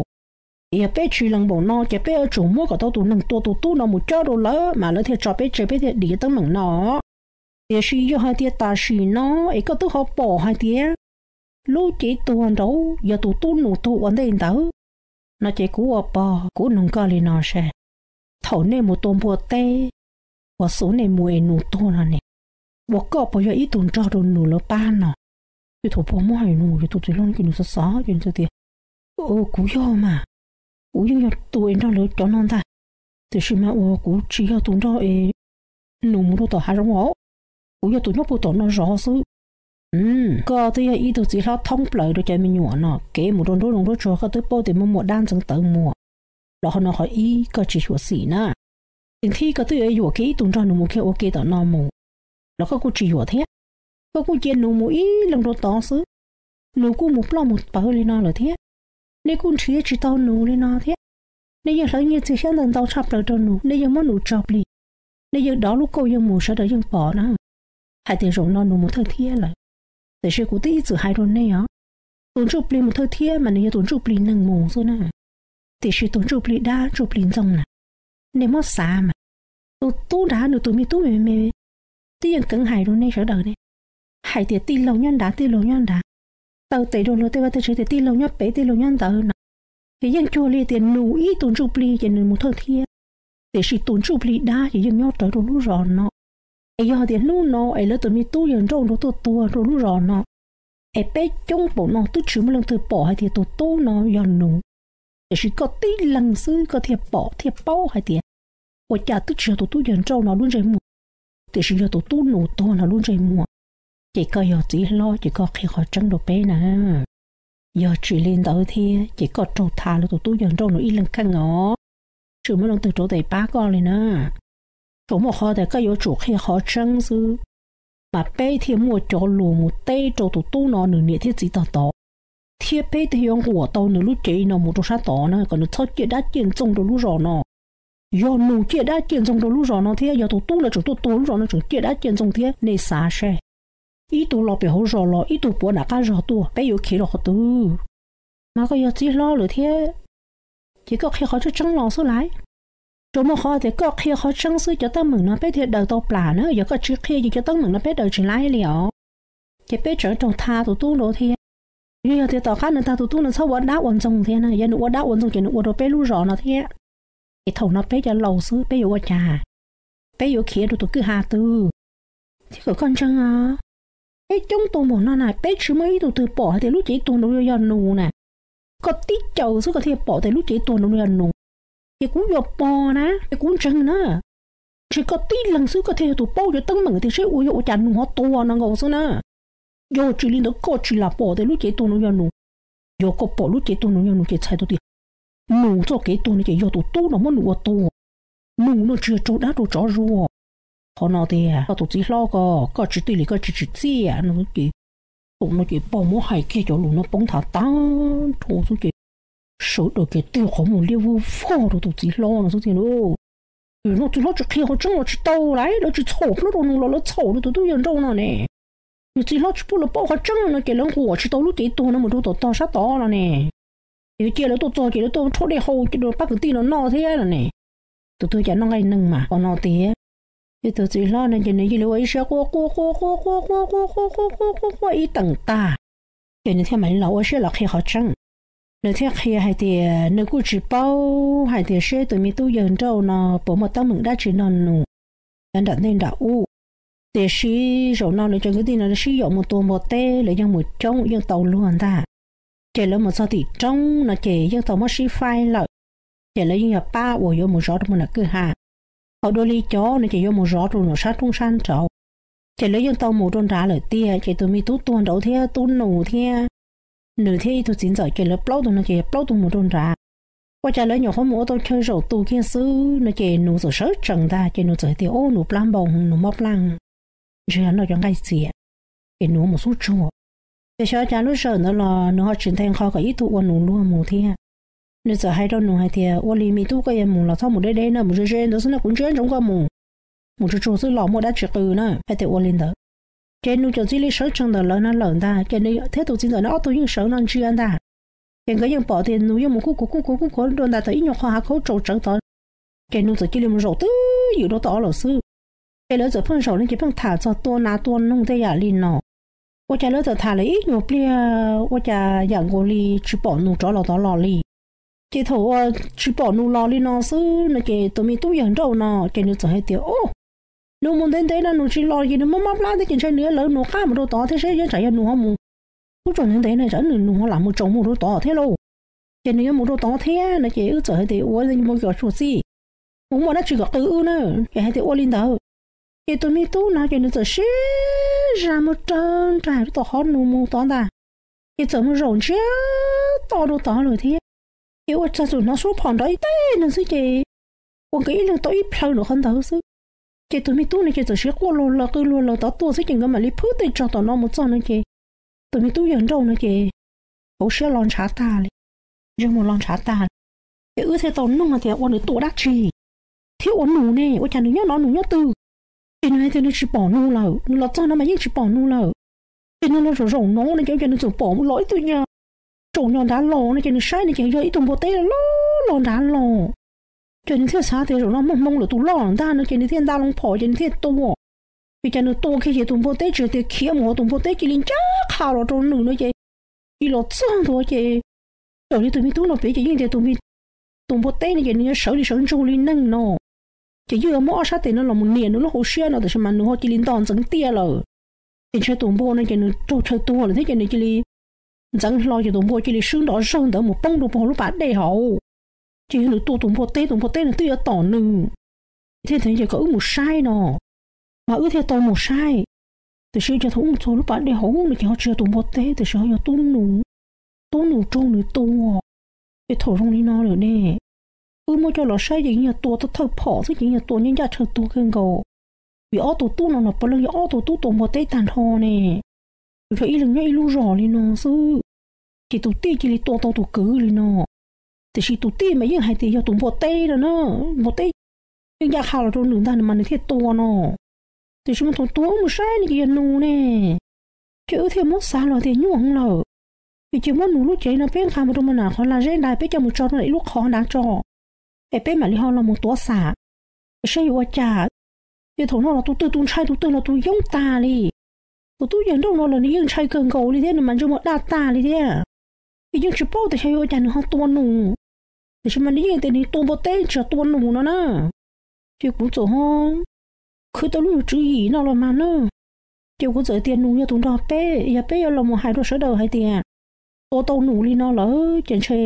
Ces yog peb tsis lees npaum no ces peb yuav tsum muab kom tau tus neeg tua tus tub no mus cob rau lawv mas lawv thiaj tso peb tseg peb thiaj dim teeb meem no. Tiam sis yog hais tias tam sim no es koj twb ho pom hais tias lub cev tuag nraud yog tus tub nus tuag ua ntej ntawd no ces kuv ua pog kuv nug koj li no seb, thaum nej mus tua npua teb, uas xub nej mus es nus tuag no ne, ua koj puas yog ib tug nrog rau nus lawv pab no? Ces thaum pog muab hais no ces tus txiv hlob ces nws xav xav ces nws tias, kuv yog mas, kuv yeej yog tus es nrog lawv cov no ntag, tiam sis mas uas kuv tsis yog tus nrog es nus mus rau tom hav zoov os, kuv yog tus nyob puag tom no zov xwb. Koj twb yog ib tug txiv hlob thoob plaws rau cov me nyuam no, kev mus rau nruab zoov nruab tsuag koj twb paub tias muaj muaj dab ntxeev tawv muag, los qhov no qhov ib koj tsis xyuam xim na. Ces thib koj twb yuav yuam kiag ib tug nrog nus mus kiag ua ke tom no mus, los koj kuj tsis yuam thiab. Koj kuj cia nus mus ib leeg rau tod xwb, nus kuj mus ploj mus pawv li no lawm thiab. Nej kuj nrhiav tsis tau nus li no thiab. Nej yeej hlawv nyiaj txiag xyab ntawv ntau tshaj plaws rau nus, nej yeej muab nus tso plig, nej yeej dov lub kauj yeej mus sawv daws yeej pom na, hais tias zaum no nus mus thawj thiab lawm. Tiam sis kuv twb ib txwm hais rau nej os, tus ntsuj plig mus thawj thiab mas nws yog tus ntsuj plig neeg mus xwb na. Tiam sis tus ntsuj plig dab ntsuj plig ntxoog na, nej muab xav mas, tus tub nrad nws tus me tub me me, twb yeej keev hais rau nej sawv daws ne, hais tias tij laug nyob nrad tij laug nyob nrad, taw tes rau luag tej vaj tej tsev tias tij laug nyob pem tij laug nyob ntawd no, ces yeej cuag li tias nus ib tug ntsuj plig ces nws mus thawj thiab. Tiam sis tus ntsuj plig dab ces yeej nyob rawv rau lub zos no. Es yog tias hnub no es lawv tus me tub yawg nrauj nrog tuaj tuag rau lub zos no, es peb coob npaum no twb tsis muaj leej twg pom hais tias tus tub no yog nus, tiam sis koj tib leeg xwb koj thiaj pom thiaj paub hais tias ua cas twb tsis yog tus tub yawg nrauj no lub ntsej muag, tiam sis yog tus tub nus tuag no lub ntsej muag, ces koj yog txiv hlob ces koj qhia qhov tseeb rau peb na. Yog tsis li ntawd thiab ces koj raug tha lawv tus tub yawg nrauj no ib leeg kheej os, tsis muaj leej twg rauv taws pab koj li na. Tsuas muaj qhov tias koj yuav tsum qhia qhov tseeb xwb, mas peb thiaj muaj cov lus mus teb rau tus tub no nws niam thiab txiv tog tod, thiab peb thiaj yuav nquam tau nws lub cev no mus rau sab tod na kom nws txhob ciaj dab ciaj ntxoog rau lub zos no. Yog nus ciaj dab ciaj ntxoog rau lub zos no thiab yog tus tub no tseem tuaj tuag lub zos no tseem ciaj dab ciaj ntxoog thiab nej xav seb, ib tug los pem hauv zos los ib tug puav nram qab zos tuaj peb yuav khiav rau qhov twg? Mas koj yog txiv hlob lawm thiab, ces koj qhia qhov tseeb tseeb los xwb lauj. Tsuas muaj qhov tias koj qhia qhov tseeb xwb cov teeb meem no peb thiaj daws tau plam na, yog koj tsis qhia ces cov teeb meem no peb daws tsis laib li os. Ces peb tseem raug tha tus tub nrauj thiab. Yog, yog tias tom qab nws tag tus tub no txhob ua dab ua ntxoog thiab na, yog nws ua dab ua ntxoog ces nws ua rau peb lub zos no thiab. Es thaum no peb cov laus xwb peb yuav ua cas? Peb yuav khiav rau tus kwj ha twg? Thiab kom koj ntseeg os, peb coob tus npaum no na peb tsis muaj ib tug twg pom hais tias lub cev tuag nraud yog nus na. Koj tib caws xwb koj thiaj pom tias lub cev tuag nraud yog nus. Ces kuv yuav pog na es kuv ntseeg na. Ntshe koj tib leeg xwb koj thiaj yog tus paub cov teeb meem tias seb ua yog ua cas nus ho tuag no nkaus xwb na. Yog tsis li ntawd koj tsis lam pom tias lub cev tuag nraud yog nus. Yog koj pom lub cev tuag nraud yog nus ces txhais tau tias nus txoj kev tuag no ces yog tus tub no muab nus ua tuag. Nus no tsis yog raug dab raug tsov zuag. qhov no tias koj tus txiv hlob ko, koj tsis tij li koj tsis tsim txiaj no ces, thaum no ces pog muab hais kiag cov lus no poob thav tag nrho xwb ces sawv daws ces tig qhov muag liab vog rau tus txiv hlob no xwb tiag lauj. Yog no txiv hlob tsis qhia qhov tseeb los tsis tau lauj, lawv tsis txhaum plaub rau nws los lawv txhaum rau tus tub yawg nrauj no ne. Yog txiv hlob tsis pub lawv paub qhov tseeb no ces lawv nquam tsis tau lub cev tuag no mus rau tom tog sab tod no ne. Ces cia lawv tuaj txog ces lawv tuaj rhaub dej hau rau pab kwv tij no noj thiab no ne. Tus twg cas noj nqaij neeg mas qhov no tiag. Ces tus txiv hlob no ces nws cia li ua ib siab quaj quaj quaj quaj quaj quaj quaj quaj quaj quaj quaj ib teem tag, ces nws thiaj mam li los ua siab los qhia qhov tseeb. Nws thiaj qhia hais tias nws kuj tsis paub hais tias seb tus me tub yawg nrauj no puas muaj teeb meem dab tsi nrog nws yav nram ntej nram ub. Tiam sis zaum no lawv cov kwv tij no sib yaum mus tua npua teb, lawv yeej mus coob yeej tau luag ntag. Ces lawv mus txog tim roob no ces yeej tau muab sib faib lawm. Ces lawv yeej yog pab uas yuav mus zov rau mus nram kwj ha. Ho dua li cov no ces yuav mus zov rau nram sab roob sab nraud. Ces lawv yeej tau mus rau nrad lawm tiag, ces tus me tub tuag nraud thiab tub nus thiab nws thiab ib tug txiv ntxawm ces lawv plaub tug no ces plaub tug mus rau nrad. Ua cas lawv nyuam qhuav mus ua tau chaw zaum tus kiag xwb no ces nus txawm sawv tsees ntag, ces nus txawm hais tias, Ub, nus plab npau, nus mob plab, ntshe yog noj cov nqaij txias, ces nus mus xub tsuag. Ces xyov cas lub sij hawm ntawd los nws ho tsis nthe nqho kom ib tug ua nus luag mus thiab. Nws txawm hais rau nus hais tias, Ua li me tub, koj yuav mus los txhob mus deb deb na, mus ze ze ntawd xwb na, kuv ntsia ntsoov koj mus, mus tsuag tsuag xwb los muaj dab tsi qw na. Hais tias ua li ntawd, ces nus txawm cia li sawv tsees ntawm lawv no lawm ntag, ces nws thiab tus txiv ntxawm no ob tug yeej sawv no ntsia ntag. Ces nkawd yeej pom tias nus yeej mus kuj kuv kuj kuv kuj kuv rau ntawm tau ib nyuag qho hav khaub tsaus tsawv tod, ces nus txawm cia li mus zaum twj ywm rau tod lawm xwb. Ces lawv txawm pheej zaum no ces pheej tham txog tua nas tua noog tej yam li no. Ua cas lawv txawm tham lawm ib nyuag pliag ua cas yam nkaus li tsis pom nus rov los tod los li. Ces thaum uas tsis pom nus los li no xwb no ces tus me tub yawg nrauj no ces nws txawm hais tias, Ub, nws mus ntev ntev no nus tsis los ces nws mob mob plab thiab, ces ntshe nws yuav lawv nus qab mus rau tod thiab, seb yuav tsam yog nus ho mus ub tsaus ntev ntev no tsam nws nus ho lam mus tsaus muag rau tod thiab lauj. Ces nws yuav mus rau tod thiab no ces wb txawm hais tias, Ua, mus cov tsuag txij, mus muaj dab tsi kom qw wb na. Ces hais tias ua li ntawd. Ces tus me tub no ces nws txawm sib zam mus raws nraim rau tom qhov nus mus tod ntag. Ces txawm mus zaum ntsiag to rau tod lawm thiab. Ces ua txog txawm hnov suab phom nrov ib teg no xwb ces ua nkawd ib leeg tau ib plhaw nram qhov ntawd xwb. Ces tus me tub no ces txawm sib quaj luag lawm qw luag lawm tod tuaj xwb ces nkawd mam li phwb tej tsog tom no mus txog no ces tus me tub yawg nrauj no ces hauv siab los ntshav tag li, ntsej muag los ntshav tag li. Ces wb thiaj tau nug tias ua nws tua dab tsi thiab ua nus ne, ua cas nws nyob no nus nyob twg? Ces nws hais tias nws tsis pom nus lawm, nws los txog no mas yeej tsis pom nus lawm. Ces nws los zaum zaum no no ces ua cas nws txawm pom los ib tug nyuag tsaus nyos nrad los no ces nws saib no ces yog ib tug npua teb loj los nrad los. Ces nws thiaj xav tias zaum no muaj hmoo lawm tus loj ntag no ces nws thiaj nta loo phom ces nws thiaj tua. Vim cas nws tua kiag ces tus npua teb tsis tias khiav mus hauv, tus npua teb cia li ncaj qha los rau nws no ces cia los txog ntua ces raws li tus me tub no piav ces yeej tias tus me, tus npua teb no ces nws yuav sawv li sawv ntsug li neeg no. Ces yeej yuav muab ob sab tes no los mus nias nws lub hauv siab no tab sis mas nws ho cia li nto ntxeev tiaj lawm. Ces ntshe tus npua no ces nws raug chaw tuag lawm thiab ces nws cia li ntxeev hlo ces tus npua cia li swb nrov zawg ntawd mus poob rau puag lub pas dej hauv. Ces yog nws tua tus npua teb, tus npua teb nws twb yuav tom nws. Thiaj tias kom wb mus saib no. Mas wb thiaj tau mus saib. Tiam sis cas thaum wb mus txog lub pas dej hauv no ces ho tsis yog tus npua teb tiam sis ho yog tub nus, tub nus raug nws tua. Ces thaum zoo li no lawm ne, wb muab coj los saib ces yog tua thawj phom xwb ces yog tua nyob ncaj chaw tuag kawg nkaus. Vim ob tug tub no los puav leej yog ob tug tub tua npua teb tag nrho ne. Yus yog ib leeg nyob ib lub zos li no xwb, ces tus tij cia li tua tau tus kwv li no. Tiam sis tus tij mas yeej hais tias yog tus npua teb no na, npua teb yeej ncaj qha los rau nws ntag mas nws thiaj tua no. Tiam sis mas thaum tuag wb mus saib no ces yog nus ne. Ces wb thiaj muab xav los tias nyuaj heev lawm. Ces cia muab nus lub cev no peb nqa mus rau mus nram qhov lag zeb nrad, peb coj mus tso rau ib lub qhov nrad tso, es peb mam li ho los mus tuav xam, es saib yuav ua cas. Ces thaum no los tus twg tus ntshai tus twg los tus yoob tag li. Tus tub yawg nrauj no los nws yeej ntshai kawg nkaus li thiab, nws mas ntsej muag daj tag li thiab. Ces yeej tsis paub tias xyov yuav ua cas nws ho tua nus, tiam sis mas nws yeej tias nws tua npua teb tsis yog tua nus no na. Ces kuv txawm ho khwv tau lub nyuag tswv yim no los mas na. Ces kuv txawm tias nus yog tus nrog peb, yog peb yuav los mus hais rau sawv daws hais tias tua tau nus li no lawm ces ntshe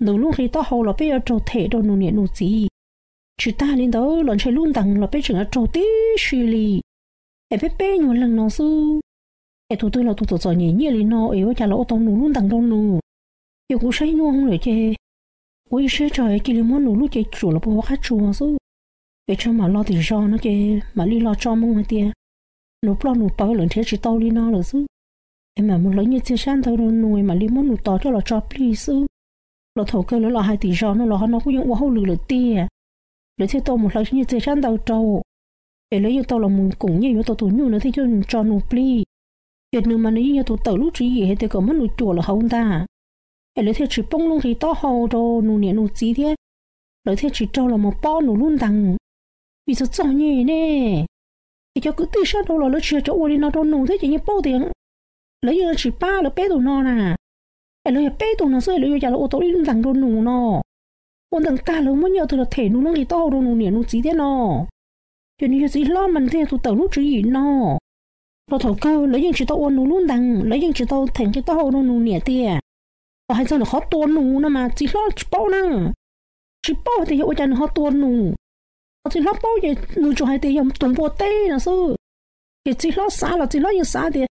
nws lub nqi taub hau los peb yuav raug them rau nus niam nus txiv. Tsis tag li ntawd los ntshe lub ntees los peb tseem yuav raug tib si li. Es peb peb nyuag leeg no xwb, es tus twg los tus txom txom nyem nyiaj li no es ua cas los ua tau nus lub ntees rau nws. Ces kuv saib nyuaj lawm ces kuv ib siab tso cia li muab nus lub cev tsuam los puag hauv qab tsuas xwb. Es tsam mam los tim zos no ces mam li los tso moo hais tias nus ploj nus pawv lawm nrhiav tsis tau li no lawm xwb, es mam mus hlawv nyiaj txiag sab ntawd rau nus mam li muab nus tos coj los tso plig xwb. Los thaum kawg lawv los hais tim zos no los qhov no kuj yeej ua hauj lwm lawm tiag, lawv thiaj tau mus hlawv nyiaj txiag sab ntawd rau, es lawv yeej tau los mus koom nyiaj yuav tau tus nyuj no thiaj coj tso nus plig. Ces nws mas nws yeej yog tus tawm lub tswv yim hais tias kom muab nus cuam lawm hauv ntag, es lawv thiaj tsis poob lub nqi taub hau rau nus niam nus txiv thiab, lawv thiaj tsis raug los mus pob nus lub ntees. Vim txog txog nyem ne, es cov kwv tij sab nraud los lawv tsis yog cov ua li no rau nus thiab ces yeej paub tias lawv yeej tsis pab lawv peb tug no na. Es lawv yog peb tug no xwb lawv yuav cas los ua tau ib lub ntees rau nus no. Ua ntees tag lawv muab nyiaj twg los them nus lub nqi taub hau rau nus niam nus txiv thiab no. Ces nws yog txiv hlob mas nws thiaj yog tus tawm lub tswv yim no. Los thaum kawg lawv yeej tsis tau ua nus lub ntees, lawv yeej tsis tau them nqi taub hau rau nus niam tias, los hais txog nws qhov tua nus no mas txiv hlob tsis paub na, tsis paub tias yog ua cas nws ho tua nus. Ho txiv hlob paub ces nws tsuas hais tias yog tus npua teb no xwb. Ces txiv hlob xav los txiv hlob yeej xav tias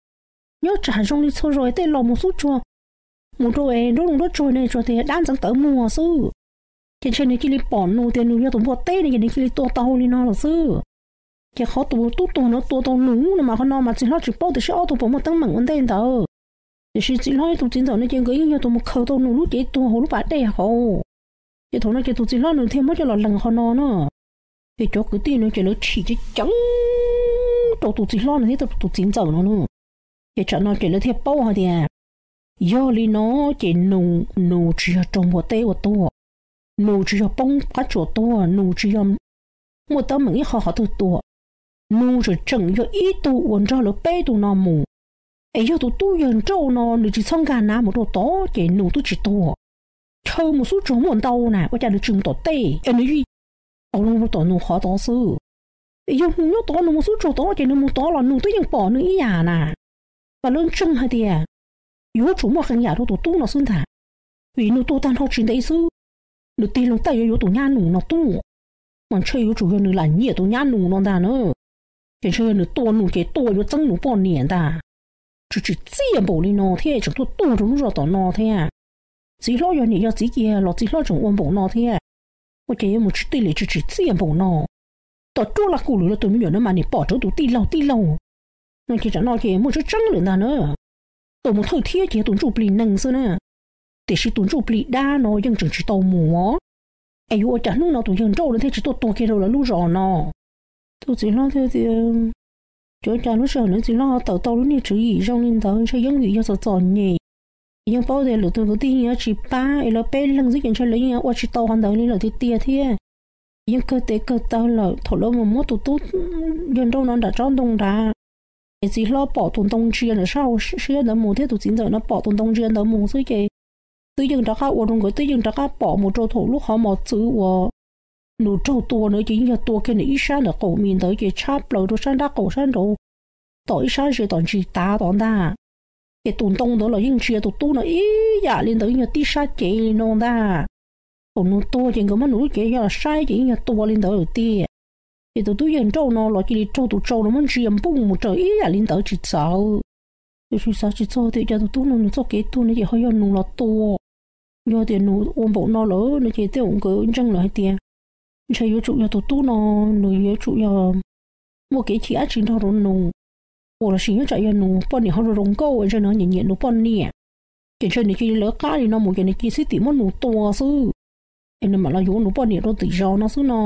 nyob tsam zoo li txhua zaus tej los mus xub tsuag, mus rau es nruab loo nruab tsuag ne tsuas tias dab ntxeev tawv muag xwb. Ces ntshe nws cia li pom nus tias nus yog tus npua teb ne ces nws cia li tua tau li no lawm xwb. Ces qhov tus tub tuag no tua tau nus no mas qhov no mas txiv hlob tsis paub tiam sis ob tug puas muaj teeb meem ua ntej ntawd. Tiam sis txiv hlob ib tus txiv ntxawm no ces nkawd yeej yog tus mus khaws tau nus lub cev tuag hauv lub pas dej hauv. Ces thaum no ces tus txiv hlob nws thiaj muab coj los lees qhov no no. Ces cov kwv tij no ces lawv chim ceev ceev rau tus txiv hlob no thiab tus txiv ntxawm no na. Ces tsam no ces lawv thiaj paub hais tias yog li no ces nus, nus tsis yog raug npua teb ua tuag, nus tsis yog poob qab tsuas tuag, nus tsis yog muaj teeb meem ib qho qhov twg tua, nus tseem tseem yog ib tug uas nrog lawv peb tug no mus. Es yog tus tub yawg nrauj no nws tsis txhob nkag nav mus rau tod ces nus twb tsis tuag. Chaw mus xub tsuag muaj ntau na ua cas nws tsis mus tom tej es nws yeej tau loo tom nus qhov tod xwb. Es yog nus nyob tod nus mus xub tsuag tod ces nws mus tod los nus twb yeej pom nws ib yam na. Mas lawv ntseeg hais tias yuav tsum muaj qee yam rau tus tub no xwb ntag, vim nws tuag tag nrho tsis ntev xwb, nws tig loo taij yuav yuav tus nyab nus no tuaj, mas ntshe yuav tsum yog nws lam nyiam tus nyab nus no ntag na. Ces ntshe yog nws tua nus ces tua yuav txeeb nus poj niam ntag. Tsis tsim txiaj npaum li no thiab tseem tuaj tuag rau lub zos tom no thiab. Txiv hlob yog niam yog txiv kiag los txiv hlob tseem ua npaum no thiab, ua cas yuav mus tsis tij li tsis tsim txiaj npaum no. Tom cuaj laj kum lwm los tus me nyuam no mas nim pom rawv tus tij laug tij laug no ces tsam no ces muaj tseeb tseeb lawm ntag na. Tus mus thawj thiab ces yog tus ntsuj plig neeg xwb na, tiam sis tus ntsuj plig dab no yeej tseem tsis tau mus os. Es yuav ua cas hnub no tus yawg nrauj no thiaj tsis tuaj tuag kiag rau lawv lub zos no? Tus txiv hlob thiaj tias, cov cas lub sij hawm no txiv hlob ho tawm tau lub niag tswv yim zoo li ntawd ntshe yeej vim yog txom txom nyem. Yeej paub tias lwm tus kwv tij yeej yuav tsis pab es lawv peb leeg xwb ces ntshe lawv yeej ua tsis tau qhov ntawd li lawm tiag tiag thiab. Yeej kawg tes kawg taw lawm thaum lawv mus muab tus tub yawg nrauj no nram tsob ntoo nrad, ces txiv hlob pom tus ntoo ntsia nram sab hauv siab ntawd mus thiab tus txiv ntxawm no pom tus ntoo ntsia ntawd mus xwb ces twb yeej rov qab ua rau nkawd twb yeej rov qab pom mus rau thaum lub qhov mos txwv uas nws raug tua na ces yeej yog tua kiag nws ib sab ntawm qaum mis ntawd ces tshab plaws rau sab nrab qaum sab nraud, tom ib sab ze tom ntsis tav tod ntag. Ces tus ntoo ntawd los yeej ntsia tus tub no ib yam li ntawd yeej yog tib sab cev li no ntag. Thaum nws tuag ces nkawd muab nws lub cev coj los saib ces yeej yog tua li ntawd lawm tiag. Ces tus tub yawg nrauj no los cia li raug tus tsau no muab ntsia npuj mus raws ib yam li ntawd tsis txawv. Tiam sis xav tsis txog tias cas tus tub no nws txoj kev tuag no ces ho yog nus los tua. Yog tias nws ua npaum no lawm no ces tej zaum nkawd ntseeg lawm hais tias ntshe yuav tsum yog tus tub no nws yuav tsum yog muaj kev chim dab tsi nrog rau nus, uas los sis nyob tsam yog nus poj niam ho zoo zoo nkauj ntshe nws nyiam nyiam nus poj niam. Ces ntshe nws cia li lawv qab li no mus ces nws cia li xib tim muab nus tua xwb, es nws mam los yuav nus poj niam rau tim zos no xwb no.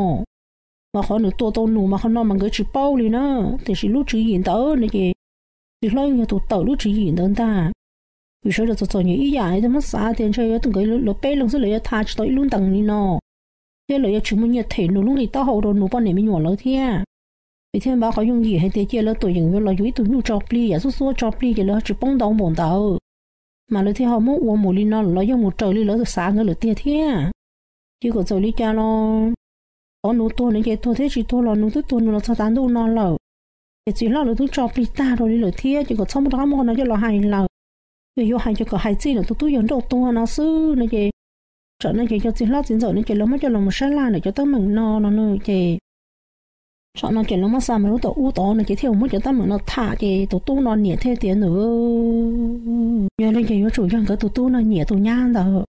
Mas qhov nws tua tau nus mas qhov no mas nkawd tsis paub li na, tiam sis lub tswv yim ntawd no ces txiv hlob yeej yog tus tawm lub tswv yim ntawd ntag. Vim sawv daws txom txom nyem ib yam thiaj muab xav tias ntshe nkawd lawv peb leeg xwb lawv yuav tha tsis tau ib lub ntees li no, thiab lawv yuav tsis muaj nyiaj them nus lub nqi taub hau rau nus poj niam me nyuam lawv thiab. Vim thiaj npaj qhov yooj yim hais tias cia lawv tuam yeem yuav los yuav ib tug nyuj tso plig yam xub xuab tso plig ces lawv ho tsis poob ntau npaum ntawd. Mas lawv thiaj ho muab ua mus li no los yeej mus raws li lawv xav ntawd lawm tiag thiab. Ces kom txawm li cas los, qhov nus tuag no ces tuag thiab tsis tuag los nus twb tuag nus los txog tav ntuj no lawm. Ces txiv hlob lawv twb tso plig tag rau li lawm thiab ces kom txhob muab rov qab muab qhov no coj los hais lawm. Yog yuav hais ces kom hais txij ntawm tus tub yawg nrauj tuag no xwb no ces, tsam no ces cov txiv hlob txiv ntxawm no ces lawv muab coj los mus sab laj ntawm cov teeb meem no no na ces, tsam no ces lawv muab xa mus rau tom ub tod no ces thiaj muab cov teeb meem no tham ces tus tub no niam thiaj tias ntawd, yog li ces yuav tsum yog nkawd tus tub no nyiam tus nyab ntawd.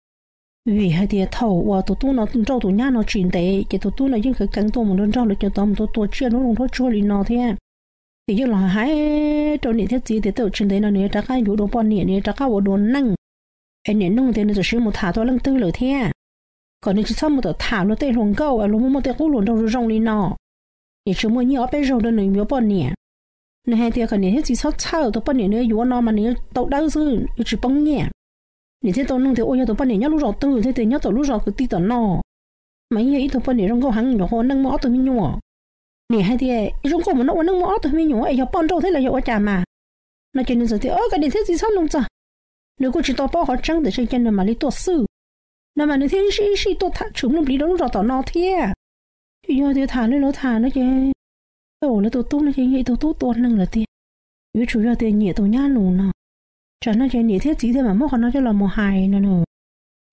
Vim hais tias thaum uas tus tub no nrauj tus nyab no tsis ntev ces tus tub no yeej kheev kheev tuaj mus nrog nrog lawv cov tod mus tua tua tsiaj nruab zoov nruab tsuag li no thiab. Ces yeej los hais rau niam thiab txiv tias tej zaum tsis ntev no nws yuav rov qab yuav dua poj niam, nws yuav rov qab ua dua neej. Es niam nug tias nws txawm siv mus tham tau leej twg lawm thiab, kom nws tsis txhob mus tawm tham luag tej hluas nkauj es luag muaj muaj tej qub hluas nraug zoo zoo li no, ces tsis muaj nyiaj ob peb zaug rau nws yuav poj niam. Nws hais tias kom niam thiab txiv txhob txhawj, tus poj niam nws yuav no mas nws yuav tau dawb xwb, yuav tsis poob nyiaj. Niam thiaj tau nug tias ua yog tus poj niam nyob lub zos twg thiab tias nyob tom lub zos kwv tij tom no, mas yeej yog ib tug poj niam zoo nkauj heev, nyuam qhuav ua neej muaj ob tug me nyuam. Niam hais tias zoo nkauj mus no ua neej muaj ob tug me nyuam es yog poj nrauj thiab los yog ua cas mas, no ces nws txawm tias o, kom niam thiab txiv txhob nug txog, nws kuj tsis tau paub qhov tseeb tiam sis ces nws mam li tuaj xwb, no mas nws thiaj ib sij ib sij tuaj tham tshwm nplooj npliv rau lub zos tom no thiab. Yog tias tham li lawv tham no ces, lawv tus tub no ces yog ib tug tub tua neeg lawm tiag, yuav tsum yog tias nyiam tus nyab lus no. Tsam no ces niam thiab txiv thiaj mam muab qhov no coj los mus hais no.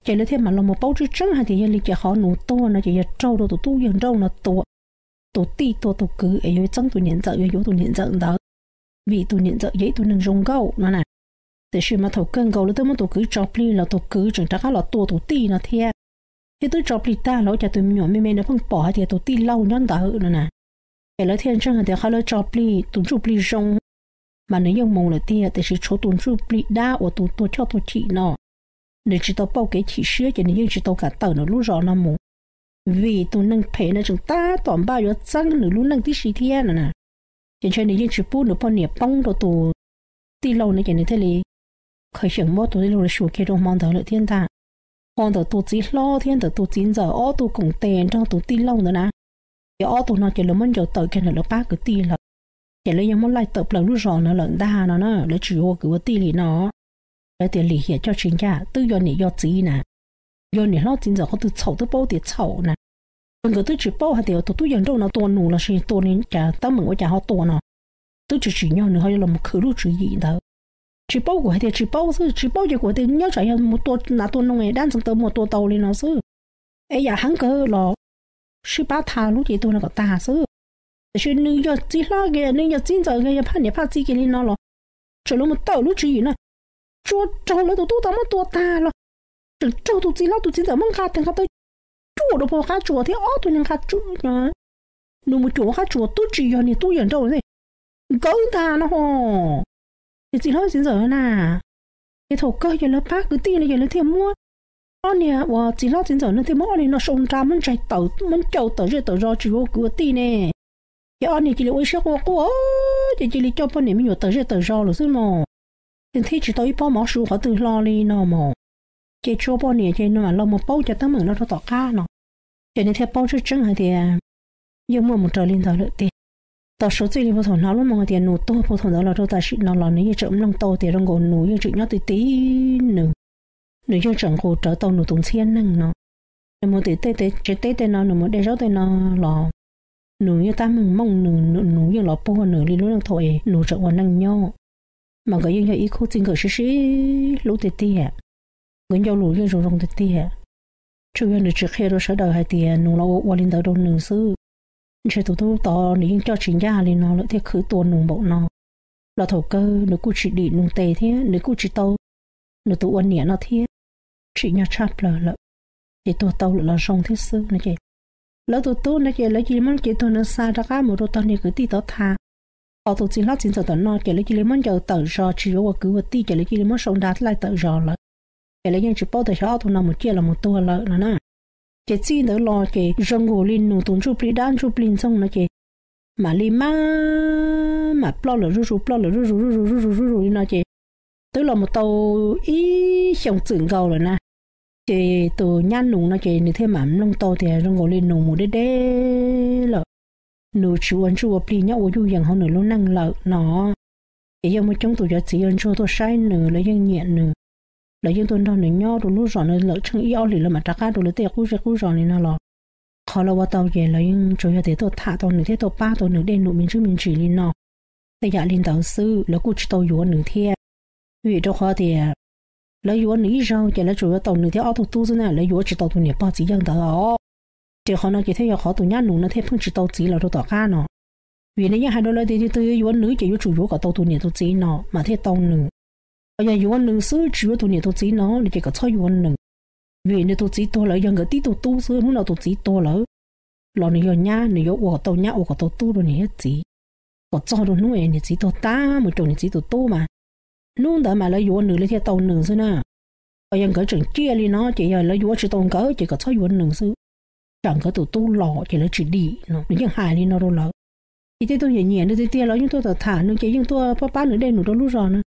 Ces lawv thiaj mam los mus paub tseeb tseeb hais tias yog li ces qhov nus tuag no ces yog raug rau tus tub yawg nrauj no tua, tus tij tua tus kwv es yuav txeeb tus niam ntxawm, yuav yuav tus niam ntxawm ntawd, vim tus niam ntxawm yog ib tug neeg zoo nkauj no na. Tiam sis mas thaum kawg nkaus lawv twb muab tus kwv tso plig los tus kwv tseem rov qab los tua tus tij no thiab. Thiab twb tso plig tag los ua cas tus me nyuam me me no pheej pom hais tias tus tij laug nyob ntawd no na. Ces lawv thiaj ntseeg hais tias qhov lawv tso plig tus ntsuj plig zoo mas nws yeej mus lawm tiag, tiam sis tshuav tus ntsuj plig dab uas tus tuag choj tuag chim no, nws tsis tau pauj kev chim siab ces nws yeej tsis tau kam tawm nws lub zos no mus, vim tus neeg phem no tseem tab tom npaj yuav txeeb nws lub neej tib si thiab no na. Ces ntshe nws yeej tsis pub nws poj niam poob rau tus tij laug no ces nws thiaj li khaws xyeem muab tus tij laug los xyuas kiag rau hmo ntawd lawm thiab ntag. Ho ntawm tus txiv hlob thiab ntawm tus txiv ntxawm ob tug koom tes nrog tus tij laug ntawd na, ces ob tug no ces lawv muab ncaws tawm kiag ntawm lawv pab kwv tij lawm. Ces lawv yeej muab laij tawm plaws lub zos no lawm ntag no na, lawv tsis yuav ua kwv ua tij li no. Lawv tias lim hiam coj tsis ncaj, twb yog niam yog txiv na, yog niam hlob txiv ntxawm qhov twg txhaum twb paub tias txhaum na. Ces nkawd twb tsis paub hais tias tus tub yawg nrauj no tua nus los sis tua li cas, teeb meem ua cas ho tua no, twb tsis tsim nyog nws ho yuav los khwv lub tswv yim ntawd. Tsis paub kuv hais tias tsis paub xwb, tsis paub ces kuv hais tias nyob tsam yog mus tua nas tua noog es dab ntxeev taw muag tua tau li no xwb, es yam heev kawg los sib pab tha lub cev tuag no kom tag xwb. Tiam sis nws yog txiv hlob kiag, nws yog txiv ntxawm kiag, yog phaj niam phaj txiv kiag li no los tseem los mus tawm lub tswv yim no, tsuas raug lawv tus tub tau muab tua tag los tseem raug tus txiv hlob tus txiv ntxawm muab nqa tes nqa taw cuam rau puag qab tsuas thiab ob tug niag nqa tsuam, nws mus cuam qab tsuas twb tsis yog niag tub yawg nrauj ne, nkawd ntag no ho. Ces txiv hlob txiv ntxawm na, ces thaum kawg ces lawv pab kwv tij no ces lawv thiaj muab ob niag uas txiv hlob txiv ntxawm no thiaj muab ob niag no sau nra muab ntsaig tawm muab ncaws tawm zej tawm zos tsis yuav ua kwv ua tij ne. Ces ob niag cia li ua ib siab quaj quaj, ces cia li coj poj niam me nyuam tawm zej tawm zos lawm xwb mos. Ces thiaj tsis tau ib pob mov su qhov twg hlo li no mos. Ces tshuav poj niam ces nws mam los mus paub cov teeb meem no rau tom qab no. Ces nws thiaj paub tseeb tseeb hais tias yeej muaj mus raws li ntawd lawm tiag. Tau suav txij li puag thaum hnov lub moo hais tias nus tuag puag thaum ntawd los rau tam sim no los nws yeej tseem mloog tau tias zoo nkaus nus yeej tseem nyob ti ti nws, nws yeej tseem nqus rawv tau nus tus ntxhiab neeg no. Nws mus tim tej tsev teb tej no, nws mus de zaub tej no los nus yeej tab meeg mooj nws, nus yeej los puag nws li lub neej thaum es nus tseem ua neej nyob. Mas nkawd yeej yog ib khub txij nkawm sib sib hlub tiag tiag. Nkawd ncauj lus yeej zoo zoo tiag tiag. Tsuas yog nws tsis qhia rau sawv daws hais tias nus los ua ua li ntawd rau nws xwb. Ntshe tus tub tod nws yeej coj tsis ncaj li no lawm thiaj khwv tua nus npaum no. Los thaum kawg nws kuj tsis dim nus tes thiab nws kuj tsis tau nws tus ua niam no thiab, tsim nyog tshaj plaws lawm. Ces tuag tau lawm los zoo thiab xwb no ces lawv tus tub no ces lawv cia li muab cev tuag no xa rov qab mus rau tog niag kwv tij tod tha. Ho tus txiv hlob txiv ntxawm tom no ces lawv cia li muab ncaws tawm zos tsis yuav ua kwv ua tij ces lawv cia li muab sau nra laij tawm zos lawm. Ces lawv yeej tsis paub tias xyov ob tug no mus ciaj los mus tuag lawm no na. Ces txij ntawd los ces zoo nkaus li nus tus ntsuj plig dab ntsuj plig ntxoog no ces mam li maj mam ploj lawm zuj zus ploj lawm zuj zus zuj zus zuj zus zuj zus li no ces twb los mus tau ib xyoos txwm nkaus lawm na. Ces tus nyab nus no ces nws thiaj mam mloog tau tias zoo nkaus li nus mus deb deb lawm. Nus tsis ua ntsuj ua plig nyob ua yuj yees hauv nws lub neej lawm no. Ces yeej muaj coob tus cov txiv yawg ntsuag tuaj saib nws, lawv yeej nyiam nws, lawv yeej tuaj nrog nws nyob rau lub zos no lawm tsheej ib ob hlis lawv mam rov qab rau lawv tej qub zej qub zos li no los. Qhov lawv ua tau ces lawv yeej tsuas yog tias tuaj tham tau nws thiab tuaj pab tau nws dej num me ntsis me ntsis li no. Tej yam li ntawd xwb, lawv kuj tsis tau yuav nws thiab. Vim rau qhov tias lawv yuav nws ib zaug ces lawv tsuas yuav tau nws thiab ob tug tub xwb na, lawv yuav tsis tau tus niam pog txiv yawg ntawd os. Ces qhov no ces thiaj yog qhov tus nyab nus no thiaj pheej tsis tau txiv los rau tom qab no. Vim nws yeej hais rau lawv tias tus twg yuav nws ces yuav tsum yuav kom tau tus niam tus txiv no mas thiaj tau nws. Ho yog yuav nws xwb tsis yuav tus niam tus txiv no no ces kom txhob yuav nws. Vim nws tus txiv tuag lawm, yog nkawd tib tug tub xwb, hnub no tus txiv tuag lawm los nws yog nyab, nws yuav ua kom tau nyab, ua kom tau tub rau niam thiab txiv, kom txog rau hnub es niam txiv tuag tag mus caum niam txiv tus tub mas, hnub ntawd mas lawv yuav nws lawv thiaj tau nws xwb na. Ho yog nkawd tseem ciaj li no ces yog lawv yuav tsis tau nkawd ces kom txhob yuav nws xwb, tsam nkawd tus tub los ces lawv tsis dim no. Nws yeej hais li no rau lawv. Ces tej tug nyiam nyiam nws tiag tiag los yeej tuaj tham tham nws, ces yeej tuaj pab pab nws dej num rau lub zos na.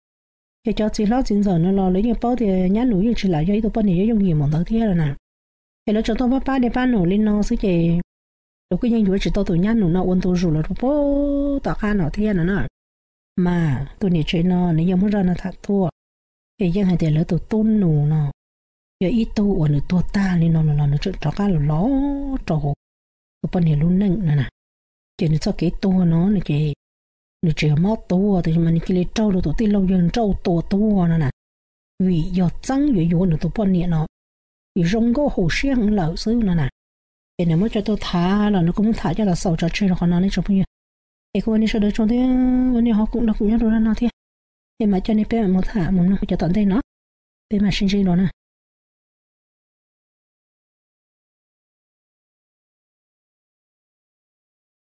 Ces cov txiv hlob txiv ntxawm no los lawv yeej paub tias nyab nus yeej tsis lam yog ib tug poj niam yuav yooj yim mus ntawd thiab na. Ces lawv tsuas tuaj pab pab dej pab num li no xwb ces lawv kuj yeej yuav tsis tau tus nyab nus no ua ntu zus los rau pem tom qab no thiab no na. Mas tus niam tsev no nws yeej muab zaj no tham tuaj, ces yeej hais tias lawv tus tub nus no yog ib tug uas nws tuag tag li no los nws tseem rov qab los los rau hauv tus poj niam lub neej no na. Ces nws txoj kev tuag no ces nws tsis yog mob tuag, tiam sis mas nws cia li raug rau tus tij laug yawg nrauj tua tuag no na. Vim yog txeeb yuav yuav nws tus poj niam no, vim zoo nkauj haum siab heev lawm xwb no na. Ces nws muab coj tuaj tham los nws kuj muab tham coj los xaus tso tseg rau qhov no nej tsoom phooj ywg. Es kuv ua nej sawv daws tsaug thiab, ua nej ho koom nrog kuv nyob rau zaj no thiab. Es mam coj nej peb mam mus tham mus mloog cov tom ntej no. Peb mam sib ntsib dua na.